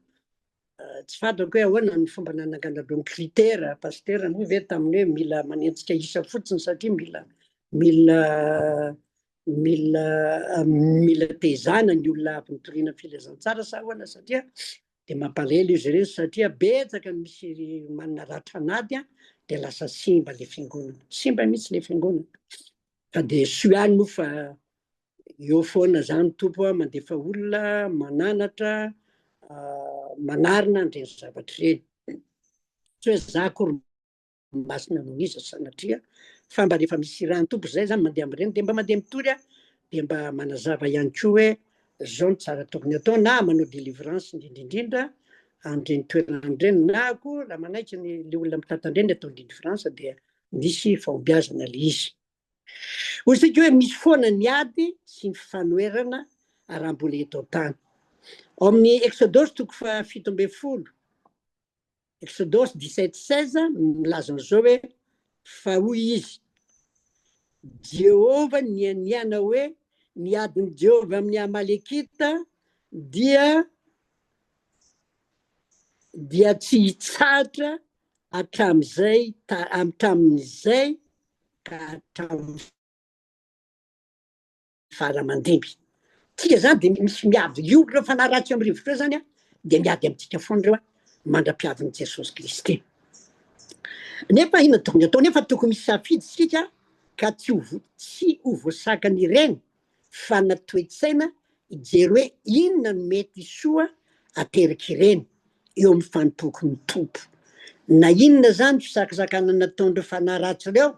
tsy fantako hoe ahoana ny fomba nananganandreo ny critère, pasitera moa ve tamin'ny hoe mila manenjika isa fotsiny satria mila mila mila mila tezana ny olona avy nitoriana filazantsara sa ahoana satria dia mampalahelo izy ireny satria betsaka ny misy manana ratra an'ady dia lasa simba le fiangonana, simba mihitsy le fiangonana fa dia soa ihany moa fa eo foana zany Tompo a, mandefa olona mananatra manarina an'ireny zavatra ireny, tsy hoe za akory masina noho iza sanatria fa mba rehefa misy irahan'ny Tompo zay zany mandeha amin'ireny dia mba mandeha mitory aho dia mba manazava ihany koa hoe zao no tsara tokony atao na manao délivrance indrindra indrindra amin'ireny toerana ireny na koa raha manaiky ny le olona mitantana ireny atao délivrance dia misy fahombiazana le izy. Hoy isika hoe misy foana ny ady sy ny fanoherana raha mbola eto an-tany. Ao amin'ny Eksodosy toko faha-17 Eksodosy 17, 16 milaza an'izao hoe, Fa hoy izy, Jehovah nianiana hoe, Ny adin'i Jehovah amin'ny Amalekita dia dia tsy hitsahatra hatramin'izay hatramin'izay ka hatramin'ny fara mandimby. Tsika zany dia misy miady io ireo fanahy ratsy eo amin'ny rivotra eo zany an, dia miady amintsika foana ireo an, mandra-piavin'i Jesosy Kristy. Nefa inona tokony atao? Nefa tokony misy safidy isika ka tsy ho tsy ho voasakan'ireny fa na toe-tsaina hijery hoe inona no mety soa aterak'ireny eo amin'ny fanompoako ny Tompo. Na inona izany fisakasakana nataon'ireo fanahy ratsy ireo,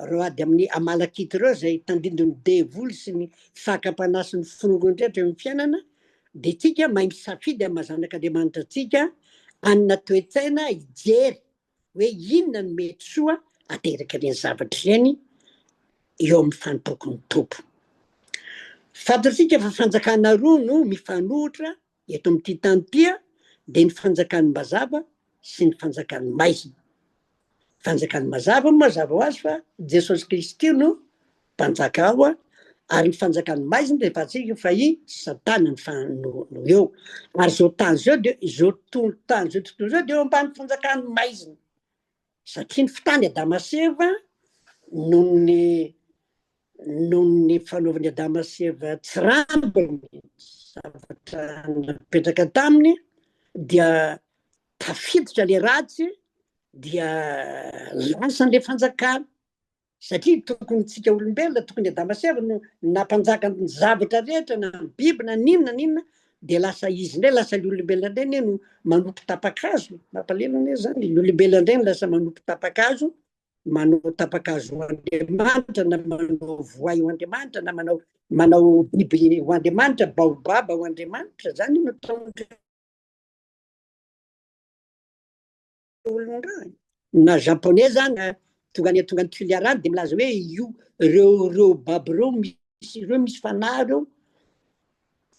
ireo ady amin'ny Amalakita ireo izay tandindon'ny devoly sy ny fakam-panahy sy ny forongony rehetra eo amin'ny fiainana, dia isika mahay misafidy amin'ny maha zanak'Andriamanitra antsika hanana toe-tsaina hijery hoe inona no mety soa aterak'ireny zavatra ireny eo amin'ny fanompoako ny Tompo. Fantatsika fa fanjakana roa no mifanohitra eto amin'ity tany ity, dia ny fanjakan'ny mazava sy ny fanjakan'ny maizina. Fanjakan'ny mazava moa mazava ho azy fa Jesosy Kristy no mpanjaka ao ary ny fanjakan'ny maizina dia fantatsika fa i Satana no fa- no no eo. Ary izao tany izao dia izao tontolo tany izao tontolo izao dia eo ambany fanjakan'ny maizina. Satria ny fitany Adama sy Eva noho ny noho ny fanaovan'i Adama sy Eva tsirambiny zavatra napetraka taminy dia tafiditra le ratsy dia lasa le fanjakana. Satria tokony tsika olombelona, tokony Adama sy Eva no nampanjaka ny zavatra rehetra na ny biby na n'inona n'inona dia lasa izy indray lasa ny olombelona indray anie no manopy tapa-kazo, mampalahelo anie zany, ny olombelona indray no lasa manopy tapa-kazo, manao tapa-kazo ho Andriamanitra na manao voay ho Andriamanitra na manao manao biby ho Andriamanitra, baobab ho Andriamanitra, zany no ataon'ireo olona ireo. Na japonais zany tonga any tonga any Toliara any dia milaza hoe io ireo ireo babo ireo misy ireo misy fanahy ireo.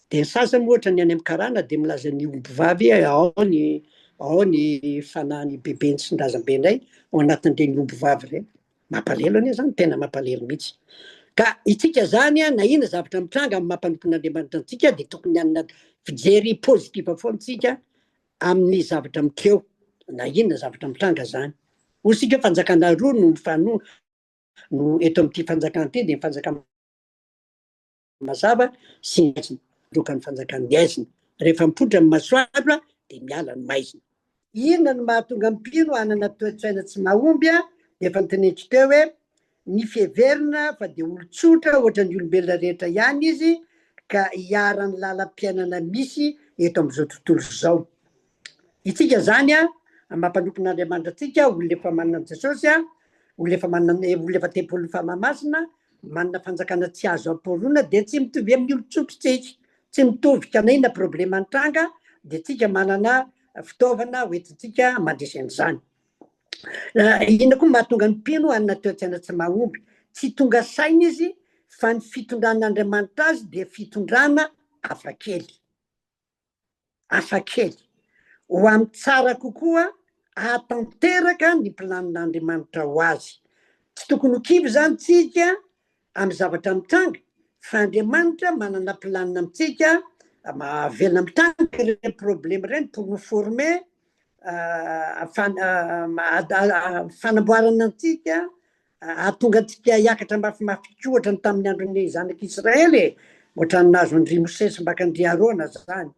Dia ny sasany ohatra ny any amin'ny karana dia milaza ny ombivavy ao ny ao ny fanahin'ny bebeny sy ny razambenay ao anatin'ireny ombivavy ireny. Mampalahelo anie zany, tena mampalahelo mihitsy. Ka itsika zany na inona zavatra mitranga amin'ny maha mpanompon'Andriamanitra antsika dia tokony hanana fijery positif foana tsika amin'ny zavatra mitreo na inona zavatra mitranga zany. Hoy isika hoe fanjakana roa no mifanoa no eto amin'ity fanjakana ity dia ny fanjakana mazava sy ny maizina. Roka ny fanjakan'ny aizina. Rehefa mipoitra ny masoandro dia miala ny maizina. Inona no mahatonga ny mpino hanana toe-tsaina tsy mahomby? Dia efa noteneniko teo hoe Ny fiheverana fa dia olon-tsotra ohatran'ny olombelona rehetra ihany izy ka iharan'ny lalam-piainana misy eto amin'izao tontolo izao. Isika izany mampanompon'Andriamanitra antsika, olona efa manana an'i Jesosy, olona efa manana, olona efa tempolin'ny Fanahy Masina, manana fanjakana tsy azo amporona dia tsy mitovy amin'ny olon-tsotra isika. Tsy mitovy ka na inona problema nitranga dia tsika manana fitaovana hoentintsika mandresy an'izany. Inona koa no mahatonga ny mpino hanana toe-tsaina tsy mahomby? Tsy tonga saina izy fa ny fitondran'Andriamanitra azy dia fitondrana hafakely. Hafakely. Ho amin'ny tsara kokoa hahatanteraka ny planin'Andriamanitra ho azy. Tsy tokony ho kivy izany tsika amin'ny zavatra mitranga. Fa Andriamanitra manana planina amintsika, mahavelona mitranga ireny problème ireny pour nous former, fanamboarana antsika, hahatonga antsika hiakatra mafimafy kokoa ohatran'ny tamin'ny andron'ny zanak'Israely e, ohatran'ny nahazo an-dry Mosesy mbaka an-dry Arona zany.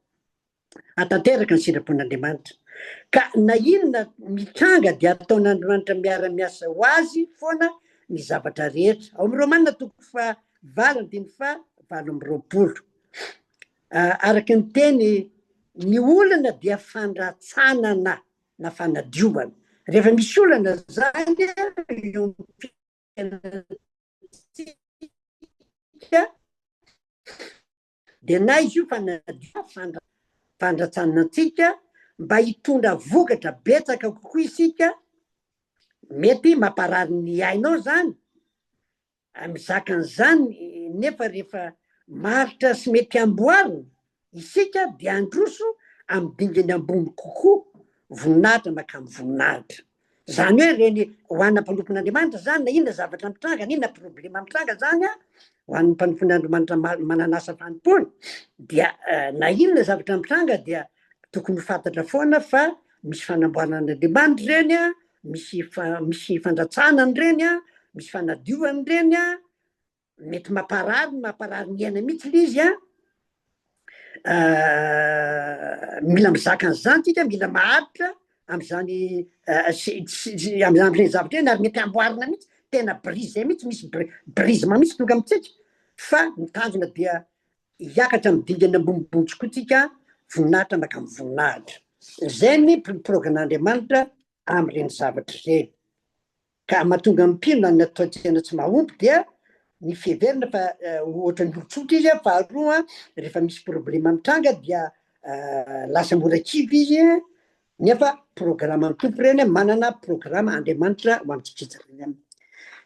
Hahatanteraka ny sitrapon'Andriamanitra. Ka na inona mitranga dia ataon'Andriamanitra miara-miasa ho azy foana ny zavatra rehetra. Ao amin'ny Romana toko faha valo andininy faha 28. Araka ny teny, ny olana dia fandratsanana na fanadiovana. Rehefa misy olana zany eo amin'ny fiainantsika, Dia na izy io fanadio fandratsanana antsika mba hitondra vokatra betsaka kokoa isika, mety mamparary ny ainao zany, mizaka an'izany nefa rehefa maharitra sy mety amboarina isika dia handroso amin'ny dingana ambony kokoa, voninahitra mankany voninahitra. Zany hoe reny ho an'ny mpanompon'Andriamanitra zany na inona zavatra mitranga na inona problema mitranga zany an, ho an'ny mpanompon'Andriamanitra manana asa fanompoana dia na inona zavatra mitranga dia tokony ho fantatra foana fa misy fanamboaran'Andriamanitra ireny an, misy misy fandratsanana ireny an, misy fanadiovana ireny an, Mety mamparary mamparary ny aina mihitsy le izy an, mila mizaka an'izany tsika, mila maharitra am'zany am'ireny zavatra ireny ary mety amboarina mihitsy, tena brisé mihitsy, misy brisement mihitsy tonga amintsika, fa ny tanjona dia hiakatra amin'ny dingana ambonimbony kokoa tsika, voninahitra mankany voninahitra, zay ny programan'Andriamanitra amin'ireny zavatra ireny. Ka mahatonga ny mpino na ny ataon-tsaina tsy mahomby dia ny fiheverana fa ohatran'ny olon-tsotra izy, faharoa rehefa misy problema mitranga dia lasa mora kivy izy nefa programan'ny Tompo ireny, manana programa Andriamanitra ho antsika tsirairay.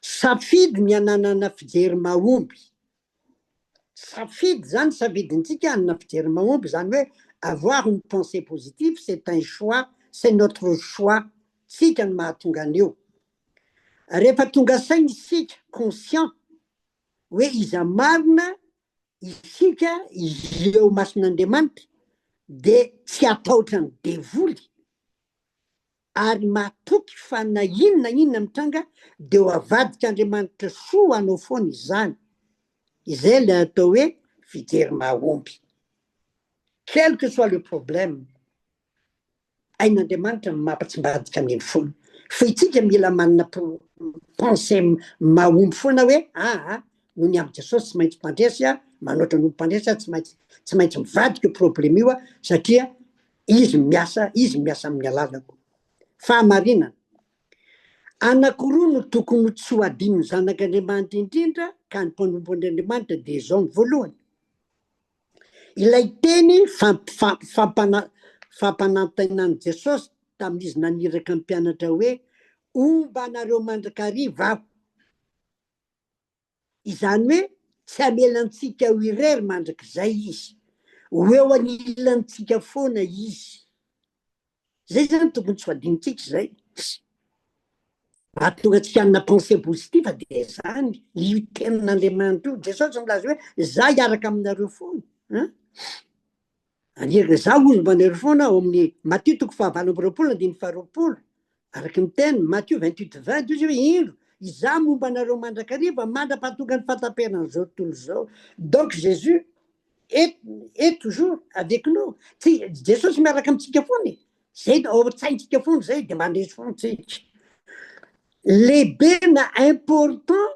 Safidy ny hananana fijery mahomby. Safidy zany, safidintsika hanana fijery mahomby, zany hoe avoir une pensée positive, c'est un choix, c'est notre choix, tsika no mahatonga an'io. Rehefa tonga saina isika, conscient, hoe iza marina isika eo imason'Andriamanitra, dia tsy hatahotra ny devoly. ary matoky fa na inona na inona mitranga dia ho avadik'Andriamanitra soa ho anao foana izany, izay ilay atao hoe fijery mahomby. Quel que soit le problème, hain'Andriamanitra ny mampatsimbadika an'iny foana. Fa itsika mila manana pensée mahomby foana hoe aa noho ny amin'i Jesosy tsy maintsy mpandresy aho, manoatra noho ny mpandresy aho, tsy maintsy tsy maintsy mivadika io problème io aho satria Izy miasa, Izy miasa amin'ny alalako. Fahamarinana. Anankiroa no tokony ho tsy ho adinon'ny zanak'Andriamanitra indrindra ka ny mpanompon'Andriamanitra dia izao ny voalohany. Ilay teny fampanantenan'i Jesosy tamin'izy naniraka ny mpianatra hoe, Homba anareo mandrakariva Aho. Izany hoe tsy hamela antsika ho irery mandrakizay Izy. Ho eo anilantsika foana Izy. Izay izany tokony tsy ho adinontsika izay. Mahatonga antsika hanana pensée positive dia izany io tenin'Andriamanitra io. Jesosy milaza hoe za hiaraka aminareo foana. Hein? Anirika za hozy mba anareo foana ao amin'ny Matio toko fahavalo amby 20 andininy faharoapolo. Araka ny teny, Matio 28 20, hoy izy hoe indro, izaho momba anareo mandrakariva mandra-pahatonga ny fahataperan'izao tontolo izao. Donc Jésus est, est toujours avec nous. Tsy, Jesosy miaraka amintsika foana e. Zay ao an-tsaintsika foana zay dia mandresy foana tsika. Lehibe na important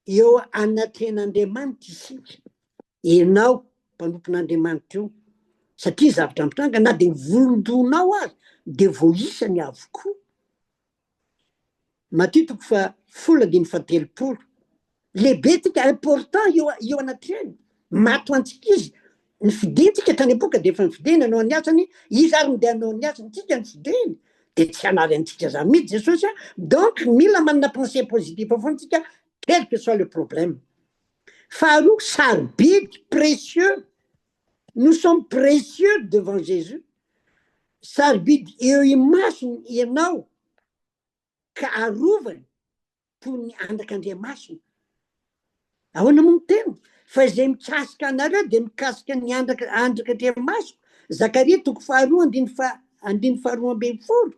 eo anatrehan'Andriamanitra isika. Ianao mpanompon'Andriamanitra io, satria zavatra mitranga na dia ny volon-dohanao aza dia voaisany avokoa. Matio toko faha folo andininy faha 30. Lehibe tsika, important eo eo anatrehany, maty ho antsika izy, ny fidintsika hatrany am-poka dia efa nifidiny hanao ny asany, iza ary no dia hanao ny asany, tsika no fidiny, dia tsy hanary antsika zany mihitsy Jesosy a, donc mila manana pensée positive foana tsika quel que soit le problème. Faharoa, sarobidy, précieux, nous sommes précieux devant Jésus, sarobidy eo imasony ianao ka arovany toy ny anak'Andriamasina. Ahoana moa ny teny? Fa izay mikasika anareo dia mikasika ny andraka andrak'Andriamasoko, Zakaria toko faharoa andininy faha andininy faharoa 12.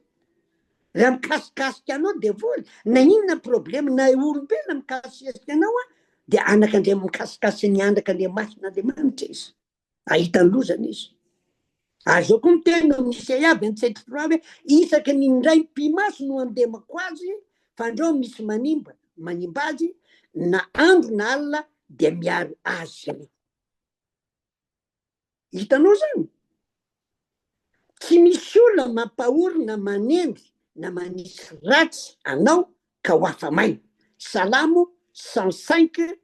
Raha mikasikasika anao devoly, na inona problema, na olombelona mikasikasika anao an, dia anak'Andriam mikasikasika ny anak'Andriamason'Andriamanitra izy. Ahita ny lozany izy. Ary izao koa miteny amin'ny Isaia 27 3 hoe isaky ny indray mipi-maso no andemako azy fandrao misy manimba manimba azy na andro na alina dia miaro azy aho. Hitanao zany? Tsy misy olona mampahory na manendry na manisy ratsy anao ka ho afa-maina. Salamo 105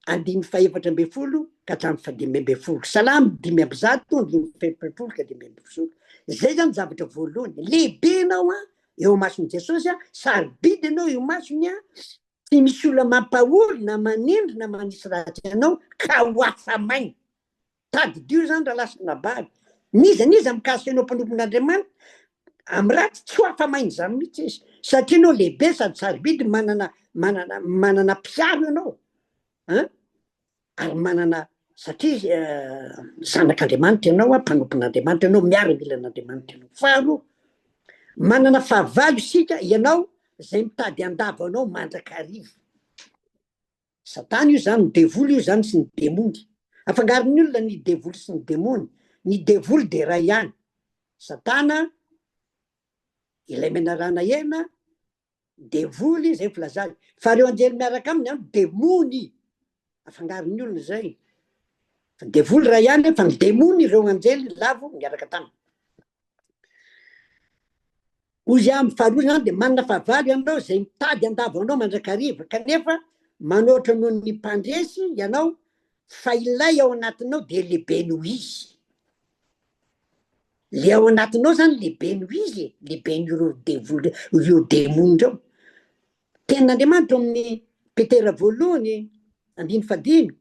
andininy fahefatra ambin'ny folo ka hatramin'ny fahadimy ambin'ny folo. Salamo 105 andininy fahefapolo ka 15. Izay zany zavatra voalohany. Lehibe ianao an, eo imason'i Jesosy an, sarobidy ianao eo imasony an, tsy misy olona mampahory na manendry na manisy ratsy anao ka ho afa-maina. Tadidio izany rahalahy sy anabavy, n'iza n'iza mikasika anao mpanompon'Andriamanitra amin'ny ratsy, tsy ho afa-maina izany mihitsy izy, satria ianao lehibe sady sarobidy, manana manana manana mpiaro ianao, an, ary manana satria zanak'Andriamanitra ianao, mpanompon'Andriamanitra ianao, miaramilan'Andriamanitra ianao. Faharoa, manana fahavalo isika, ianao izay mitady handavo anao mandrakariva. Satana io zany, ny devoly io zany sy ny demony. Afangaron'ny olona ny devoly sy ny demony. Ny devoly dia iray ihany. Satana, ilay menarana hena, devoly, zay ny filaza azy. Fa ireo anjely miaraka aminy an, demony. Afangaron'ny olona izay. Fa ny devoly iray ihany, fa ny demony ireo anjely lavo niaraka taminy. Hoy aho amin'ny faharoa izany dia manana fahavalo ianao izay mitady handavo anao mandrakariva kanefa manoatra noho ny mpandresy ianao fa ilay ao anatinao dia lehibe noho izy. Le ao anatinao zany lehibe noho izy e, lehibe noho ireo devoly ireo demony ireo. Tenin'Andriamanitra ao amin'ny Petera voalohany andininy fahadimy,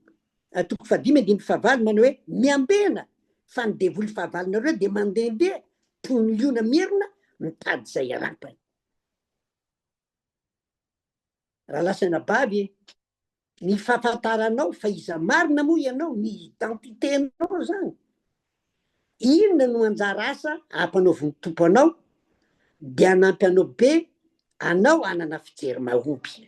toko fahadimy andininy fahavalo manao hoe miambena fa ny devoly fahavalonareo dia mandehandeha toy ny liona mierona mitady izay harapany. Raha lasa anabavy e, ny fahafantaranao fa iza marina moa ianao, ny identité-nao zany, inona no anjara asa ampanaovin'ny Tompo anao dia hanampy anao be anao hanana fijery mahomby.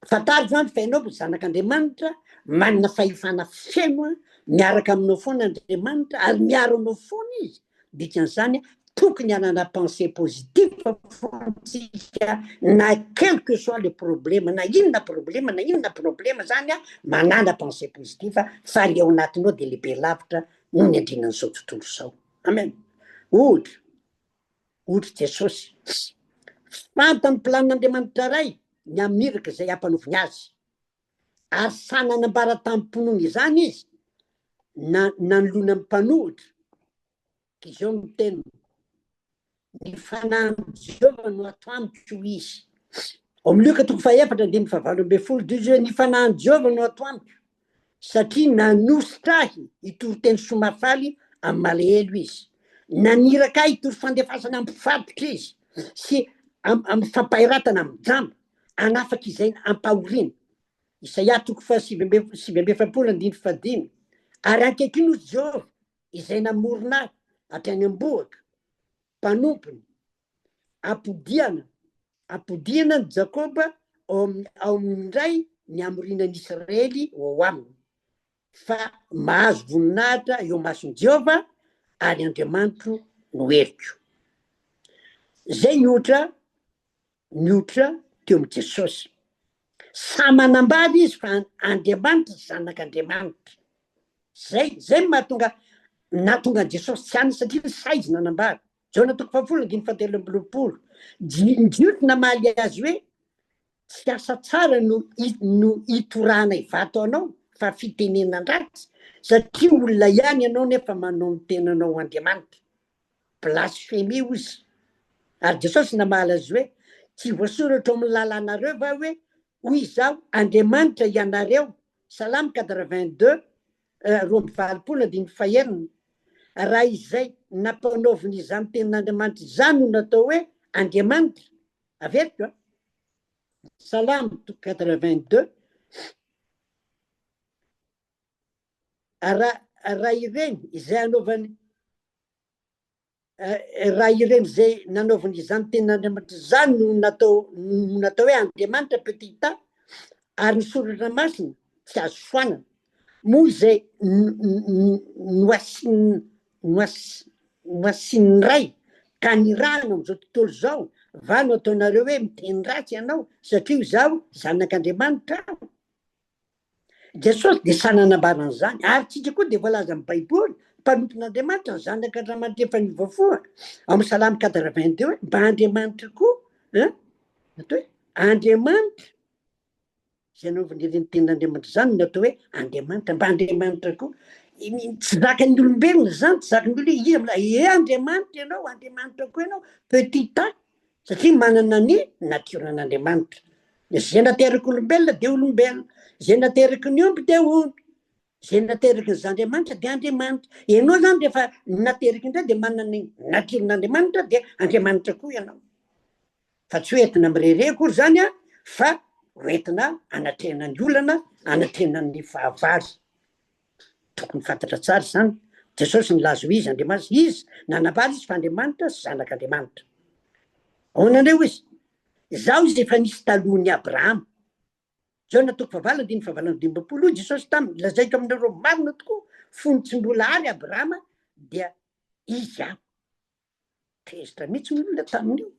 Fantaro zany fa ianao zanak'Andriamanitra, manana fahefana feno, miaraka aminao foana Andriamanitra ary miaro anao foana Izy, dikan'izany tokony hanana pensée positive foana tsika na quel que soit le problème, na inona problème na inona problème zany manana pensée positive fa le ao anatinao dia lehibe lavitra noho ny andrinan'izao tontolo izao. Amen. Ohatra, Hoy Jesosy, Fantany ny planin'Andriamanitra Ray ny amin'ny iraka izay hampanaoviny azy. Ary sahy nanambara tamim-pinoana izany izy, na nanoloana ny mpanohitra. Izao no teniny, Ny fanahin'i Jehovah no ato amiko, hoy izy. Ao amin'ny Lioka toko fahefatra andininy fahavalo ambin'ny folo dia izy hoe, Ny fanahin'i Jehovah no ato amiko, satria nanositra ahy hitory teny soa mahafaly amin'ny malahelo izy. Naniraka ahy hitory fandefasana amin'ny mpifatotra izy, sy amin'ny fampahiratana amin'ny jamba, hanafaka izay ampahoriana. Isaia toko fahasivy amby 49 andininy fahadimy. Ary ankehitriny hoy Jehovah, izay namorona ahy hatrany am-bohoka, mpanompony, Ampodiana, ampodiana an'i Jakoba ao amin'ny ao aminy indray ny hamoriana an'i Israely ho ao aminy, fa mahazo voninahitra eo imason'i Jehovah, ary Andriamanitro no heriko. Izay ny ohatra ny ohatra teo amin'i Jesosy. Samy manambady izy fa Andriamanitra zanak'Andriamanitra. Zay, zay no mahatonga nahatonga an'i Jesosy tsy hanana satria sahy izy nanambady. Jaona toko fahafolo andininy fahatelo amby roapolo. Ny Jiosy namaly azy hoe tsy asa tsara no no itorahanay vato anao fa fitenenan-dratsy satria olona ihany ianao nefa manao ny tenanao ho Andriamanitra. Blasfemie hozy. Ary Jesosy namaly azy hoe, Tsy voasoratra ao amin'ny lalànareo va hoe, Hoy Izaho, Andriamanitra ianareo, Salamo 82, 82 andininy fahenina. Raha izay nampanaoviny izany tenin'Andriamanitra izany no natao hoe Andriamanitra, averiko an, Salamo 82. Raha raha ireny izay anaovany raha ireny izay nanaovany izany tenin'Andriamanitra izany no natao no natao hoe Andriamanitra petit a ary ny soratra masina tsy azo foanana moa izay nohasin'ny nohasin'ny Ray ka nirahana amin'izao tontolo izao va no ataonareo hoe miteny ratsy ianao satria izaho zanak'Andriamanitra aho? Jesosy dia sahy nanambara an'izany, ary tsika koa dia voalaza amin'ny Baiboly, mpanompon'Andriamanitra, ny zanak'Andriamanitra efa niova fo, ao amin'ny Salamo 82 hoe, mba Andriamanitra koa, hein, atao hoe Andriamanitra, izay nanaovany ireny tenin'Andriamanitra izany no atao hoe Andriamanitra, mba Andriamanitra koa. Tsy zakan'ny olombelona izany, tsy zakan'ny olona hoe iza, e Andriamanitra ianao, Andriamanitra koa ianao, petit a. Satria manana ny natioran'Andriamanitra. Izay nateraky olombelona dia olombelona, izay nateraky ny omby dia omby, izay nateraky ny Andriamanitra dia Andriamanitra. Ianao izany rehefa nateraky indray dia manana ny natioran'Andriamanitra dia Andriamanitra koa ianao. Fa tsy ho entina mirehareha akory izany an, fa ho entina anatrehana ny olana, anatrehana ny fahavalo. Tokony fantatra tsara izany. Jesosy nilaza ho izy Andriamanitra. Izy, nanambara izy fa Andriamanitra sy Zanak'Andriamanitra. Ahoana indray hoy izy? Izaho izy efa nisy talohan'i Abrahama. Jaona toko fahavalo andininy fahavalo amby dimampolo, hoy Jesosy taminy, lazaiko aminareo marina tokoa, fony tsy mbola ary Abrahama dia izy aho. Tezitra mihitsy ny olona tamin'io.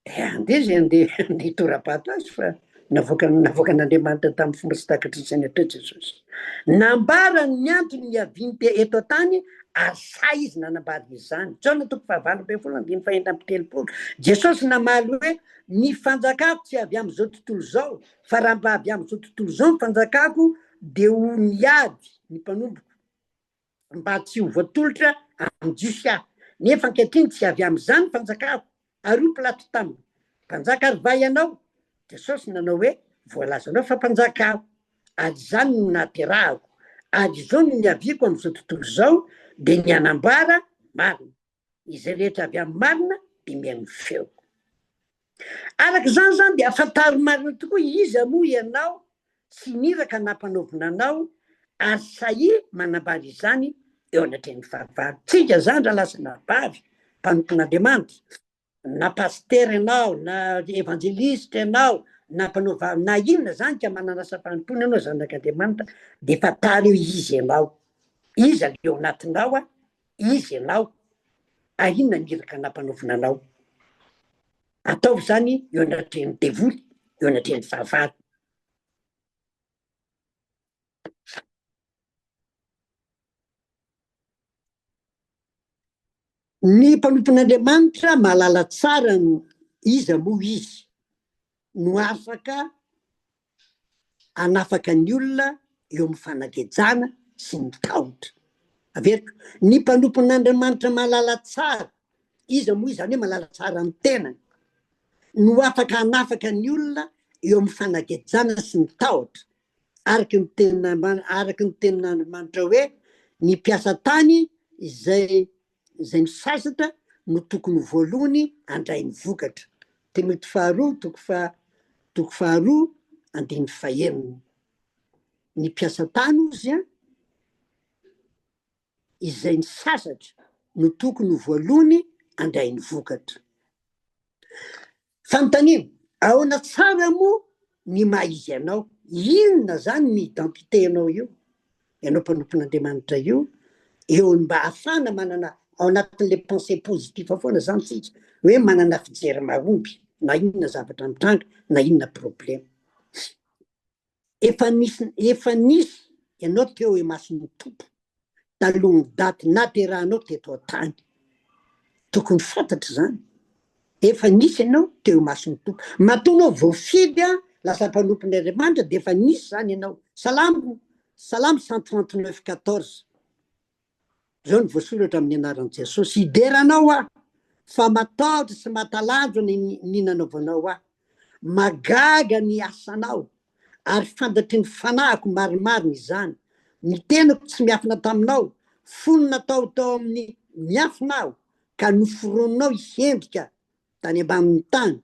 Dia andeha izay andeha andeha hitora-bato azy fa navoaka navoakan'Andriamanitra tamin'ny fomba tsy takatry ny sainy hatreo Jesosy. Nambarany ny antony niaviany te eto an-tany ary sahy izy nanambara izany. Jaona toko fahavalo ambin'ny folo andininy fahenina amby telopolo. Jesosy namaly hoe, Ny fanjakako tsy avy amin'izao tontolo izao, fa raha mba avy amin'izao tontolo izao ny fanjakako dia ho niady ny mpanompoko. mba tsy ho voatolotra amin'ny Jiosy aho, nefa ankehitriny tsy avy amin'izany ny fanjakako. Ary hoy Pilato taminy, Mpanjaka ary va ianao? Jesosy nanao hoe, Voalazanao fa mpanjaka aho, ary izany no nahaterahako, ary izao no niaviako amin'izao tontolo izao, dia ny hanambara ny marina. Izay rehetra avy amin'ny marina dia mihaino ny feoko. Araka izany izany dia fantaro marina tokoa iza moa ianao sy ny iraka nampanaovina anao ary sahia manambara izany eo anatrehan'ny fahavalo. Tsika izany rahalahy sy anabavy mpanompon'Andriamanitra, na pasitera ianao, na evanjelistra ianao, na mpanao vavy, na inona izany ka manana asa fanompoana ianao zanak'Andriamanitra dia fantaro hoe iza ianao, iza le eo anatinao a, Iza ianao? Ary inona ny iraka nampanaovina anao? Ataovy izany eo anatrehan'ny devoly, eo anatrehan'ny fahavalo. Ny mpanompon'Andriamanitra mahalala tsara ny iza moa izy no afaka hanafaka ny olona eo amin'ny fanagejana sy ny tahotra. Averiko, ny mpanompon'Andriamanitra mahalala tsara, iza moa izany hoe mahalala tsara ny tenany, no afaka hanafaka ny olona eo amin'ny fanagejana sy ny tahotra, araka ny tenin'Andriamanitra, araka ny tenin'Andriamanitra hoe ny mpiasa tany izay izay misasatra no tokony ho voalohany handray ny vokatra. Timoty faharoa toko faha toko faharoa andininy fahenina. Ny mpiasa tany ozy an, izay nisasatra no tokony ho voalohany handray ny vokatra. Fanontaniana, ahoana tsara moa ny maha izy anao? Inona zany ny identité-nao io? Ianao mpanompon'Andriamanitra io, eo mba ahafahana manana ao anatin'le pensée positif foana zany tsika, hoe manana fijery mahomby na inona zavatra mitranga na inona problema. Efa nisy efa nisy ianao teo imason'ny Tompo talohan'ny daty naterahanao teto an-tany. Tokony fantatra izany. Efa nisy ianao teo imason'ny Tompo. Matoa anao voafidy an, lasa mpanompon'Andriamanitra dia efa nisy izany ianao. Salamo Salamo 139 14. Izao no voasoratra amin'ny anaran'i Jesosy, Hidera anao aho, fa matahotra sy mahatalanjona ny nanaovanao ahy. Mahagaga ny asanao, ary fantatry ny fanahiko marimarina izany. Ny tenako tsy miafina taminao, fony natao tao amin'ny miafina aho, ka noforoninao hiendrika tany ambanin'ny tany,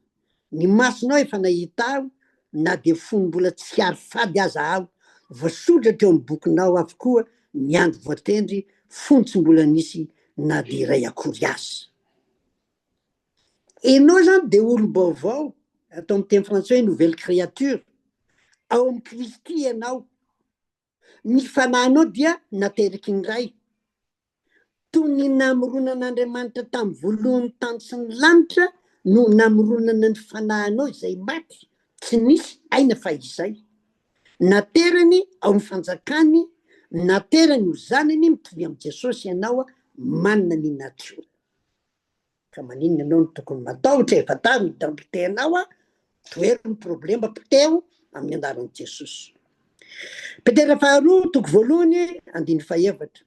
ny masonao efa nahita ahy na dia fony mbola tsy ary fady aza aho, voasoratra teo amin'ny bokinao avokoa ny andro voatendry fony tsy mbola nisy na dia iray akory aza. Enao zany dia olom-baovao, atao amin'ny teny frantsay hoe nouvelle créature, ao amin'i Kristy ianao. Ny fanahinao dia nateraky ny Ray. Toy ny namoronan'Andriamanitra tamin'ny voalohan'ny tany sy ny lanitra no namoronana ny fanahinao izay maty, tsy nisy aina fahizay. Naterany ao amin'ny fanjakany, naterany ho zanany mitovy amin'i Jesosy ianao manana ny natiora. Ka maninona ianao no tokony matahotra e, fantaro ny identité anao a, tohero ny problema poteho amin'ny anaran'i Jesosy. Petera faharoa toko voalohany andininy fahefatra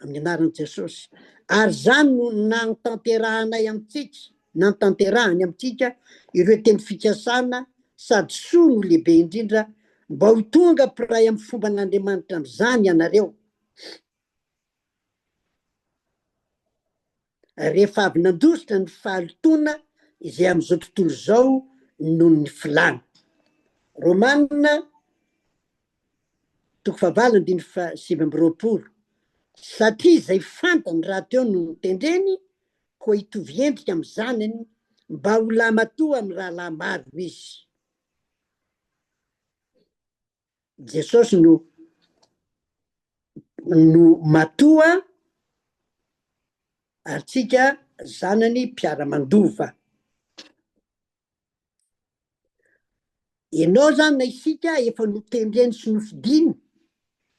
amin'ny anaran'i Jesosy. Ary izany no nantanterahanay amintsika, nantanterahany amintsika ireo teny fikasana sady soa no lehibe indrindra mba ho tonga mpiray amin'ny fomban'Andriamanitra amin'izany ianareo. Rehefa avy nandositra ny fahalotoana izay amin'izao tontolo izao noho ny filàna. Romana toko fahavalo andininy faha-29, Satria izay fantany rahateo no notendreny, koa hitovy endrika amin'ny zanany, mba ho lahimatoa amin'ny rahalahy maro izy. Jesosy no no matoa ary tsika zanany mpiara-mandova. Ianao zany na isika efa notendreny sy nofidiny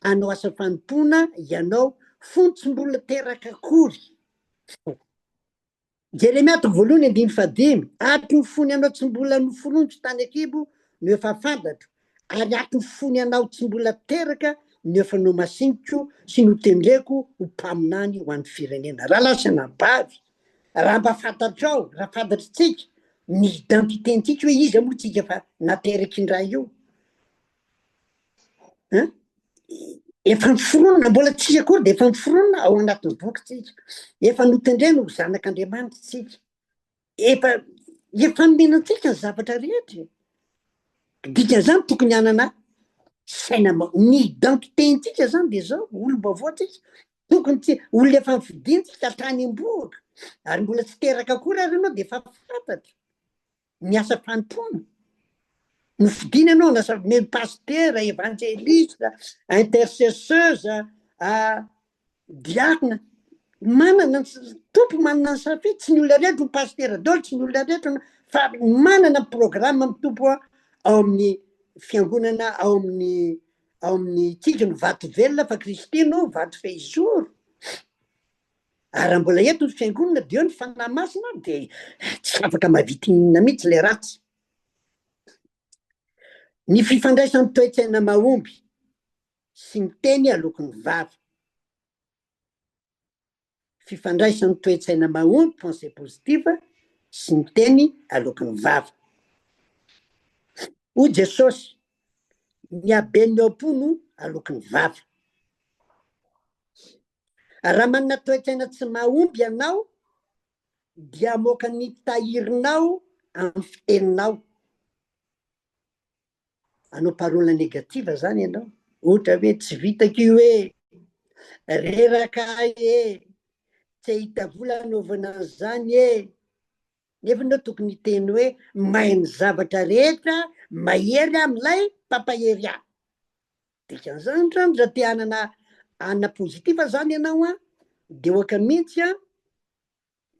hanao asa fanompoana ianao fony tsy mbola teraka akory. Jeremia toko voalohany andininy fahadimy, Hatry ny fony anao tsy mbola noforoniko tany an-kibo no efa fantatro, ary hatry ny fony anao tsy mbola teraka no efa nomasiniko sy notendreko ho mpaminany ho an'ny firenena. Rahalahy sy anabavy, raha mba fantatrao, raha fantatritsika ny identité-ntsika hoe iza moa tsika fa nateraky indray io, Hein? Efa niforonina, mbola tsisy akory dia efa niforonina ao anatin'ny boky tsika. Efa notendrena ho zanak'Andriamanitra tsika. Efa efa nomena antsika ny zavatra rehetra. Dikan'izany tokony hanana saina ny identité-ntsika zany dia zao, olom-baovao tsika. Tokony tsy olona efa nifidiny tsika hatrany am-bohoka ary mbola tsy teraka akory ary ianao dia efa fantatra. ny asa fanompoana. Nofidina ianao lasa memy pasitera, evanjelista, intercesseuse, diakona. Manana ny Tompo manana ny safidy, tsy ny olona rehetra ho pasitera daholo, tsy ny olona rehetra fa manana ny programme ny Tompo ao amin'ny fiangonana, ao amin'ny ao amin'ny tsika no vato velona fa Kristy no vato fehizoro. Ary raha mbola eto ny fiangonana dia eo ny fanahy masina dia tsy afaka mahavita inona mihitsy ilay ratsy. Ny fifandraisan'ny toe-tsaina mahomby sy ny teny aloky ny vava. Fifandraisan'ny toe-tsaina mahomby, pensée positive, sy ny teny aloky ny vava. Hoy Jesosy, ny haben'ny ao am-po no aloky ny vava. Raha manana toe-tsaina tsy mahomby ianao dia hamoaka ny tahirinao amin'ny fiteninao. Hanao parole négative zany ianao. Ohatra hoe tsy vitako io e, reraka aho e, tsy hahita vola hanaovana an'izany e. Nefa ianao tokony hiteny hoe mahay ny zavatra rehetra, mahery amin'ilay mpampahery ahy. Dikan'izany zany raha te hanana anona positif zany ianao an, de oka mihitsy an,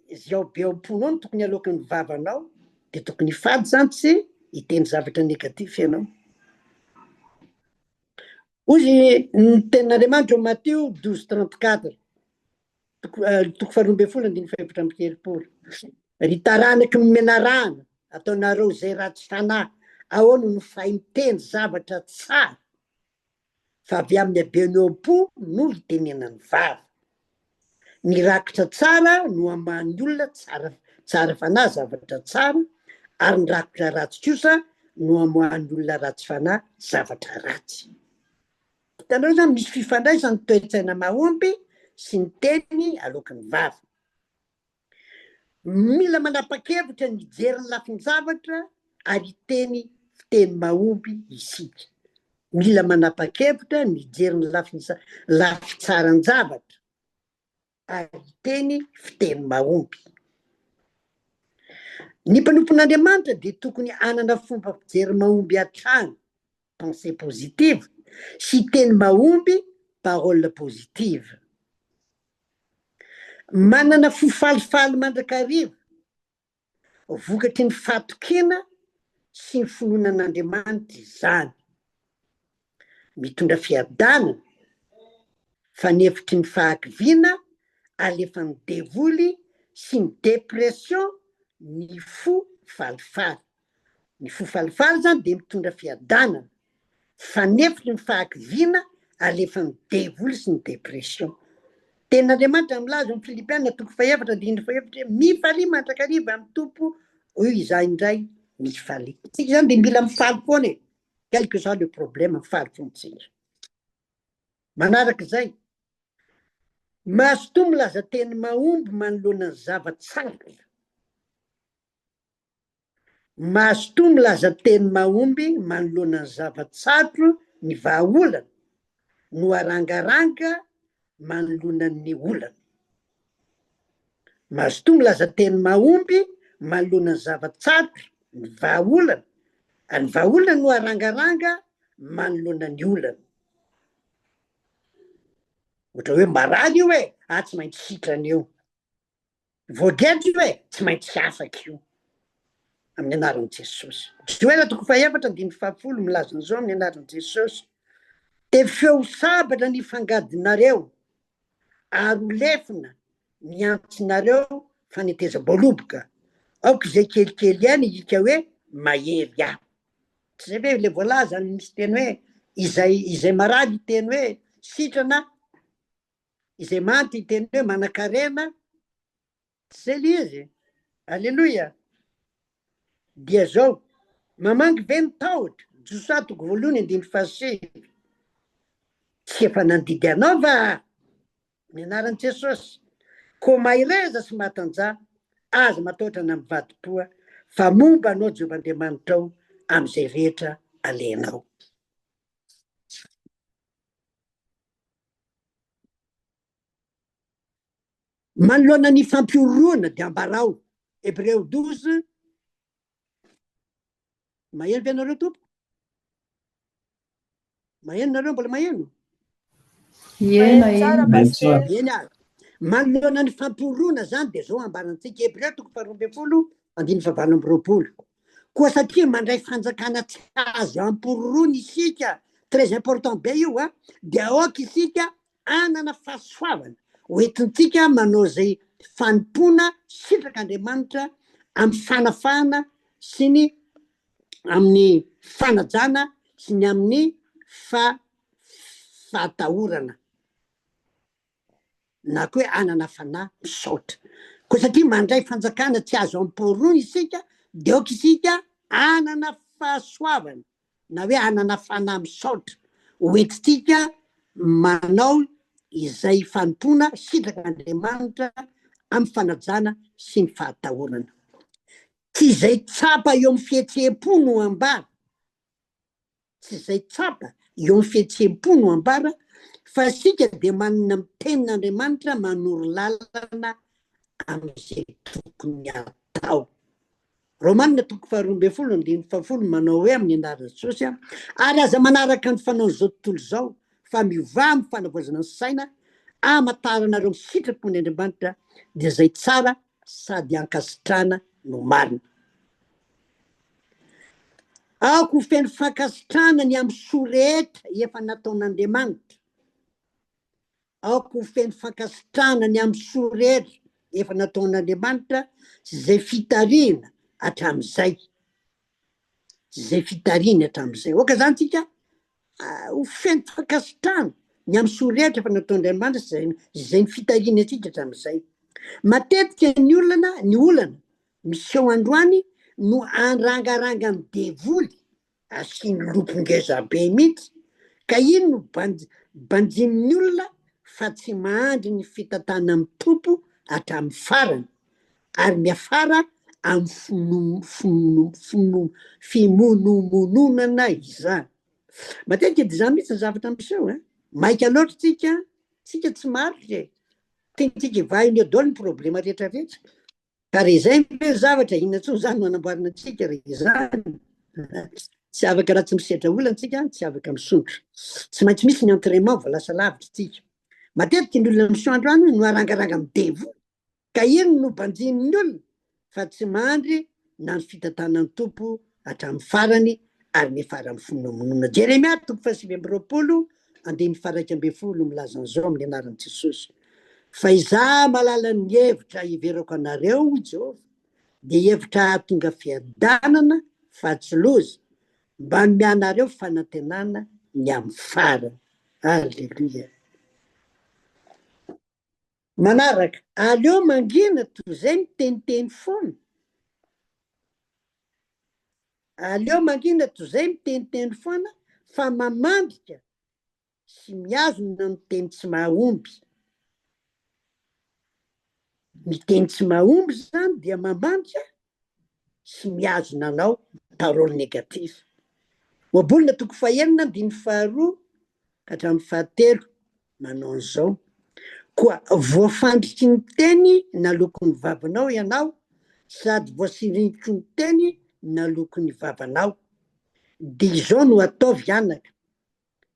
izay ao be ao am-ponao no tokony aloaky ny vavanao, de tokony hifady zany tsy hiteny zavatra négatif ianao. Hoy ny tenin'Andriamanitra ao Matio 12 34, toko toko faharoa ambin'ny folo andininy faha-34, Ry taranaky ny menarana, ataonareo izay ratsy fanahy, ahoana no fahay miteny zavatra tsara? Fa avy amin'ny haben'ny eo am-po no itenenan'ny vava. Ny rakitra tsara no hamahan'ny olona tsara tsara fanahy zavatra tsara, ary ny rakitra ratsy kosa no hamoahan'ny olona ratsy fanahy zavatra ratsy. Hitanareo izany misy fifandraisany ny toe-tsaina mahomby sy ny teny aloaky ny vava. Mila manapa-kevitra ny hijery ny lafin-javatra ary hiteny fiteny mahomby isika. Mila manapa-kevitra mijery ny lafiny lafy tsaran-javatra ary hiteny fiteny mahomby. Ny mpanompon'Andriamanitra dia tokony hanana fomba fijery mahomby hatrany, pensée positive, sy teny mahomby, parole positive. Manana fo falifaly mandrakariva Vokatry ny fahatokiana sy ny finoana an'Andriamanitra izany. Mitondra fiadanana, fanefitry ny fahakiviana alefan'ny devoly sy ny dépression ny fo falifaly. Ny fo falifaly izany dia mitondra fiadanana, fanefitry ny fahakiviana alefan'ny devoly sy ny dépression. Tenin'Andriamanitra milaza ao amin'ny Filipiana toko fahefatra andininy fahefatra hoe mifalia mandrakariva amin'ny Tompo, hoy izaho indray mifalia. Isika izany dia mila mifaly foana e, quel que soit le problème, mifaly foana isika. Manaraka izay, mazotoa milaza teny mahomby manoloana ny zava-tsarotra. Mazotoa milaza teny mahomby manoloana ny zava-tsarotro ny vahaolana no arangaranga manoloana ny olana. Mazotoa milaza teny mahomby manoloana ny zava-tsarotro ny vahaolana ary ny vahaolana no arangaranga manoloana ny olana. Ohatra hoe marary io e, ah tsy maintsy sitrana io. Voageja io e, tsy maintsy afaka io amin'ny anaran'i Jesosy. Joela toko fahefatra andininy fahafolo milaza an'izao amin'ny anaran'i Jesosy, Tefeo sabatra ny fangadinareo ary ho lefona ny antsinareo fanetezam-boaloboka, aoka izay kelikely ihany hika hoe mahery aho. Tsy izay ve le voalaza misy teny hoe izay izay marary hiteny hoe sitrana Izay maty hiteny hoe manankarena, tsy zay le izy e! Aleloia! Dia zao, mamangy ve ny tahotra? Josoa toko voalohany andininy fahasivy. Tsy efa nandidy anao va aho? Ny anaran'i Jesosy. Koa mahereza sy matanjaha, aza matahotra na mivadi-poa, fa momba anao Jehovah Andriamanitrao amin'izay rehetra alehanao. Manoloana ny fampihorohoroana dia ambarao, Hebreo 12, Maheno ve nareo tompoko? Maheno nareo mbola maheno? Ie, maheno. Eny ary. Manoloana ny fampihorohoroana zany dia zao ambarantsika, Hebreo toko faharoa ambin'ny folo, andininy fahavalo amby roapolo. Koa satria mandray fanjakana tsy azo ampihorohoroana isika, très important be io a, dia aoka isika hanana fahasoavana hoentintsika manao izay fanompoana sitrak'Andriamanitra amin'ny fanafahana sy ny amin'ny fanajana sy ny amin'ny fa fahatahorana. na koa hoe hanana fanahy misaotra. Koa satria mandray fanjakana tsy azo amporohina isika, dia aoka isika hanana fahasoavana, na hoe hanana fanahy misaotra, ho entintsika manao izay fanompoana sitrak'Andriamanitra amin'ny fanajana sy ny fahatahorana. Tsy izay tsapa eo amin'ny fihetseham-po no ambara, Tsy izay tsapa eo amin'ny fihetseham-po no ambara fa isika dia manana ny tenin'Andriamanitra manoro lalana amin'izay tokony hatao. Romana toko faharoa ambin'ny folo andininy fahafolo manao hoe amin'ny anaran'i Jesosy, Ary aza manaraka ny fanaon'izao tontolo izao, fa miovà amin'ny fanavaozana ny saina, hamantaranareo ny sitrapon'ny Andriamanitra, dia izay tsara sady ankasitrahana no marina. Aoka ho feno fankasitrahana ny amin'ny soa rehetra efa nataon'Andriamanitra. Aoka ho feno fankasitrahana ny amin'ny soa rehetra efa nataon'Andriamanitra sy izay fitarihina hatramin'izay. Sy izay fitarihiny hatramin'izay. Aoka izany tsika ho feno fankasitrahana ny amin'ny soa rehetra efa nataon'Andriamanitra sy izay izay ny fitarihiny antsika hatramin'izay. Matetika ny olana ny olana miseho androany no andrangarangan'ny devoly asiany lopy ngeza be mihitsy ka iny no banj- banjinin'ny olona fa tsy mahandry ny fitantanan'ny Tompo hatramin'ny farany ary miafara amin'ny fino- fino- fino- fimonomononana izany. Matetika dia izany mihitsy ny zavatra miseho e. Maika loatra tsika, tsika tsy marika e. Tiantsika hivahiny eo daholo ny problema rehetra rehetra. Ka raha izay ve ny zavatra, inona intsony izany no hanamboarana antsika raha izany? Tsy afaka raha tsy misedra olana tsika, tsy afaka misondrotra. Tsy maintsy misy ny entraînement vao lasa lavitra tsika. Matetika ny olona misondro any no arangaranga amin'ny devoly. Ka iny no banjinin'ny olona fa tsy mandry na ny fitantanan'ny Tompo hatramin'ny farany ary miafara amin'ny finoanomonoana. Jeremia toko faha-29 andininy faha-11 milaza an'izao amin'ny anaran'i Jesosy, Fa Izaho mahalala ny hevitra hiheverako anareo, hoy Jehovah, dia hevitra hahatonga fiadanana fa tsy loza, mba hanome anareo fanantenana ny amin'ny farany. Aleloia! Manaraka, aleo mangina toy izay miteniteny foana. Aleo mangina toy izay miteniteny foana fa mamandrika sy mihazona ny teny tsy mahomby. Ny teny tsy mahomby izany dia mamandrika sy mihazona anao parole négative. Ohabolana toko fahenina andininy faharoa ka hatramin'ny fahatelo manao an'izao, Koa voafandriky ny teny naloaky ny vavanao ianao, sady voasirintro ny teny naloaky ny vavanao. Dia izao no ataovy anaka,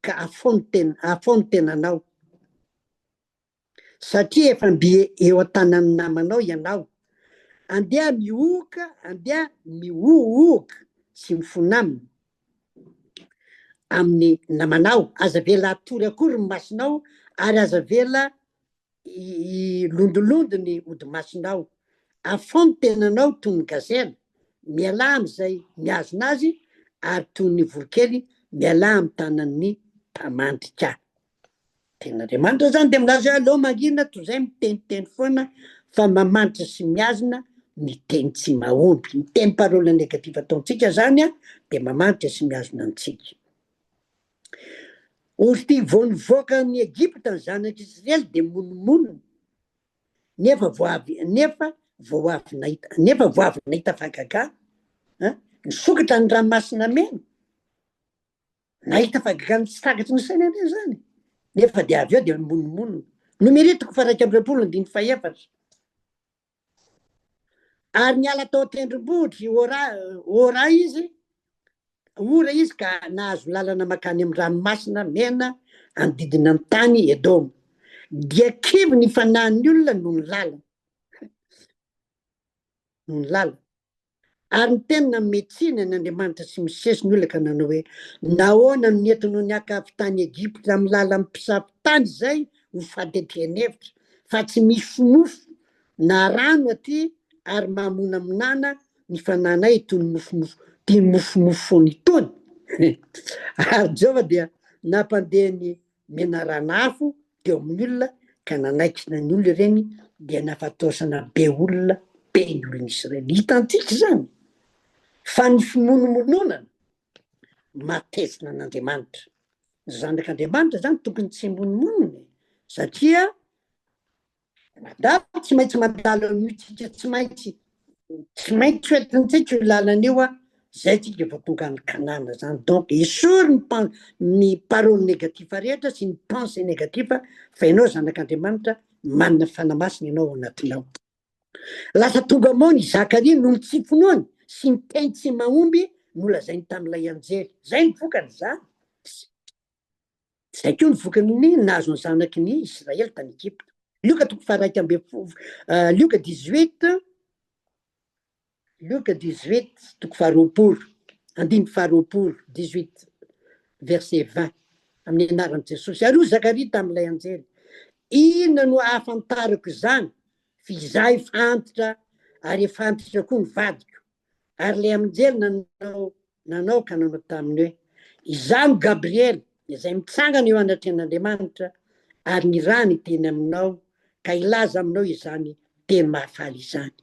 ka afaho ny tena, afaho ny tenanao. Satria efa mby eo an-tanan'ny namanao ianao. Andeha mihohoka, andeha mihohoka sy mifona aminy, amin'ny namanao. Aza avela hatory akory ny masonao, ary aza avela hilondolondo ny hodi-masonao. Afaho ny tenanao toy ny gazela, mialà amin'izay mihazona azy, ary toy ny voronkely, mialà amin'ny tanan'ny mpamandrika. Tenin'Andriamanitra izany dia milaza hoe aleo mangina toy izay miteniteny foana fa mamanitra sy mihazona ny teny tsy mahomby. Ny teny parole négative ataontsika izany dia mamanitra sy mihazona antsika. Ozy ity vao nivoaka an'i Egypta ny zanak'Israely dia monomonona nefa vao avy nefa vao avy nahita nefa vao avy nahita fahagagana. Nisokatra ny ranomasina mena. Nahita fahagagana tsy takatry ny saina anie izany, nefa dia avy eo dia mimonomonona. Nomery toko faha-21 andininy fahefatra. Ary niala tao an-tendrombohitry i Ora, Ora izy, Ora izy ka nahazo lalana mankany amin'ny ranomasina mena anodidina ny tany Edoma. Dia kivy ny fanahin'ny olona noho ny lalana. Noho ny lalana. Ary niteny nanome tsiny an' Andriamanitra sy Mosesy ny olona ka nanao hoe, Nahoana no nentinao niaka avy tany Egypta amin'ny lalan'ny mpisafo tany izay ho faty aty an'efitra, fa tsy misy mofo na rano aty ary mahamonamonana ny fanahinay itony mofomofo itony mofomofo foana itony? Ary Jehovah dia nampandeha ny menarana afo teo amin'ny olona ka nanaikitra ny olona ireny dia nafatosana be olona be ny olon'Israely. Hitantsika izany fa ny fimonomononana mahatezitra an'Andriamanitra. Ny zanak'Andriamanitra izany tokony tsy himonomonona e, satria Mandalo, tsy maintsy mandalo an'io tsika, tsy maintsy, tsy maintsy hoentintsika io lalana io an, zay tsika vao tonga any Kanana zany, donc esory ny pen- ny parole négatif rehetra sy ny pensée négatif fa ianao zanak'Andriamanitra manana fanahy masina ianao ao anatinao. Lasa tonga moana i Zakaria noho ny tsy finoany sy ny teny tsy mahomby nolazainy tamin'ilay anjely. Zay ny vokany zany. Izay koa ny vokany ny nahazo ny zanaky ny Israely tany Egypta. Lioka toko faha-11, Lioka dix-huit, Lioka dix-huit, toko faharoapolo, andininy faharoapolo, dix-huit, verset vingt, amin'ny anaran'i Jesosy. Ary hoy Zakaria tamin'ilay anjely, Inona no ahafantarako izany, fa izaho efa antitra, ary efa antitra koa ny vadiko. Ary ilay anjely nanao nanao ka nanao taminy hoe, Izaho no Gabriela, izay mitsangana eo anatrehan'Andriamanitra, ary nirahany hiteny aminao ka hilaza aminao izany teny mahafaly izany.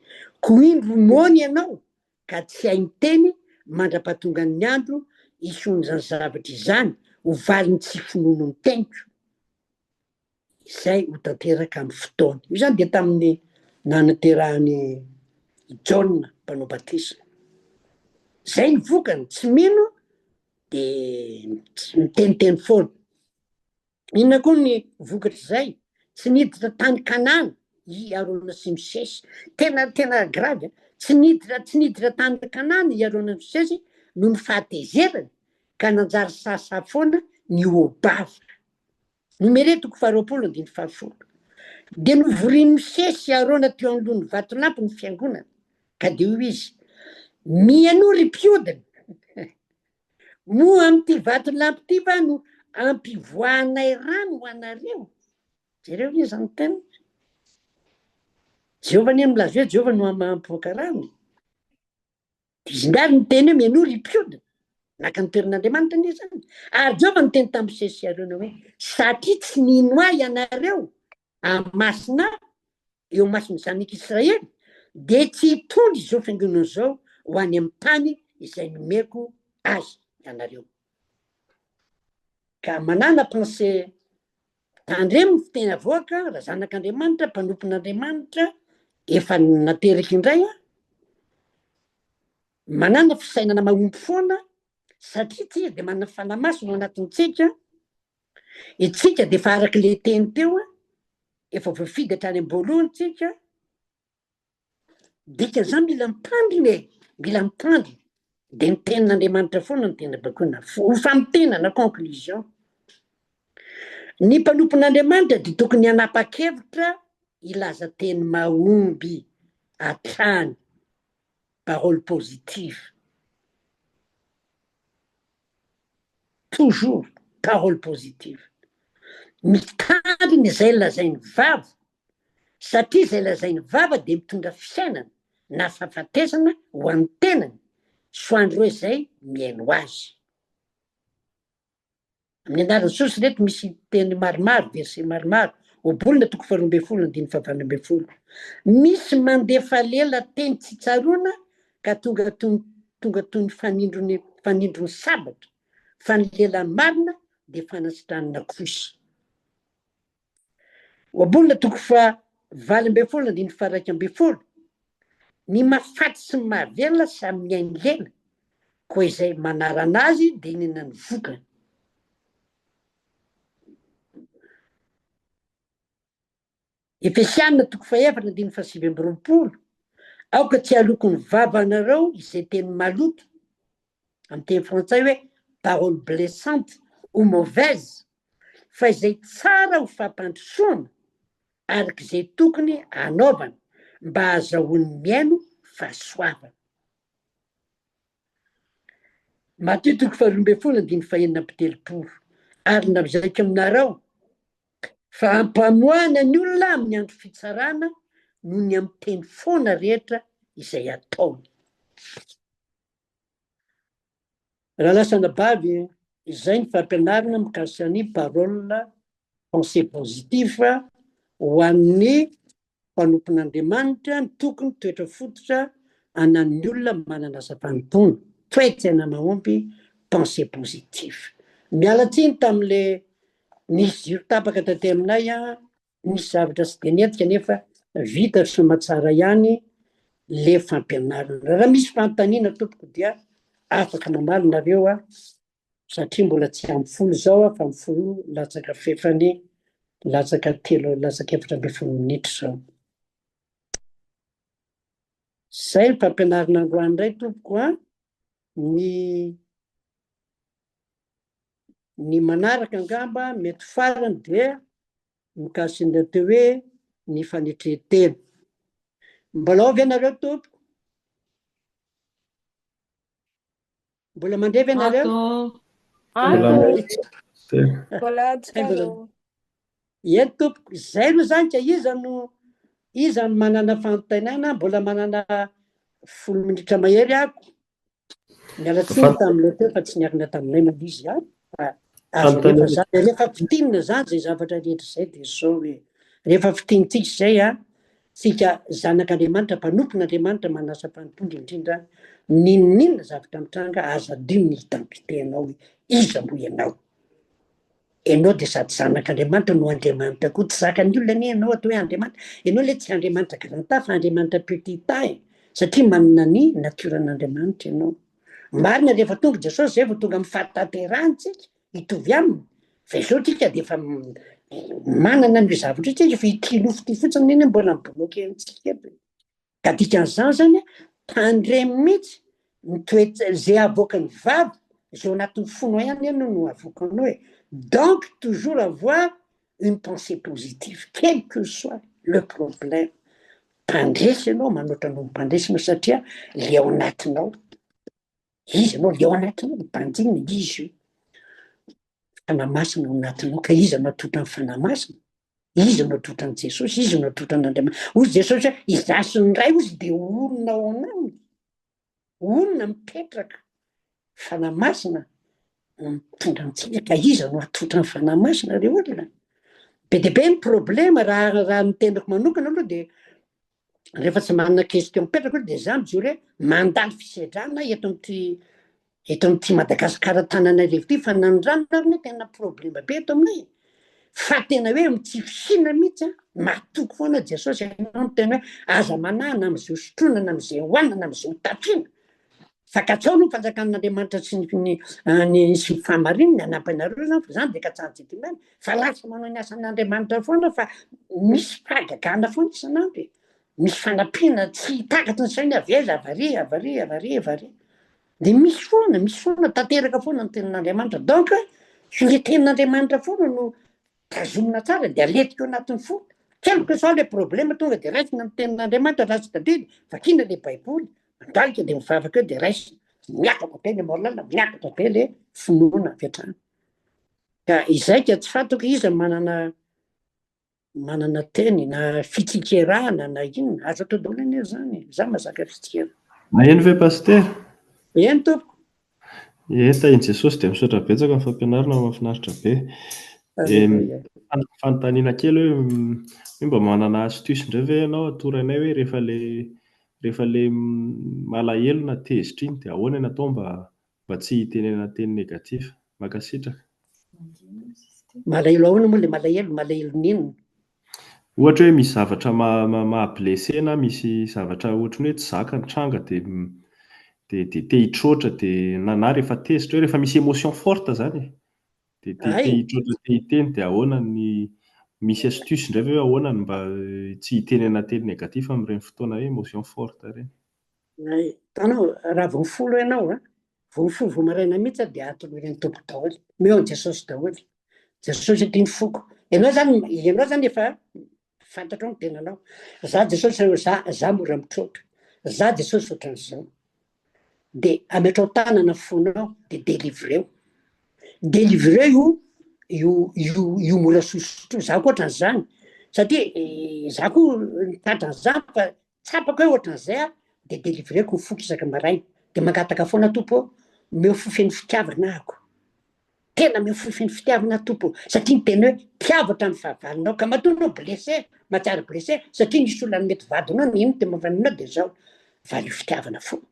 Koa indro moana ianao ka tsy hay miteny mandra-pahatongan'ny andro hisoan'izany zavatra izany ho valin'ny tsy finoanao ny teniko. izay ho tanteraka amin'ny fotoany. Io izany dia tamin'ny nanaterahan'i Jaona mpanao batisa. Izay ny vokany, tsy mino. De miteniteny foana. Inona koa ny vokatr'izay? Tsy niditra tany Kanana i Arona sy Mosesy. Tena tena grave a! Tsy niditra tsy niditra tany Kanana i Arona sy Mosesy noho ny fahatezerany ka nanjary sahasaha foana nihoa-bava. Nomery toko faharoapolo andininy fahafolo. Dia novorian'i Mosesy sy Arona teo anoloan'ny vatolampy ny fiangonana, ka dia hoy izy, Mihainoa ry mpiodina! Moa amin'ity vatolampy ity va no ampivoahanay rano ho anareo? Jereo anie izany teny. Jehovah anie milaza hoe Jehovah no mampivoaka rano. Dia izy indray ary niteny hoe mihainoa ry mpiodina. Naka ny toeran'Andriamanitra anie izany. Ary Jehovah niteny tamin'i Mosesy sy Arona hoe, Satria tsy nino ahy ianareo hahamasina ahy eo imason'ny zanak'Israely, dia tsy hitondra izao fiangonana izao ho any amin'ny tany izay nomeko azy ianareo. Ka manàna pensée tandremo ny fiteny avoaka, raha zanak'Andriamanitra, mpanompon'Andriamanitra, efa nateraky indray an, manàna fisainana mahomby foana, satria tsika dia manana fanahy masina ao anatintsika, itsika dia efa araka ilay teny teo an, efa voafidy hatrany am-boalohany tsika, Dikan'izany mila mitandrina e, mila mitandrina. Dia ny tenin'Andriamanitra foana no tena bakoina. Ho famintinana, conclusion. Ny mpanompon'Andriamanitra dia tokony hanapa-kevitra hilaza teny mahomby hatrany, parole positive. Toujours parole positive. Mitandrina izay lazain'ny vava satria izay lazain'ny vava dia mitondra fiainana na fahafatesana ho an'ny tenany sy ho an'ireo izay mihaino azy. Amin'ny anaran'i Jesosy ireto misy teny maromaro, verset maromaro, Ohabolana toko faharoa ambin'ny folo andininy fahavalo ambin'ny folo. Misy mandefa lela teny tsy tsaroana ka tonga toy ny tonga toy ny fanindrony fanindron'ny sabatra, fa ny lela marina dia fanasitranana kosa. Ohabolana toko faha 18 andininy faha 11, Ny mahafaty sy ny mahavelona samy mihaino lela, koa izay manarana azy dia inona ny vokany? Efesiana toko fahefatra andininy faha 29, Aoka tsy haloky ny vavanareo izay teny maloto, amin'ny teny frantsay hoe parole blessante ou mauvaise, fa izay tsara ho fampandrosoana araka izay tokony hanaovana mba hahazahoan'ny mihaino fahasoavana. Matio toko faharoa ambin'ny folo andininy fahenina amby telopolo Ary lazaiko aminareo fa hampamoahana ny olona amin'ny andro fitsarana noho ny amin'ny teny foana rehetra izay ataony. Rahalahy sy anabavy, izay ny fampianarana mikasika ny parole pensée positive ho an'ny mpanompon'Andriamanitra, ny tokony toetra fototra anan'ny olona manana asa fanompoana, toe-tsaina mahomby, pensée positive. Miala tsiny tamin'le nisy jiro tapaka taty aminay an, Nisy zavatra tsy dia nety kanefa vita soamatsara ihany le fampianarana. Raha misy fanontaniana tompoko dia afaka mamaly nareo a, satria mbola tsy ampy folo izao aho fa amin'ny folo latsaka fefany latsaka telo latsaka 14 minitra izao. Zay ny fampianarana androany indray tompoko a, ny ny manaraka angamba mety farany dia mikasika ny atao hoe ny fanetren-tena. Mbola ao ve nareo tompoko? Mbola mandre ve nareo? Ato. Mbola Mbola ato Mbola. Eny tompoko, izay aloha izany ka iza no iza no manana fanontaniana, mbola manana 10 minitra mahery ako. Miala tsiny tamin'ilay teo fa tsy niarina taminay moa izy an. Fa azo alefa zany, rehefa fintinina zany izay zavatra rehetra izay dia zao hoe rehefa fintinitsika izay an, tsika zanak'Andriamanitra, mpanompon'Andriamanitra manasa mpanompo indrindra n'inon'inona zavatra mitranga aza adino ny identité-nao hoe iza moa ianao. Ianao dia sady zanak'Andriamanitra no Andriamanitra koa. Tsy zakan'ny olona anie ianao atao hoe Andriamanitra. Ianao ilay tsy Andriamanitra grand A fa Andriamanitra petit A e. Satria manana ny natioran'Andriamanitra ianao. Marina rehefa tonga Jesosy zay vao tonga amin'ny fahatanterahany tsika, hitovy aminy, fa izao tsika dia efa manana an'io zavatra io tsika fa ity nofo ity fotsiny anie mbola mi-bloquer antsika eto e. Ka dikan'izany zany tandremo mihitsy ny toetsa zay avoakan'ny vava, zay ao anatin'ny fonao ihany anie no avoakanao e. Donc toujours avoir une pensée positive quel que soit le problème. Mpandresy ianao manoatra noho ny mpandresy ianao satria le ao anatinao, iza ianao, le ao anatinao, mibanjina izy io. Fanahy Masina ao anatinao ka iza no atolotra ny Fanahy Masina? Iza no atolotra an'i Jesosy? Iza no atolotra an'Andriamanitra? Hoy Jesosy hoe izaho sy ny Ray hozy dia olona ao anaminy. Olona mipetraka. Fanahy Masina no mitondra antsika ka iza no atolotra ny Fanahy Masina ry olona? Be dia be ny problema raha raha ny tenako manokana aloha dia rehefa tsy manana question mipetraka aloha dia za mijoro hoe mandalo fisedrana eto amin'ity eto amin'ity Madagasikara Antananarivo ity fa na ny rano ary anie tena problema be eto aminay fa tena hoe tsy fisiana mihitsy an, matoky foana Jesosy ianao miteny hoe aza manahy na amin'izay ho sotroina na amin'izay hohanina na amin'izay ho tafiana fa katsao aloha ny fanjakan'Andriamanitra sy ny ny ny sy ny fahamarinany hanampy anareo zany fa zany dia katsahan'i Jetimana fa lasa manao ny asan'Andriamanitra foana fa misy fahagagana foana isan'andro e, misy fanampiana tsy takatry ny saina avy aiza avy ary avy ary avy ary avy ary dia misy foana, misy foana, tanteraka foana ny tenin'Andriamanitra donc ilay tenin'Andriamanitra foana no tazomina tsara dia aletika ao anatin'ny fo, quel que soit le problème tonga dia raisina ny tenin'Andriamanitra raha tsy tadidy, vakiana le baiboly, mandalika dia mivavaka eo dia raisina, miakatra be le moral, miakatra be le finoana avy hatrany. Ka izay ka tsy fantako iza manana manana teny na fitsikerana na inona, azo atao daholo anie zany e, za mazaka fitsikera. Maheno ve Pasitera? Eny tompoko. Ie, tahin'i Jesosy dia misaotra betsaka ny fampianarana mahafinaritra be. Dia fanontaniana kely hoe hoe mba manana astuce indray ve ianao atoro anay hoe rehefa le rehefa le malahelo na tezitra iny dia ahoana ny atao mba mba tsy hitenenana teny négatif? Mankasitraka. Malahelo ahoana moa le malahelo? Malahelo ny inona? Ohatra hoe misy zavatra maha blessé na misy zavatra ohatry ny hoe tsy zaka mitranga dia dia dia te hitroatra dia na na rehefa tezitra hoe rehefa misy émotion forte zany e, dia te te hitroatra te hiteny dia ahoana ny misy astuce indray ve hoe ahoana no mba tsy hitenena teny négatif amin'ireny fotoana hoe émotion forte ireny? Hay, hitanao raha vao folo ianao an, vao mifoha vao maraina mihitsy aho dia atolory ny Tompo daholo, omeo an'i Jesosy daholo. Jesosy ity ny foko. Ianao zany, ianao zany efa fantatrao ny tenanao. Za Jesosy, za, za mora mitroatra. Za Jesosy ohatran'izao. Dia ametrao tanana ny fonao, dia délivreo. Délivreo io, io, io, io mora sosotra io. Za koa ohatran'izany. Satria za koa tratran'izany fa Tsapako hoe ohatran'izay aho dia delivreko ny foko isaka maraina dia mangataka foana Tompo ô omeo fo feno fitiavana ahako tena omeo fo feno fitiavana aho Tompo ô satria ny teny hoe tiavo hatramin'ny fahavalonao ka matoa anao blessé mahatsiaro blessé satria nisy olona mety vadinao na inona tena mampaninona dia zao valio fitiavana foana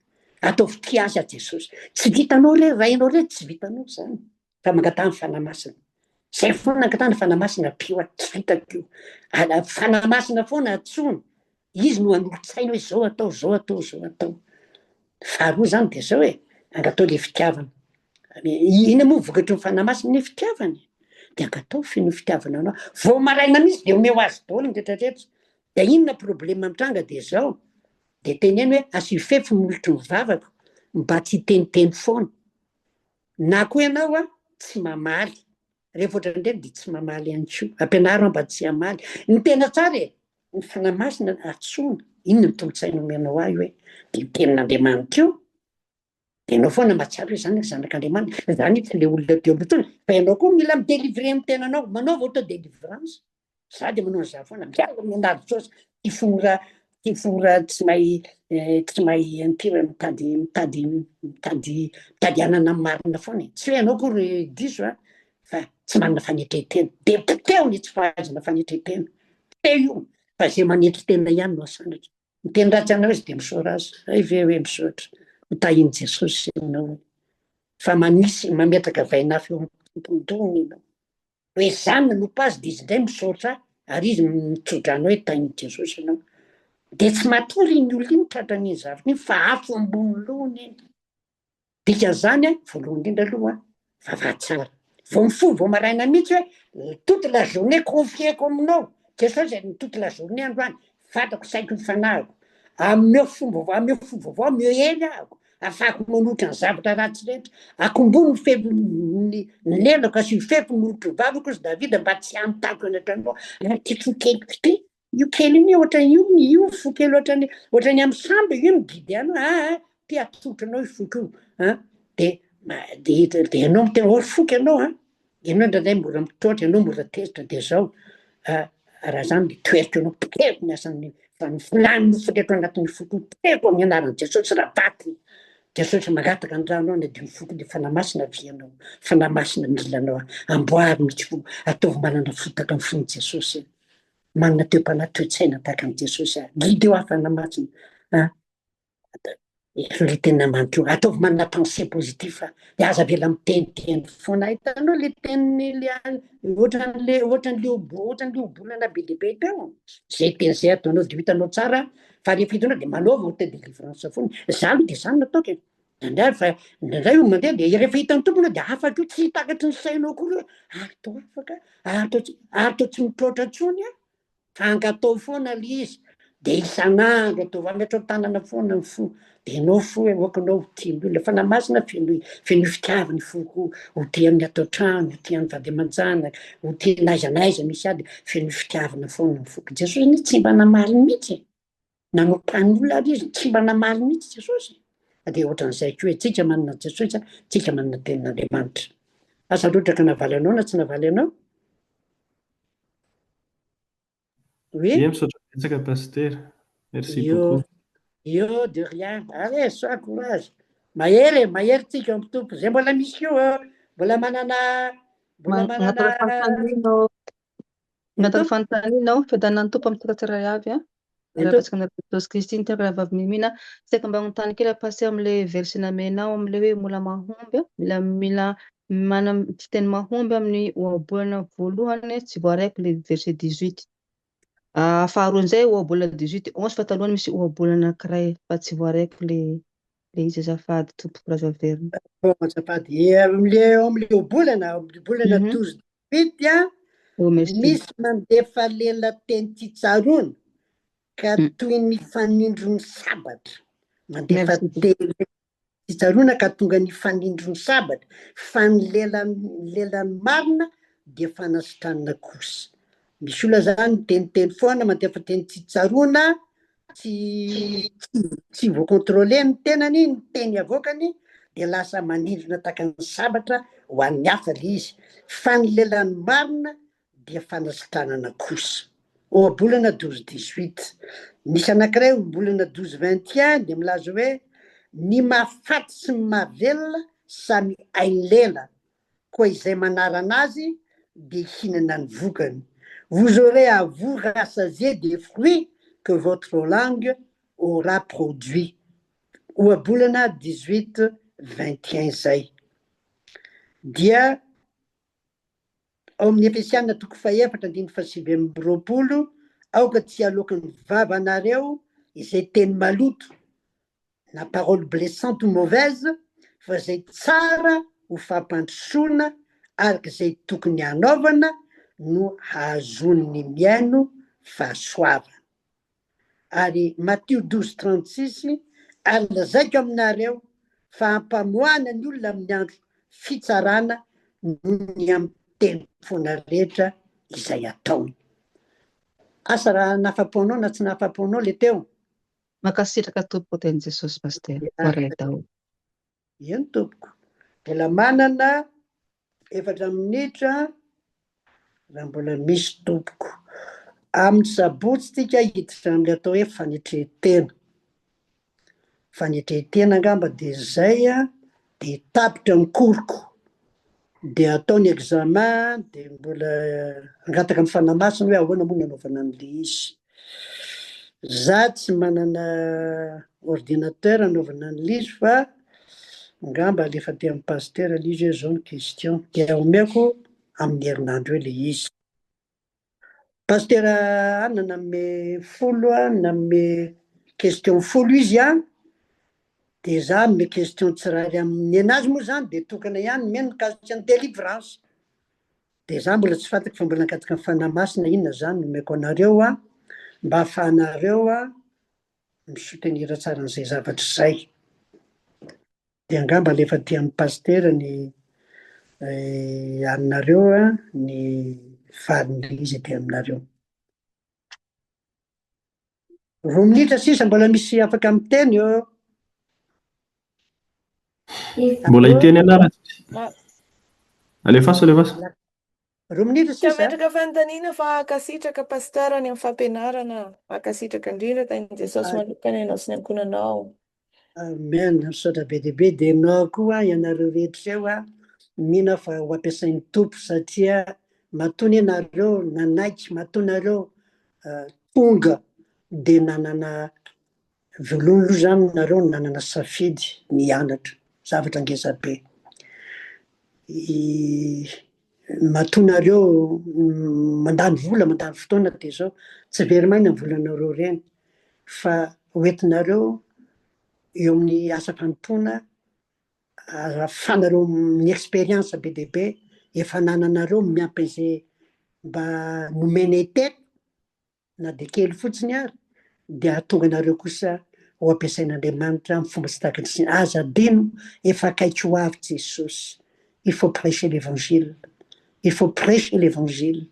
ataovy tia azy aho Jesosy tsy vitanao re rainao re tsy vitanao zany fa mangataha ny Fanahy Masina. Zay foana angatahana ny Fanahy Masina ampio ahy, tsy vitako io. Fanahy Masina foana antsoina, izy no hanolo-tsaina hoe zao atao, zao atao, zao atao. Faharoa zany de zao e, angatao le fitiavana. Inona moa vokatry ny Fanahy Masina ny fitiavana e? De angatao feno fitiavana anao. Vao maraina mihitsy de omeo azy daholo ny rehetra rehetra. De inona problema mitranga de zao, de teneno hoe asio fefy ny molotry ny vavako mba tsy hiteniteny foana. Na koa ianao an, tsy mamaly. Rehefa ohatran'ireny dia tsy mamaly ihany koa. Ampianaro aho mba tsy hamaly. Ny tena tsara e, ny Fanahy Masina antsoina, inona ny tolo-tsaina omenao ahy hoe, dia io tenin'Andriamanitra io, dia ianao foana mahatsiaro hoe za anie zanak'Andriamanitra, za anie tsy ilay olona teo aloha intsony, fa ianao koa mila mi-delivrer ny tenanao, manaova auto délivrance. Za dia manao an'izany foana, miala amin'ny an'ady saosy, ty fora, ty fora tsy mahay tsy mahay an'ity mitady mitady mitady mitady hanana ny marina foana e. Tsy hoe ianao akory diso an, fa tsy manana fanetren-tena. Dia poteho ny tsy fahaizana fanetren-tena. Poteho io, fa izay manetry tena ihany no asandratra. Miteny ratsy anao izy dia misaora azy. Hay ve hoe misaotra. Ho tahin'i Jesosy ianao. Fa manisy mametraka vainafo eo am-pondohany ianao. Hoe za nanompo azy de izy indray misaotra ahy ary izy mitsodrano hoe tahin'i Jesosy ianao. De tsy matory iny olona iny tratran'iny zavatra iny fa afo ambony lohany iny. Dikan'izany an, voalohany indrindra aloha an, vavaha tsara. Vao mifoha vao maraina mihitsy hoe toute la journée confier-ko aminao Jesosy e, toute la journée androany, vatako, saiko, ny fanahiko. Ameo fo vaovao, ameo fo vaovao, ameo hery ahako, ahafahako manohitra ny zavatra ratsy rehetra. Akombony ny fefy ny lelako, asio fefy ny molotro ny vavako, hozy Davida, mba tsy hamitako eny an-tranonao. Ary ity fo keliko ity, Io kely iny ohatran'ny io io fo kely ohatran'ny ohatran'ny amin'ny sambo io migidy any hoe ah ty atolotro anao io foko io ah de de de ianao miteny oh foko ianao an, ianao indraindray mora mitroatra, ianao mora tezitra de zao ah raha zany de toeriko ianao, potehiko ny asan'ny fa ny filàn'ny nofo rehetra ao anatin'ny foko io, potehiko amin'ny anaran'i Jesosy raha vaky Jesosy mangataka ny ranao hanadio ny foko de Fanahy Masina avia anao, Fanahy Masina mila anao, amboary mihitsy fo, ataovy manana fo tahaka ny fon'i Jesosy. Manana toe-panahy, toe-tsaina tahaka an'i Jesosy aho. Guideo aho Fanahy Masina a. Ireo le tenin'Andriamanitra io. Ataovy manana pensée positif aho. Dia aza avela miteniteny foana. Hitanao le teniny le ohatran'le ohatran'le ohatran'le ohabolana be dia be teo. Zay teny zay ataonao dia ho hitanao tsara fa rehefa hitanao dia manaova auto délivrance foana. Za aloha dia zany no ataoko e. Indraindray fa indraindray io mandeha dia rehefa hitan'ny tompony dia afaka io, tsy takatry ny sainao akory hoe ary toa afaka, ary toa tsy ary toa tsy mitroatra intsony aho, fa angatao foana ilay izy, dia isan'andro ataovy ametrao tanana foana ny fo, dia ianao fo hoe aoka ianao ho tia ny olona, Fanahy Masina fenoy fenoy fitiavana ny foko, ho tia ny ato an-trano, ho tia ny vady aman-janaka, ho tia n'aiza n'aiza misy ahy dia fenoy fitiavana foana ny foko. Jesosy anie tsy mba namaly mihitsy e. Nanompa ny olona ary izy, tsy mba namaly mihitsy Jesosy. Fa dia ohatran'izay koa hoe tsika manana an'i Jesosy, tsika manana tenin'Andriamanitra. Asa loatra ka navaly anao na tsy navaly anao? Oui? Ie, misaotra betsaka Pasitera. Merci Io, beaucoup. io, de rien. Allez, sois courage. Mahery e, mahery tsika ao amin'ny Tompo. Izay mbola misy koa, mbola manana, mbola manana. Mangataka fanontaniana aho. Mangataka fanontaniana aho. Fiadanan'ny Tompo amintsika tsirairay avy an. Miarahaba antsika amin'ny anaran'i Jesosy Kristy ny tenako rahavavy Mimina. Saika mba hanontany kely aho Pasteur amin'ilay verset namenao amin'ilay hoe mbola mahomby an. Mila mila manana fiteny mahomby amin'ny ohabolana voalohany tsy voaraiko ilay verset 18. Ah, faharoa indray ohabolana 18 11 fa talohany misy ohabolana anankiray fa tsy voaraiko ilay ilay izy azafady tompoko raha azo averina. Bon, azafady. Eh, Amin'ilay amin'ilay ohabolana, ohabolana 12 18 an, Oh, merci. misy mandefa lela teny tsy tsaroana ka toy ny fanindron'ny sabatra. Mandefa Merci. teny tsy tsaroana ka tonga ny fanindron'ny sabatra, fa ny lelan'ny lelan'ny marina dia fanasitranana kosa. Misy olona zany miteniteny foana, mandefa teny tsy tsaroana, tsy tsy voa-contrôler ny tenany, ny teny avoakany dia lasa manindrona tahaka ny sabatra ho an'ny hafa ilay izy, fa ny lelan'ny marina dia fanasitranana kosa. Ohabolana 12 18. Misy anankiray ohabolana 12 21 dia milaza hoe ny mahafaty sy ny mahavelona samy hain'ny lela, koa izay manarana azy dia hihinana ny vokany. Vous aurez à vous rassasier des fruits que votre langue aura produits. Ohabolana 18 21 izay. Dia ao amin'ny Efesiana toko fahefatra andininy fahasivy amby roapolo, aoka tsy haloaky ny vavanareo izay teny maloto na parole blessante ou mauvaise fa izay tsara ho fampandrosoana araka izay tokony hanaovana no hahazoan'ny mihaino fahasoavana. Ary Matio 12 36, ary lazaiko aminareo fa hampamoahana ny olona amin'ny andro fitsarana noho ny amin'ny teny foana rehetra izay ataony. Asa raha nahafapo anao na tsy nahafapo anao le teo. Mankasitraka tompoko teny Jesosy Pasteur. Voaray daholo. Eny tompoko. Mbola manana efatra minitra raha mbola misy tompoko. Amin'ny sabotsy tsika hiditra amin'ny atao hoe fanetren-tena. Fanetren-tena angamba dia zay a, dia tapitra ny cours-ko. Dia atao ny examen dia mbola hangataka amin'ny Fanahy Masina hoe ahoana moa no anaovana an'ilay izy. Za tsy manana ordinateur anaovana an'ilay izy fa angamba alefa aty amin'ny pasteur ilay izy hoe zao ny question dia omeko amin'ny herinandro eo ilay izy. Pasteur Anna nanome 10 a, nanome question 10 izy a. Dia za hanome question tsirairay amin'ny nenazy moa zany dia tokana ihany ny mikasika ny délivrance. Dia za mbola tsy fantako fa mbola nangataka ny Fanahy Masina inona zany no omeko anareo an, mba ahafahanareo an mi-soutenir tsara an'izay zavatra izay. Dia angamba alefa aty amin'ny pasitera ny aninareo an, ny valin'ilay izy aty aminareo. Roa minitra sisa mbola misy afaka miteny ô. Mbola hiteny anareo. Alefaso, alefaso. Roa minitra Tsy sisa. hametraka fanontaniana fa hankasitraka Pasteur ny amin'ny fampianarana. Mankasitraka indrindra tahin'i Jesosy manokana ianao sy ny ankohonanao. Amen, misaotra be dia be, dia ianao koa ianareo rehetra ireo a, mino aho fa ho ampiasain'ny Tompo satria matoa anie nareo nanaiky, matoa nareo tonga dia nanana voalohany aloha zany nareo nanana safidy ny hianatra, zavatra ngeza be. Matoa nareo mandany vola, mandany fotoana dia zao, tsy very maina ny volanareo ireny fa hoentinareo eo amin'ny asa fanompoana ahafahanareo ny expérience be dia be efa anananareo miampy an'izay mba nomenay teto na dia kely fotsiny ary dia hahatonga anareo kosa ho ampiasain'Andriamanitra amin'ny fomba tsy takatry ny saina. Aza adino, efa akaiky ho avy Jesosy. Il faut prêcher l'évangile. Il faut prêcher l'évangile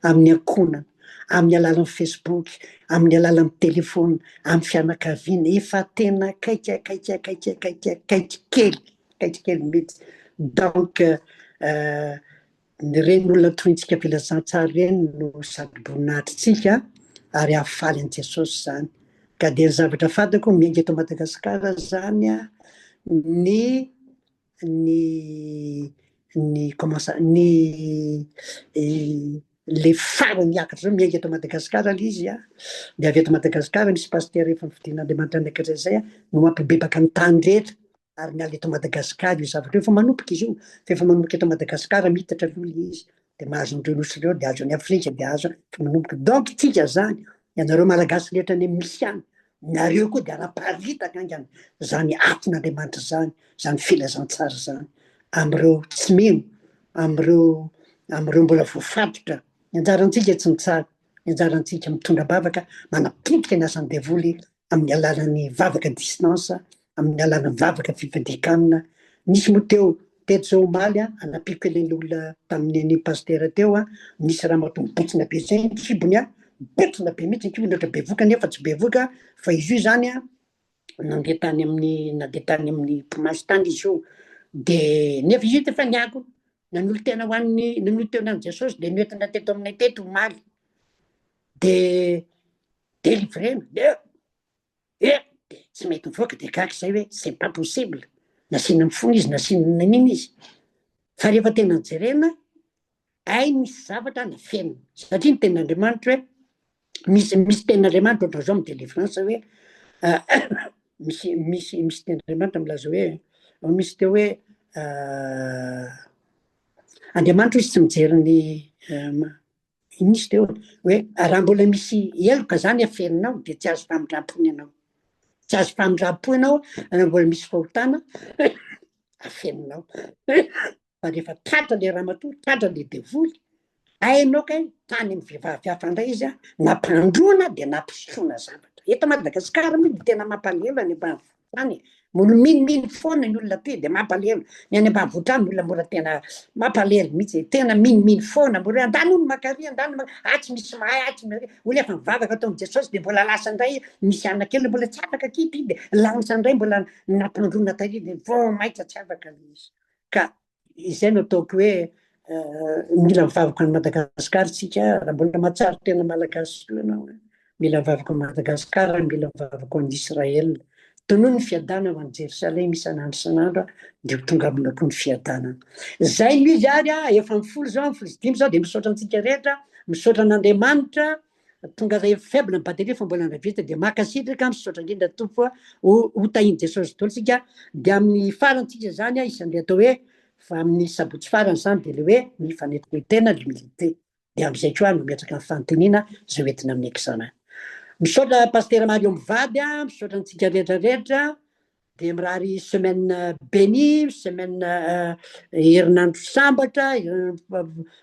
amin'ny ankohonana, amin'ny alalan'ny Facebook, amin'ny alalan'ny téléphone, amin'ny fianakaviana. Efa tena akaiky, akaiky, akaiky, akaiky, akaiky kely, akaiky kely mihitsy. Donc, euh, Ireny olona tohintsika filazantsara ireny no satroboninahitrintsika ary hahafaly an'i Jesosy izany. Ka dia ny zavatra fantako miainga eto Madagasikara izany ny ny ny comment ça ny le farany hiakatra zao miainga eto Madagasikara le izy an, de avy eto Madagasikara misy pasitera efa nofidin'Andriamanitra anankiray zay no mampibebaka ny tany rehetra ary miala eto Madagascar io zavatra io, efa manomboka izy io, fa efa manomboka eto Madagascar miitatra aloha le izy, de mahazo an'ireo nosy ireo, de azo any Afrika, de azo, efa manomboka, donc tsika zany, ianareo Malagasy rehetra any misy any, nareo koa de anaparitaka haingana zany afon'Andriamanitra zany, zany filazantsara zany, am'ireo tsy mino, am'ireo am'ireo mbola voafatotra, ny anjarantsika tsy mitsara, ny anjarantsika mitondra am-bavaka, manapotika ny asan'ny devoly amin'ny alalan'ny vavaka distance, amin'ny alalan'ny vavaka fifadian-kanina. Nisy moa teo, teto izao omaly an, anampiako kely an'ilay olona tamin'ny an'iny pasitera teo an, nisy ramatoa mibotsina be izay ny kibony an, mibotsina be mihitsy ny kibony ohatra bevoka nefa tsy bevoka, fa izy io izany an, nandeha tany amin'ny nandeha tany amin'ny mpimasy tany izy io, dia nefa izy io efa niangona, nanolo-tena ho an'ny nanolo-tena an'i Jesosy dia noentina teto aminay teto omaly, dia delivrena, dia Eh! Dia tsy mety mivoaka dia gaga izay hoe c'est pas possible, nasiana mifona izy, nasiana nanina izy, fa rehefa tena jerena, hay misy zavatra nafenina, satria ny tenin'Andriamanitra hoe misy misy tenin'Andriamanitra ohatran'izao amin'ny délivrance hoe misy misy misy tenin'Andriamanitra milaza hoe misy teo hoe Andriamanitra izy tsy mijery ny Nisy teo hoe raha mbola misy heloka zany afeninao dia tsy azo famindram-pony ianao. Tsy azo famindram-po ianao raha mbola misy fahotana afeninao. Fa rehefa tratra le ramatoa, tratra le devoly, hainao kay tany amin'ny vehivavy hafa indray izy an, nampandroana dia nampisotroana zavatra. Eto Madagasikara moa dia tena mampalahelo any ambanivohitra. Zany e! Mbola minomino foana ny olona aty de mampalahelo, ny any ambanivohitra any olona mbola tena mampalahelo mihitsy e, tena minomino foana, mbola hoe andany hono makary, andany maka, atsy misy mahay, atsy misy, olona efa mivavaka tao amin'i Jesosy de mbola lasa indray misy anona kely mbola tsy afaka akia ity de lasa indray mbola nampandroana tary de vao maika tsy afaka le izy, ka Izay no ataoko hoe mila mivavaka an'i Madagasikara isika, raha mbola mahatsiaro tena Malagasy koa ianao, mila mivavaka an'i Madagasikara, mila mivavaka ho an'i Israël. Tonony ny fiadanana ho an'i Jerosalema isan'andro isan'andro dia ho tonga aminao koa ny fiadanana. Izay no izy ary, efa amin'ny folo izao, amin'ny 10:05 izao dia misaotra antsika rehetra, misaotra an'Andriamanitra. Tonga zay faible ny batterie fa mbola navita dia mankasitraka misaotra indrindra Tompo a, ho ho tahin'i Jesosy daholo tsika, dia amin'ny farany tsika zany a isan'le atao hoe fa amin'ny sabotsy farany zany dia le hoe ny fanetren-tena l'humilité, dia amin'izay koa aho no mametraka ny fanontaniana izay ho entina amin'ny examen. Misaotra Pasitera Mario mivady a, misaotra antsika rehetra rehetra. Dia mirary semaine bénie, semaine herinandro sambatra,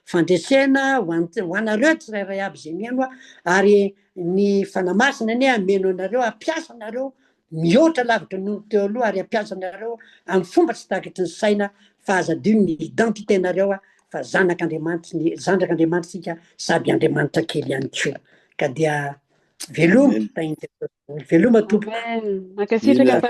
fandresena ho an- ho anareo tsirairay aby izay mihaino ary ny Fanahy Masina anie hameno anareo, hampiasa anareo mihoatra lavitra noho ny teo aloha ary hampiasa anareo amin'ny fomba tsy takatry ny saina fa aza adino ny identité-nareo fa zanak'Andriamanitra ny zanak'Andriamanitra isika sady Andriamanitra kely ihany koa. Ka dia veloma, Amen. tahin'i Jesosy. Veloma tompoko. Amen. Mankasitraka.